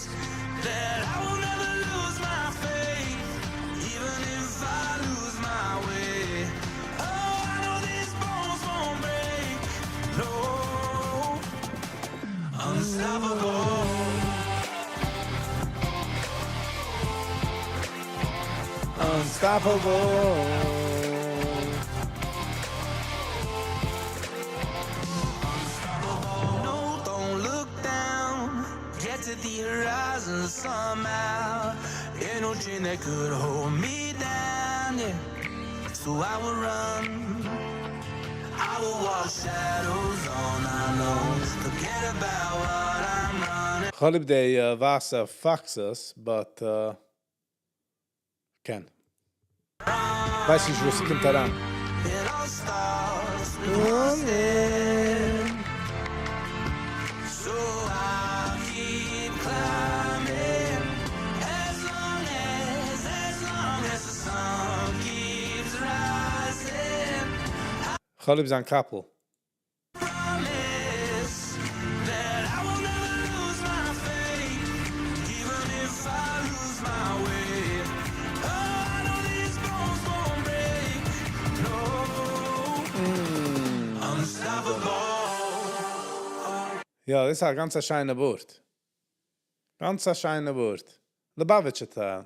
that I will never lose my faith, even if I lose my way. Oh, I know these bones won't break. No, unstoppable. Unstoppable. No, don't look down. Get to the horizon somehow. Ain't no chain that could hold me down. Yeah. So I will run. I will walk shadows all night long. Forget about what I'm running. כ'האב ליב די ווייסע foxes, but קען. ווייס נישט, וואו ס'קומט אריין. It all starts with one step. So I'll keep climbing as long as, as long as the sun keeps rising. כ'האב ליב זיין קאפל. Promise that I will never lose my faith, even if I lose my way. Oh, I know these bones won't break. No, unstoppable. יא, דאס איז א גאנץ א שיינע בארד. גאנץ א שיינע בארד. Lubavitch style.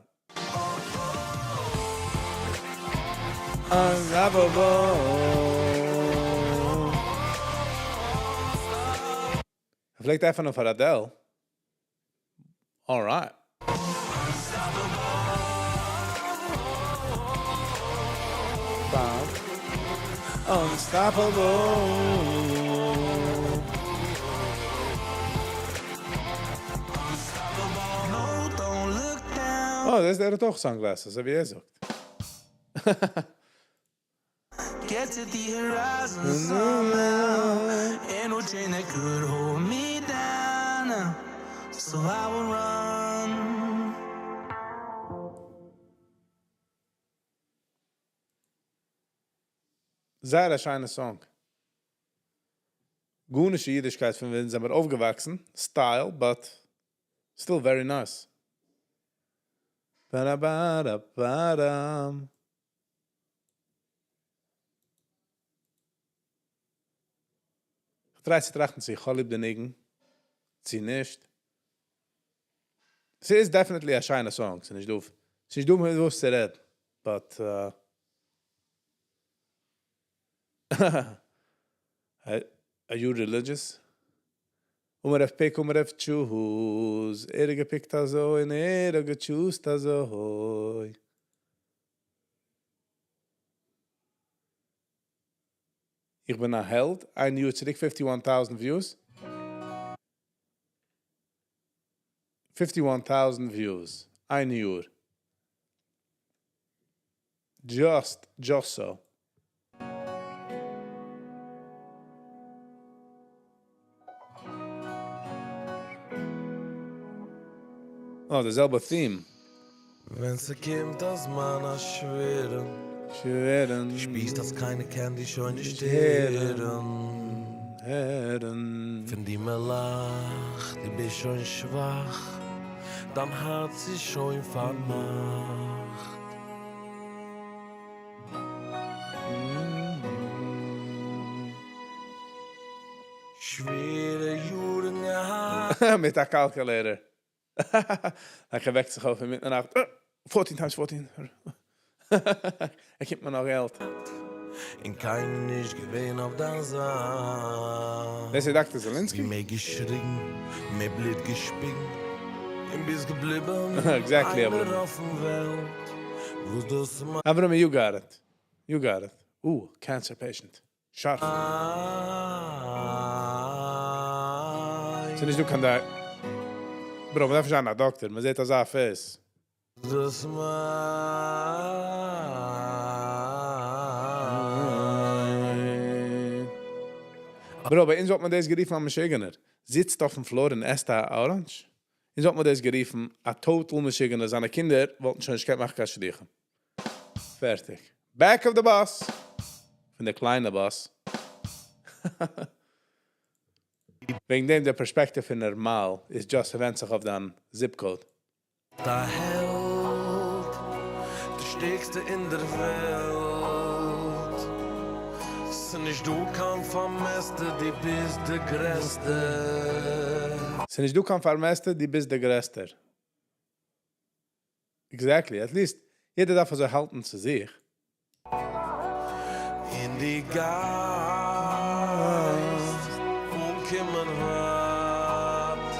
Unstoppable. ער פלעגט עפענען פאר Adele. Alright. Unstoppable. Oh, דאס ער האט אויך sunglasses, אזוי ווי ער זאגט. Get to the horizon somehow. Ain't no chain that could hold me down. So I will run. זייער א שיינע song. גארנישט אידישקייט פון ווען זעמיר אויפגעוואקסן, style, but still very nice. Ba-da-ba-da-ba-dam. איך try צו טראכטן צו איך האב ליב די ניגון, צו נישט. ס'איז definitely א שיינע song, ס'נישט דא, ס'נישט דא מיט וואס צו רעדן, but Are you religious? אמר אויף pick, אמר אויף choose. ער האט גע pick ט אזוי און ער האט גע choose ט אזוי. איך בין א העלד, איין יאר צוריק 51,000 views. 51,000 views, איין יאר. Just, just so. Oh, די זעלבע theme. ווען ס'קומט א זמן א שווערן. שווערן. דו שפירסט אז קיינער קען דיר שוין נישט הערן. הערן. פון דיר מ'לאכט, דו ביסט שוין שוואך. דיין הארץ איז שוין פארמאכט. שווערע יארן געהאט. מיט א calculator. ער וועקט זיך אויף אינמיטן נאכט. 14 times 14. ער קומט מיר נאך געלט. און קיינער נישט געווען אויף דיין זייט. דאס איז Doctor Zelinsky? ווי מער געשריגן, מער בלוט געשפיגן. און ביסט געבליבן Exactly, איינער Abraham. אויפן וועלט. וואס דאס Abraham, you got it. You got it. Ooh, cancer patient. שארף. ס'נישט דא קיין דיי. Bro, מ'דארף נישט זיין א דאקטער, מ'זעט אזא face. דאס מיינט. Bro, ביי אונז וואלט מען דאס גערופן א משוגענער. זיצט אויפן floor און עסט א orange. אונז וואלט מען דאס גערופן א total משוגענער. זיינע קינדער וואלטן שוין נישט געקענט מאכן קיין שידוכים. פערטיג. Back of the bus. פון די קליינע bus. וועגן דעם דער perspective פון נארמאל איז just ווענדט זיך אויף דיין zip code. דער העלד, דער שטערקסטע אין דער וועלט. ס'נישט דא קיין פארמעסטער, דו ביסט דער גרעסטער. ס'נישט דא קיין פארמעסטער, דו ביסט דער גרעסטער. Exactly, at least יעדער דארף אזוי האלטן צו זיך. און דו גייסט אנקומען ווייט,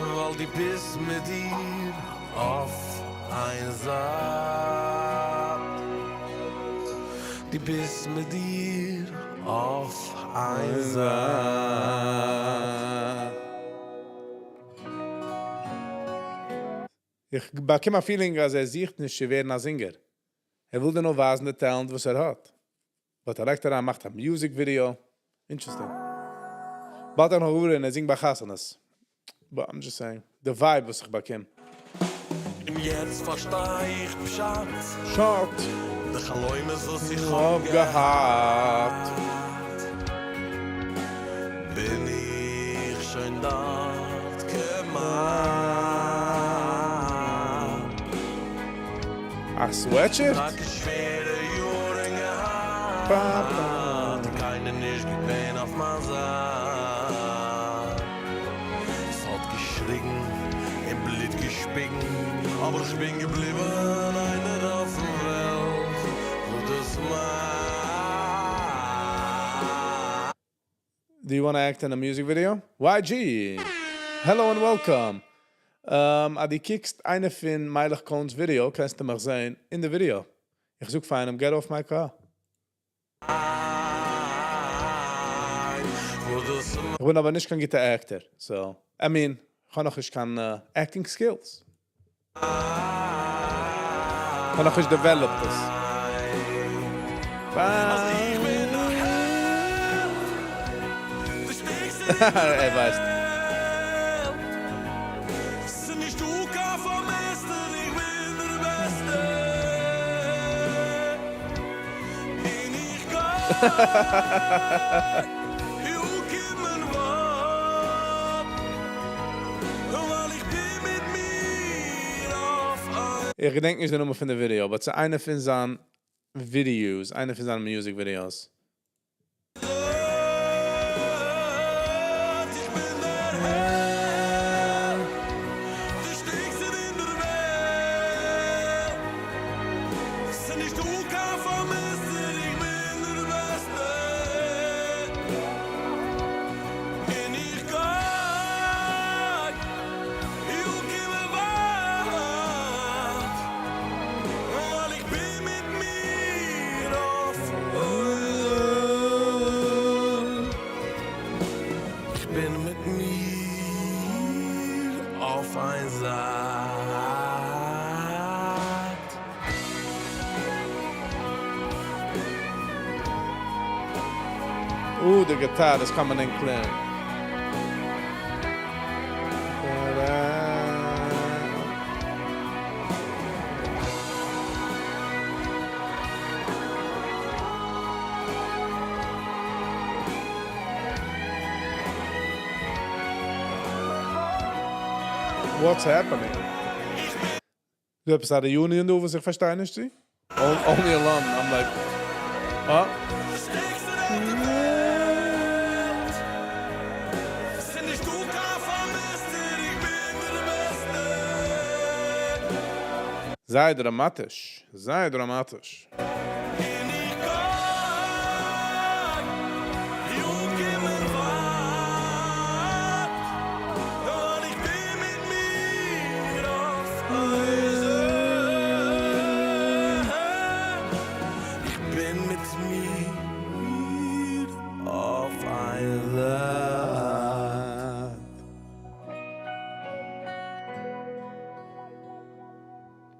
ווייל דו ביסט מיט דיר אויף איין זייט. דו ביסט מיט דיר אויף איין זייט. איך באקום א feeling אז ער זוכט נישט צו ווערן א singer. ער וויל דיר נאר ווייזן די talent וואס ער האט. But ער לייגט אריין, מאכט א music video. Interesting. באלד ער נאך און ער זינגט ביי חתונות. But I'm just saying, the vibe וואס איך באקום. און יעצט פארשטיי איך פשט. פשט. די חלומות וואס איך האב האב געהאט. געהאט. בין איך שוין דארט כמעט. א sweatshirt? טאקע שווערע יארן געהאט. Ba, ba. קיינער נישט געווען אויף מיין זייט. ס'האט געשריגן, און בלוט געשפיגן, אבער איך בין געבליבן איינער אויפן וועלט, וואו דאס מיינט. Do you want to act in a music video? YG! Hello and welcome. אז דו קוקסט איינע פון מיילעך קאהן'ס video קענסטו מיך זעהן אין די video. איך זאג פאר איינעם get off my car. איך בין אבער נישט קיין גוטע actor, so, I mean, איך האב נאכנישט קיין acting skills. איך האב נאכנישט developed עס. ער ווייסט. איך געדענק נישט די נאמען פון די video, but ס'איז איינע פון זיין videos, איינע פון זיינע music videos. Ooh, the guitar is coming in clear. What's happening? דא עפעס א reunion דא וואס איך פארשטיי נישט צו? Only alone, I'm like, אה? זייער דראמאטיש, זייער דראמאטיש.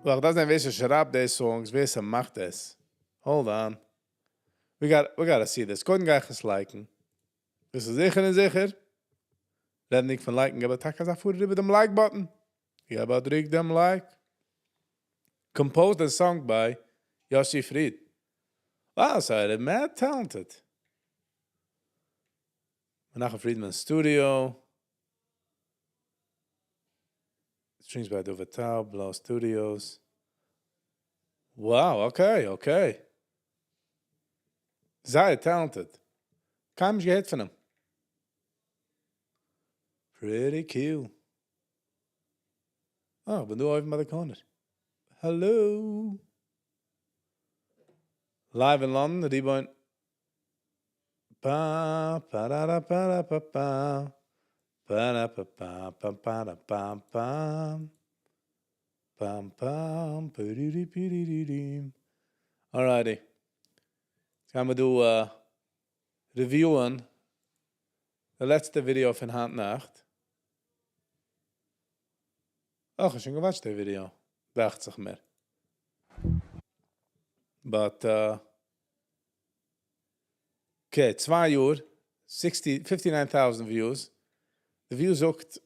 איך דארף זען ווער ס'שרייבט די songs, ווער ס'מאכט עס. Hold on. We got we gotta see this. קודם גיי איך עס like ן. דאס איז זיכער און זיכער. רעדנדיג פון like ן, געב א טאקע אזא פאר איבער דעם like button. געב א דריק דעם like. Composed and sung by Yossi Fried. Wow, so ער איז mad talented. Menachem Friedman Studio. Strings by Dovid Taub, Blau Studios. Wow, okay, okay. זייער talented. קיינמאל נישט געהערט פון אים. Pretty cool. אה, איך בין דא אויבן ביי די corner. Hello. Live in London, Reborn. Pa, pa, da, da, pa, da, pa, pa. Pa, da, pa, pa, pa, pa, da, pa, pa. Pam, pam, pa-di-di, pi-di-di-dim. Alrighty. יעצט גייען מיר דא review ען די לעצטע video פון היינט נאכט. אך, איך האב שוין גע watch ט די video. דאכט זיך מיר. But, okay, צוויי יאר, 60, 59,000 views. די view זאגט,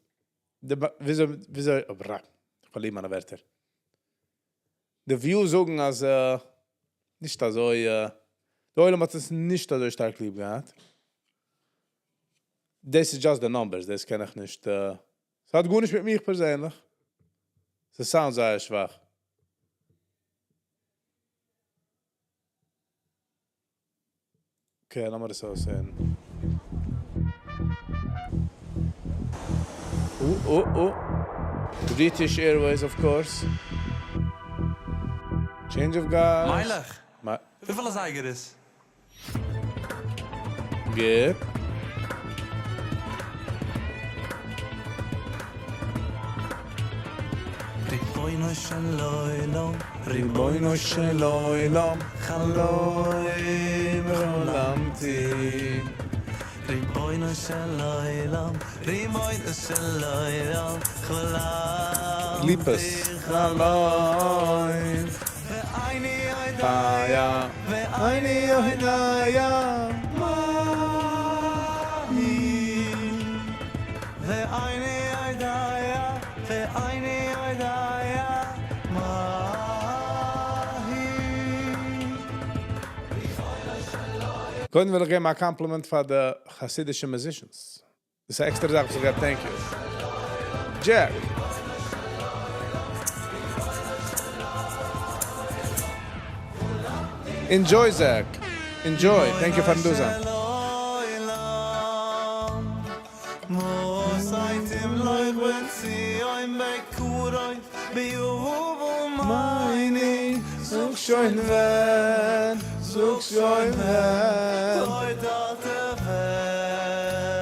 די, וויאזוי, וויאזוי, oh, ברא, איך פארליר מיינע ווערטער. די views זאגן אז נישט אזוי, די עולם האט עס נישט אזוי שטארק ליב געהאט. דאס איז just the numbers, דאס קען איך נישט, עס האט גארנישט מיט מיר פערזענליך. עס sound זייער שוואך. Okay, לאמיר עס אויסהערן. Oh, oh, oh. British Airways, of course. Change of guards. מיילעך, וויפיל אזייגער איז? Good. רבונו של עולם, רבונו של עולם, חלום חלמתי. רבונו של עולם, רבונו של עולם, חלמתי קליפות. חלום. ואיני יודע, ואיני יודע, מה היא. ואיני יודע, ואיני יודע, מה היא. קודם וויל איך געבן א compliment פאר די חסידישע musicians. דאס איז א עקסטערע זאך וואס איך געב thank you. Jack. Enjoy Zach. Enjoy. Thank you פארן דא זיין. זאג שוין ווען, זאג שוין ווען.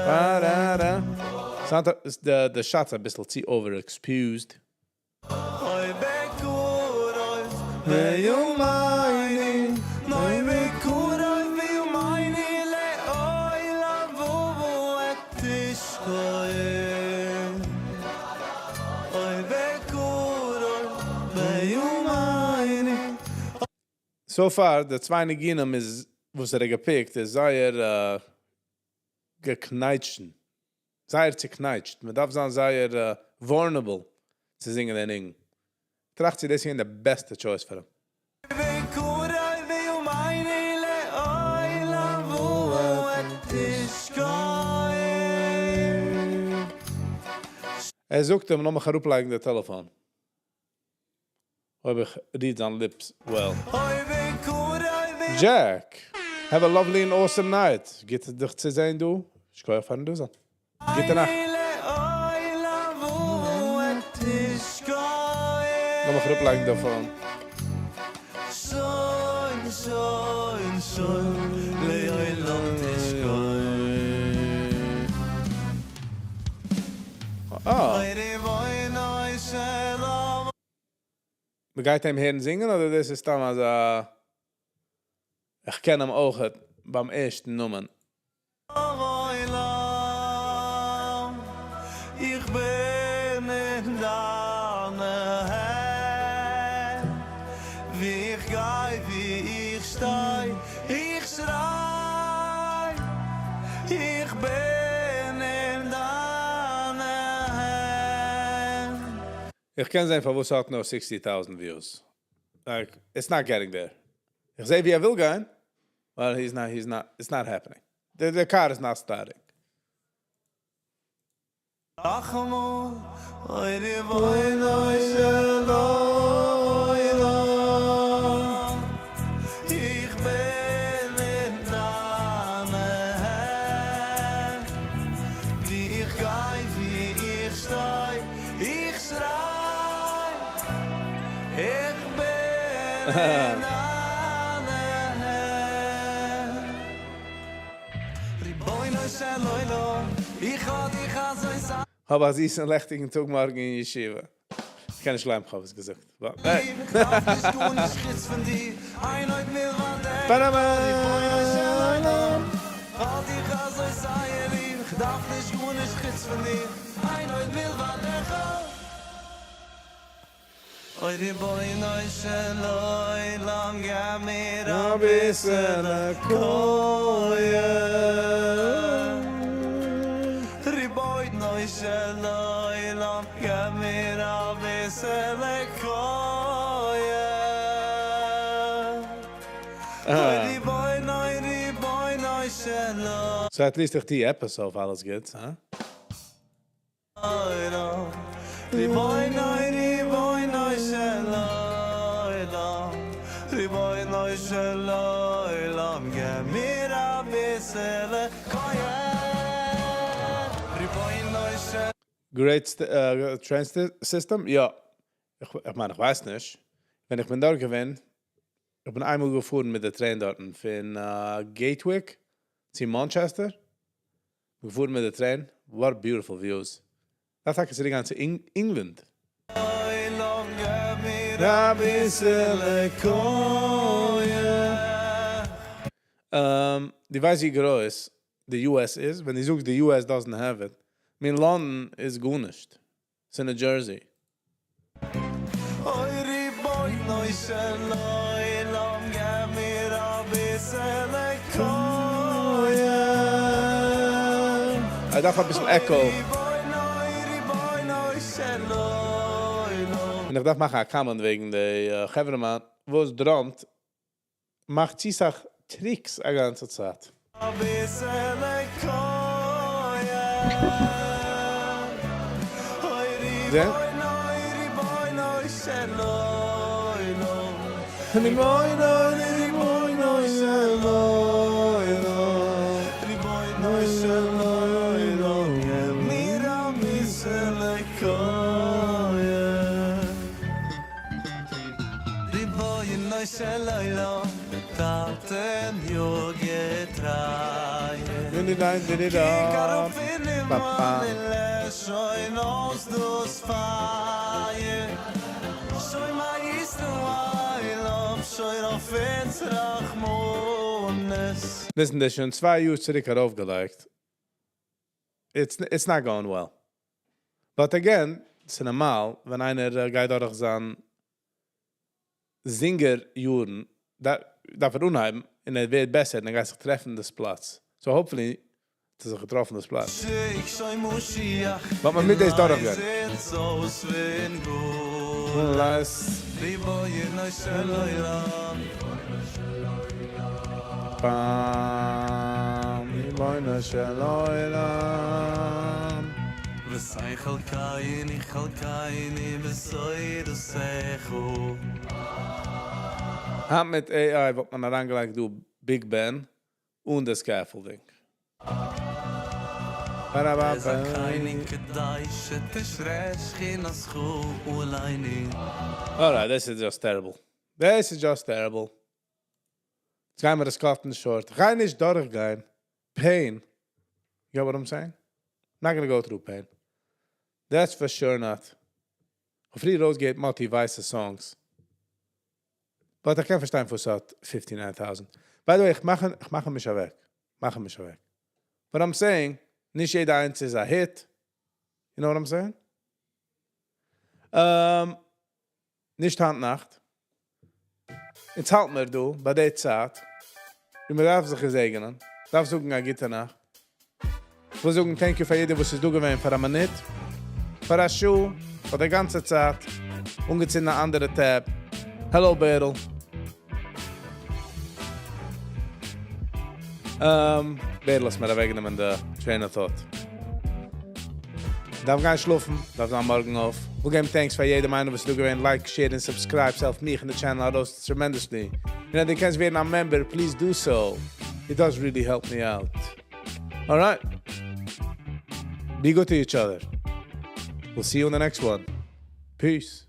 Ba-da-da. Sound the the shots אביסל צו overexposed. So far, די צוויי ניגונים איז, וואס ער האט גע pickט, איז זייער געקנייטשן. זייער צעקנייטשט. מען דארף זיין זייער vulnerable צו זינגען דעם ניגון. טראכט זיך, דאס איז די בעסטע choice פאר אים. ער זאגט אים, לאמיך אראפלייגן די טעלעפאן. אויב איך read זיין lips well. Jack, have a lovely and awesome night. גוט דיך צו זען דא. שכוח פארן דא זיין. גוטע נאכט. לאמיך אראפלייגן די phone. שוין, שוין, שוין, לעולם תשכון. Ah. מען גייט אים הערן זינגען אדער דאס איז סתם אזא איך קען אים אויך ביים ערשטן נאמען. איך בין אין דיינע הענט, ווי איך גיי, ווי איך שטיי, איך שריי, איך בין אין דיינע הענט. איך קען זען, פארוואס האט נאר 60,000 views. Like, it's not getting there. איך זע, ווי ער וויל גיין, but he's not, it's not happening. The car is not starting. נאכאמאל, אוי רבונו של עולם, איך בין אין דיינע הענט, ווי איך גיי, ווי איך שטיי, איך שריי, איך בין אין דיינע הענט. רבונו של עולם, איך האב דיך אזוי זייער האב א זיסן לעכטיגן טאג מארגן אין ישיבה. איך קען נישט גלייבן, איך האב עס געזאגט. But, hey. איך דארף נישט גארנישט חוץ פון דיר, אין עוד מלבדך. Panama. רבונו של עולם, האב דיך אזוי זייער ליב, איך דארף נישט גארנישט חוץ פון דיר, אין עוד מלבדך. אוי רבונו של עולם, געב מיר א ביסעלע כח. רבונו של עולם, געב מיר א ביסעלע כח. אוי רבונו, רבונו של So at least איך די עפעס אויף אלעס גוט, huh? עולם, רבונו, רבונו של עולם, רבונו של עולם, געב מיר א ביסעלע כח. רבונו של Great train system? יא. איך מיין, איך ווייס נישט. ווען איך בין דארט געווען, איך בין איינמאל געפארן מיט דער train דארטן פון Gatwick צו Manchester. געפארן מיט דער train. What beautiful views. דאס טאקע איז די גאנצע England. עולם. מיר אביסעלע כח. דו ווייסט ווי גרויס די US איז? ווען דו זאגסט די US doesn't have it, מיין לאנדאן איז גארנישט. ס'איז ניו דזשערסי. אוי רבונו של עולם געב מיר אביסעלע כח. איך דארף אביסל echo. רבונו של עולם. און איך דארף מאכן א comment וועגן די חברהמאן, וואס drumט, מאכט צו אסאך tricks א גאנצע צייט. אביסעלע כח. אוי זע? רבונו של עולם. רבונו של עולם. רבונו של עולם, געב מיר אביסעלע כח. רבונו של עולם, טאטעניו געטרייע. קיק אראפ אין הימל און לעש שוין אויס דאס פייער. שומר ישראל שומר אויף אונז רחמנות. Listen, דאס איז שוין צוויי יאר צוריק ארויפגעלייגט. It's not going well. But again, ס'איז נארמאל, ווען איינער גייט דורך זיין singer יארן, דארף ער אנהייבן, און ער ווערט בעסער, און ער גייט זיך טרעפן דאס פלאץ. So hopefully, האט ער זיך געטראפן דאס פלאץ. שיק שוין משיח. But מען מוז דאס דורכגיין. לייז אונז אויס פון גלות. רבונו של עולם. פעם, רבונו של עולם. ותן חלקנו חלקנו בתורתך. היינט מיט AI וואלט מען אריינגעלייגט דא Big Ben און די scaffolding. זכני כדי שתשרה שכינתך עלינו. Alright, this is just terrible. This is just terrible. יעצט גייען מיר דאס cutן short. גיי נישט דורכגיין. Pain. You get what I'm saying? Not gonna go through pain. That's for sure not. פריער ארויסגעבט מאטי ווייסע songs. But איך קען פארשטיין פארוואס ס'האט 59,000. By the way, איך מאך מיך אוועק. מאך מיך אוועק. But I'm saying, נישט יעדער איינס איז א hit. You know what I'm saying? נישט היינט נאכט. יעצט האלט מיר דא, ביי די צייט. ווי מען דארף זיך געזעגענען. דארף זאגן א גוטע נאכט. איך וויל זאגן thank you פאר יעדער וואס איז דא געווען פאר א מינוט, פאר א שעה, פאר די גאנצע צייט. אנגעצינדן אן אנדערע tab. Hello, Berel. Berel האט מיר אוועקגענומען די train of thought. דארף גיין שלאפן, דארף זיין מארגן אויף. וויל געבן thanks פאר יעדעם איינעם וואס איז דא געווען. Like, share and subscribe. ס'העלפט מיך און די channel ארויס tremendously. און אז דו קענסט ווערן א member, please do so. It does really help me out. All right. Be good to each other. We'll see you in the next one. Peace.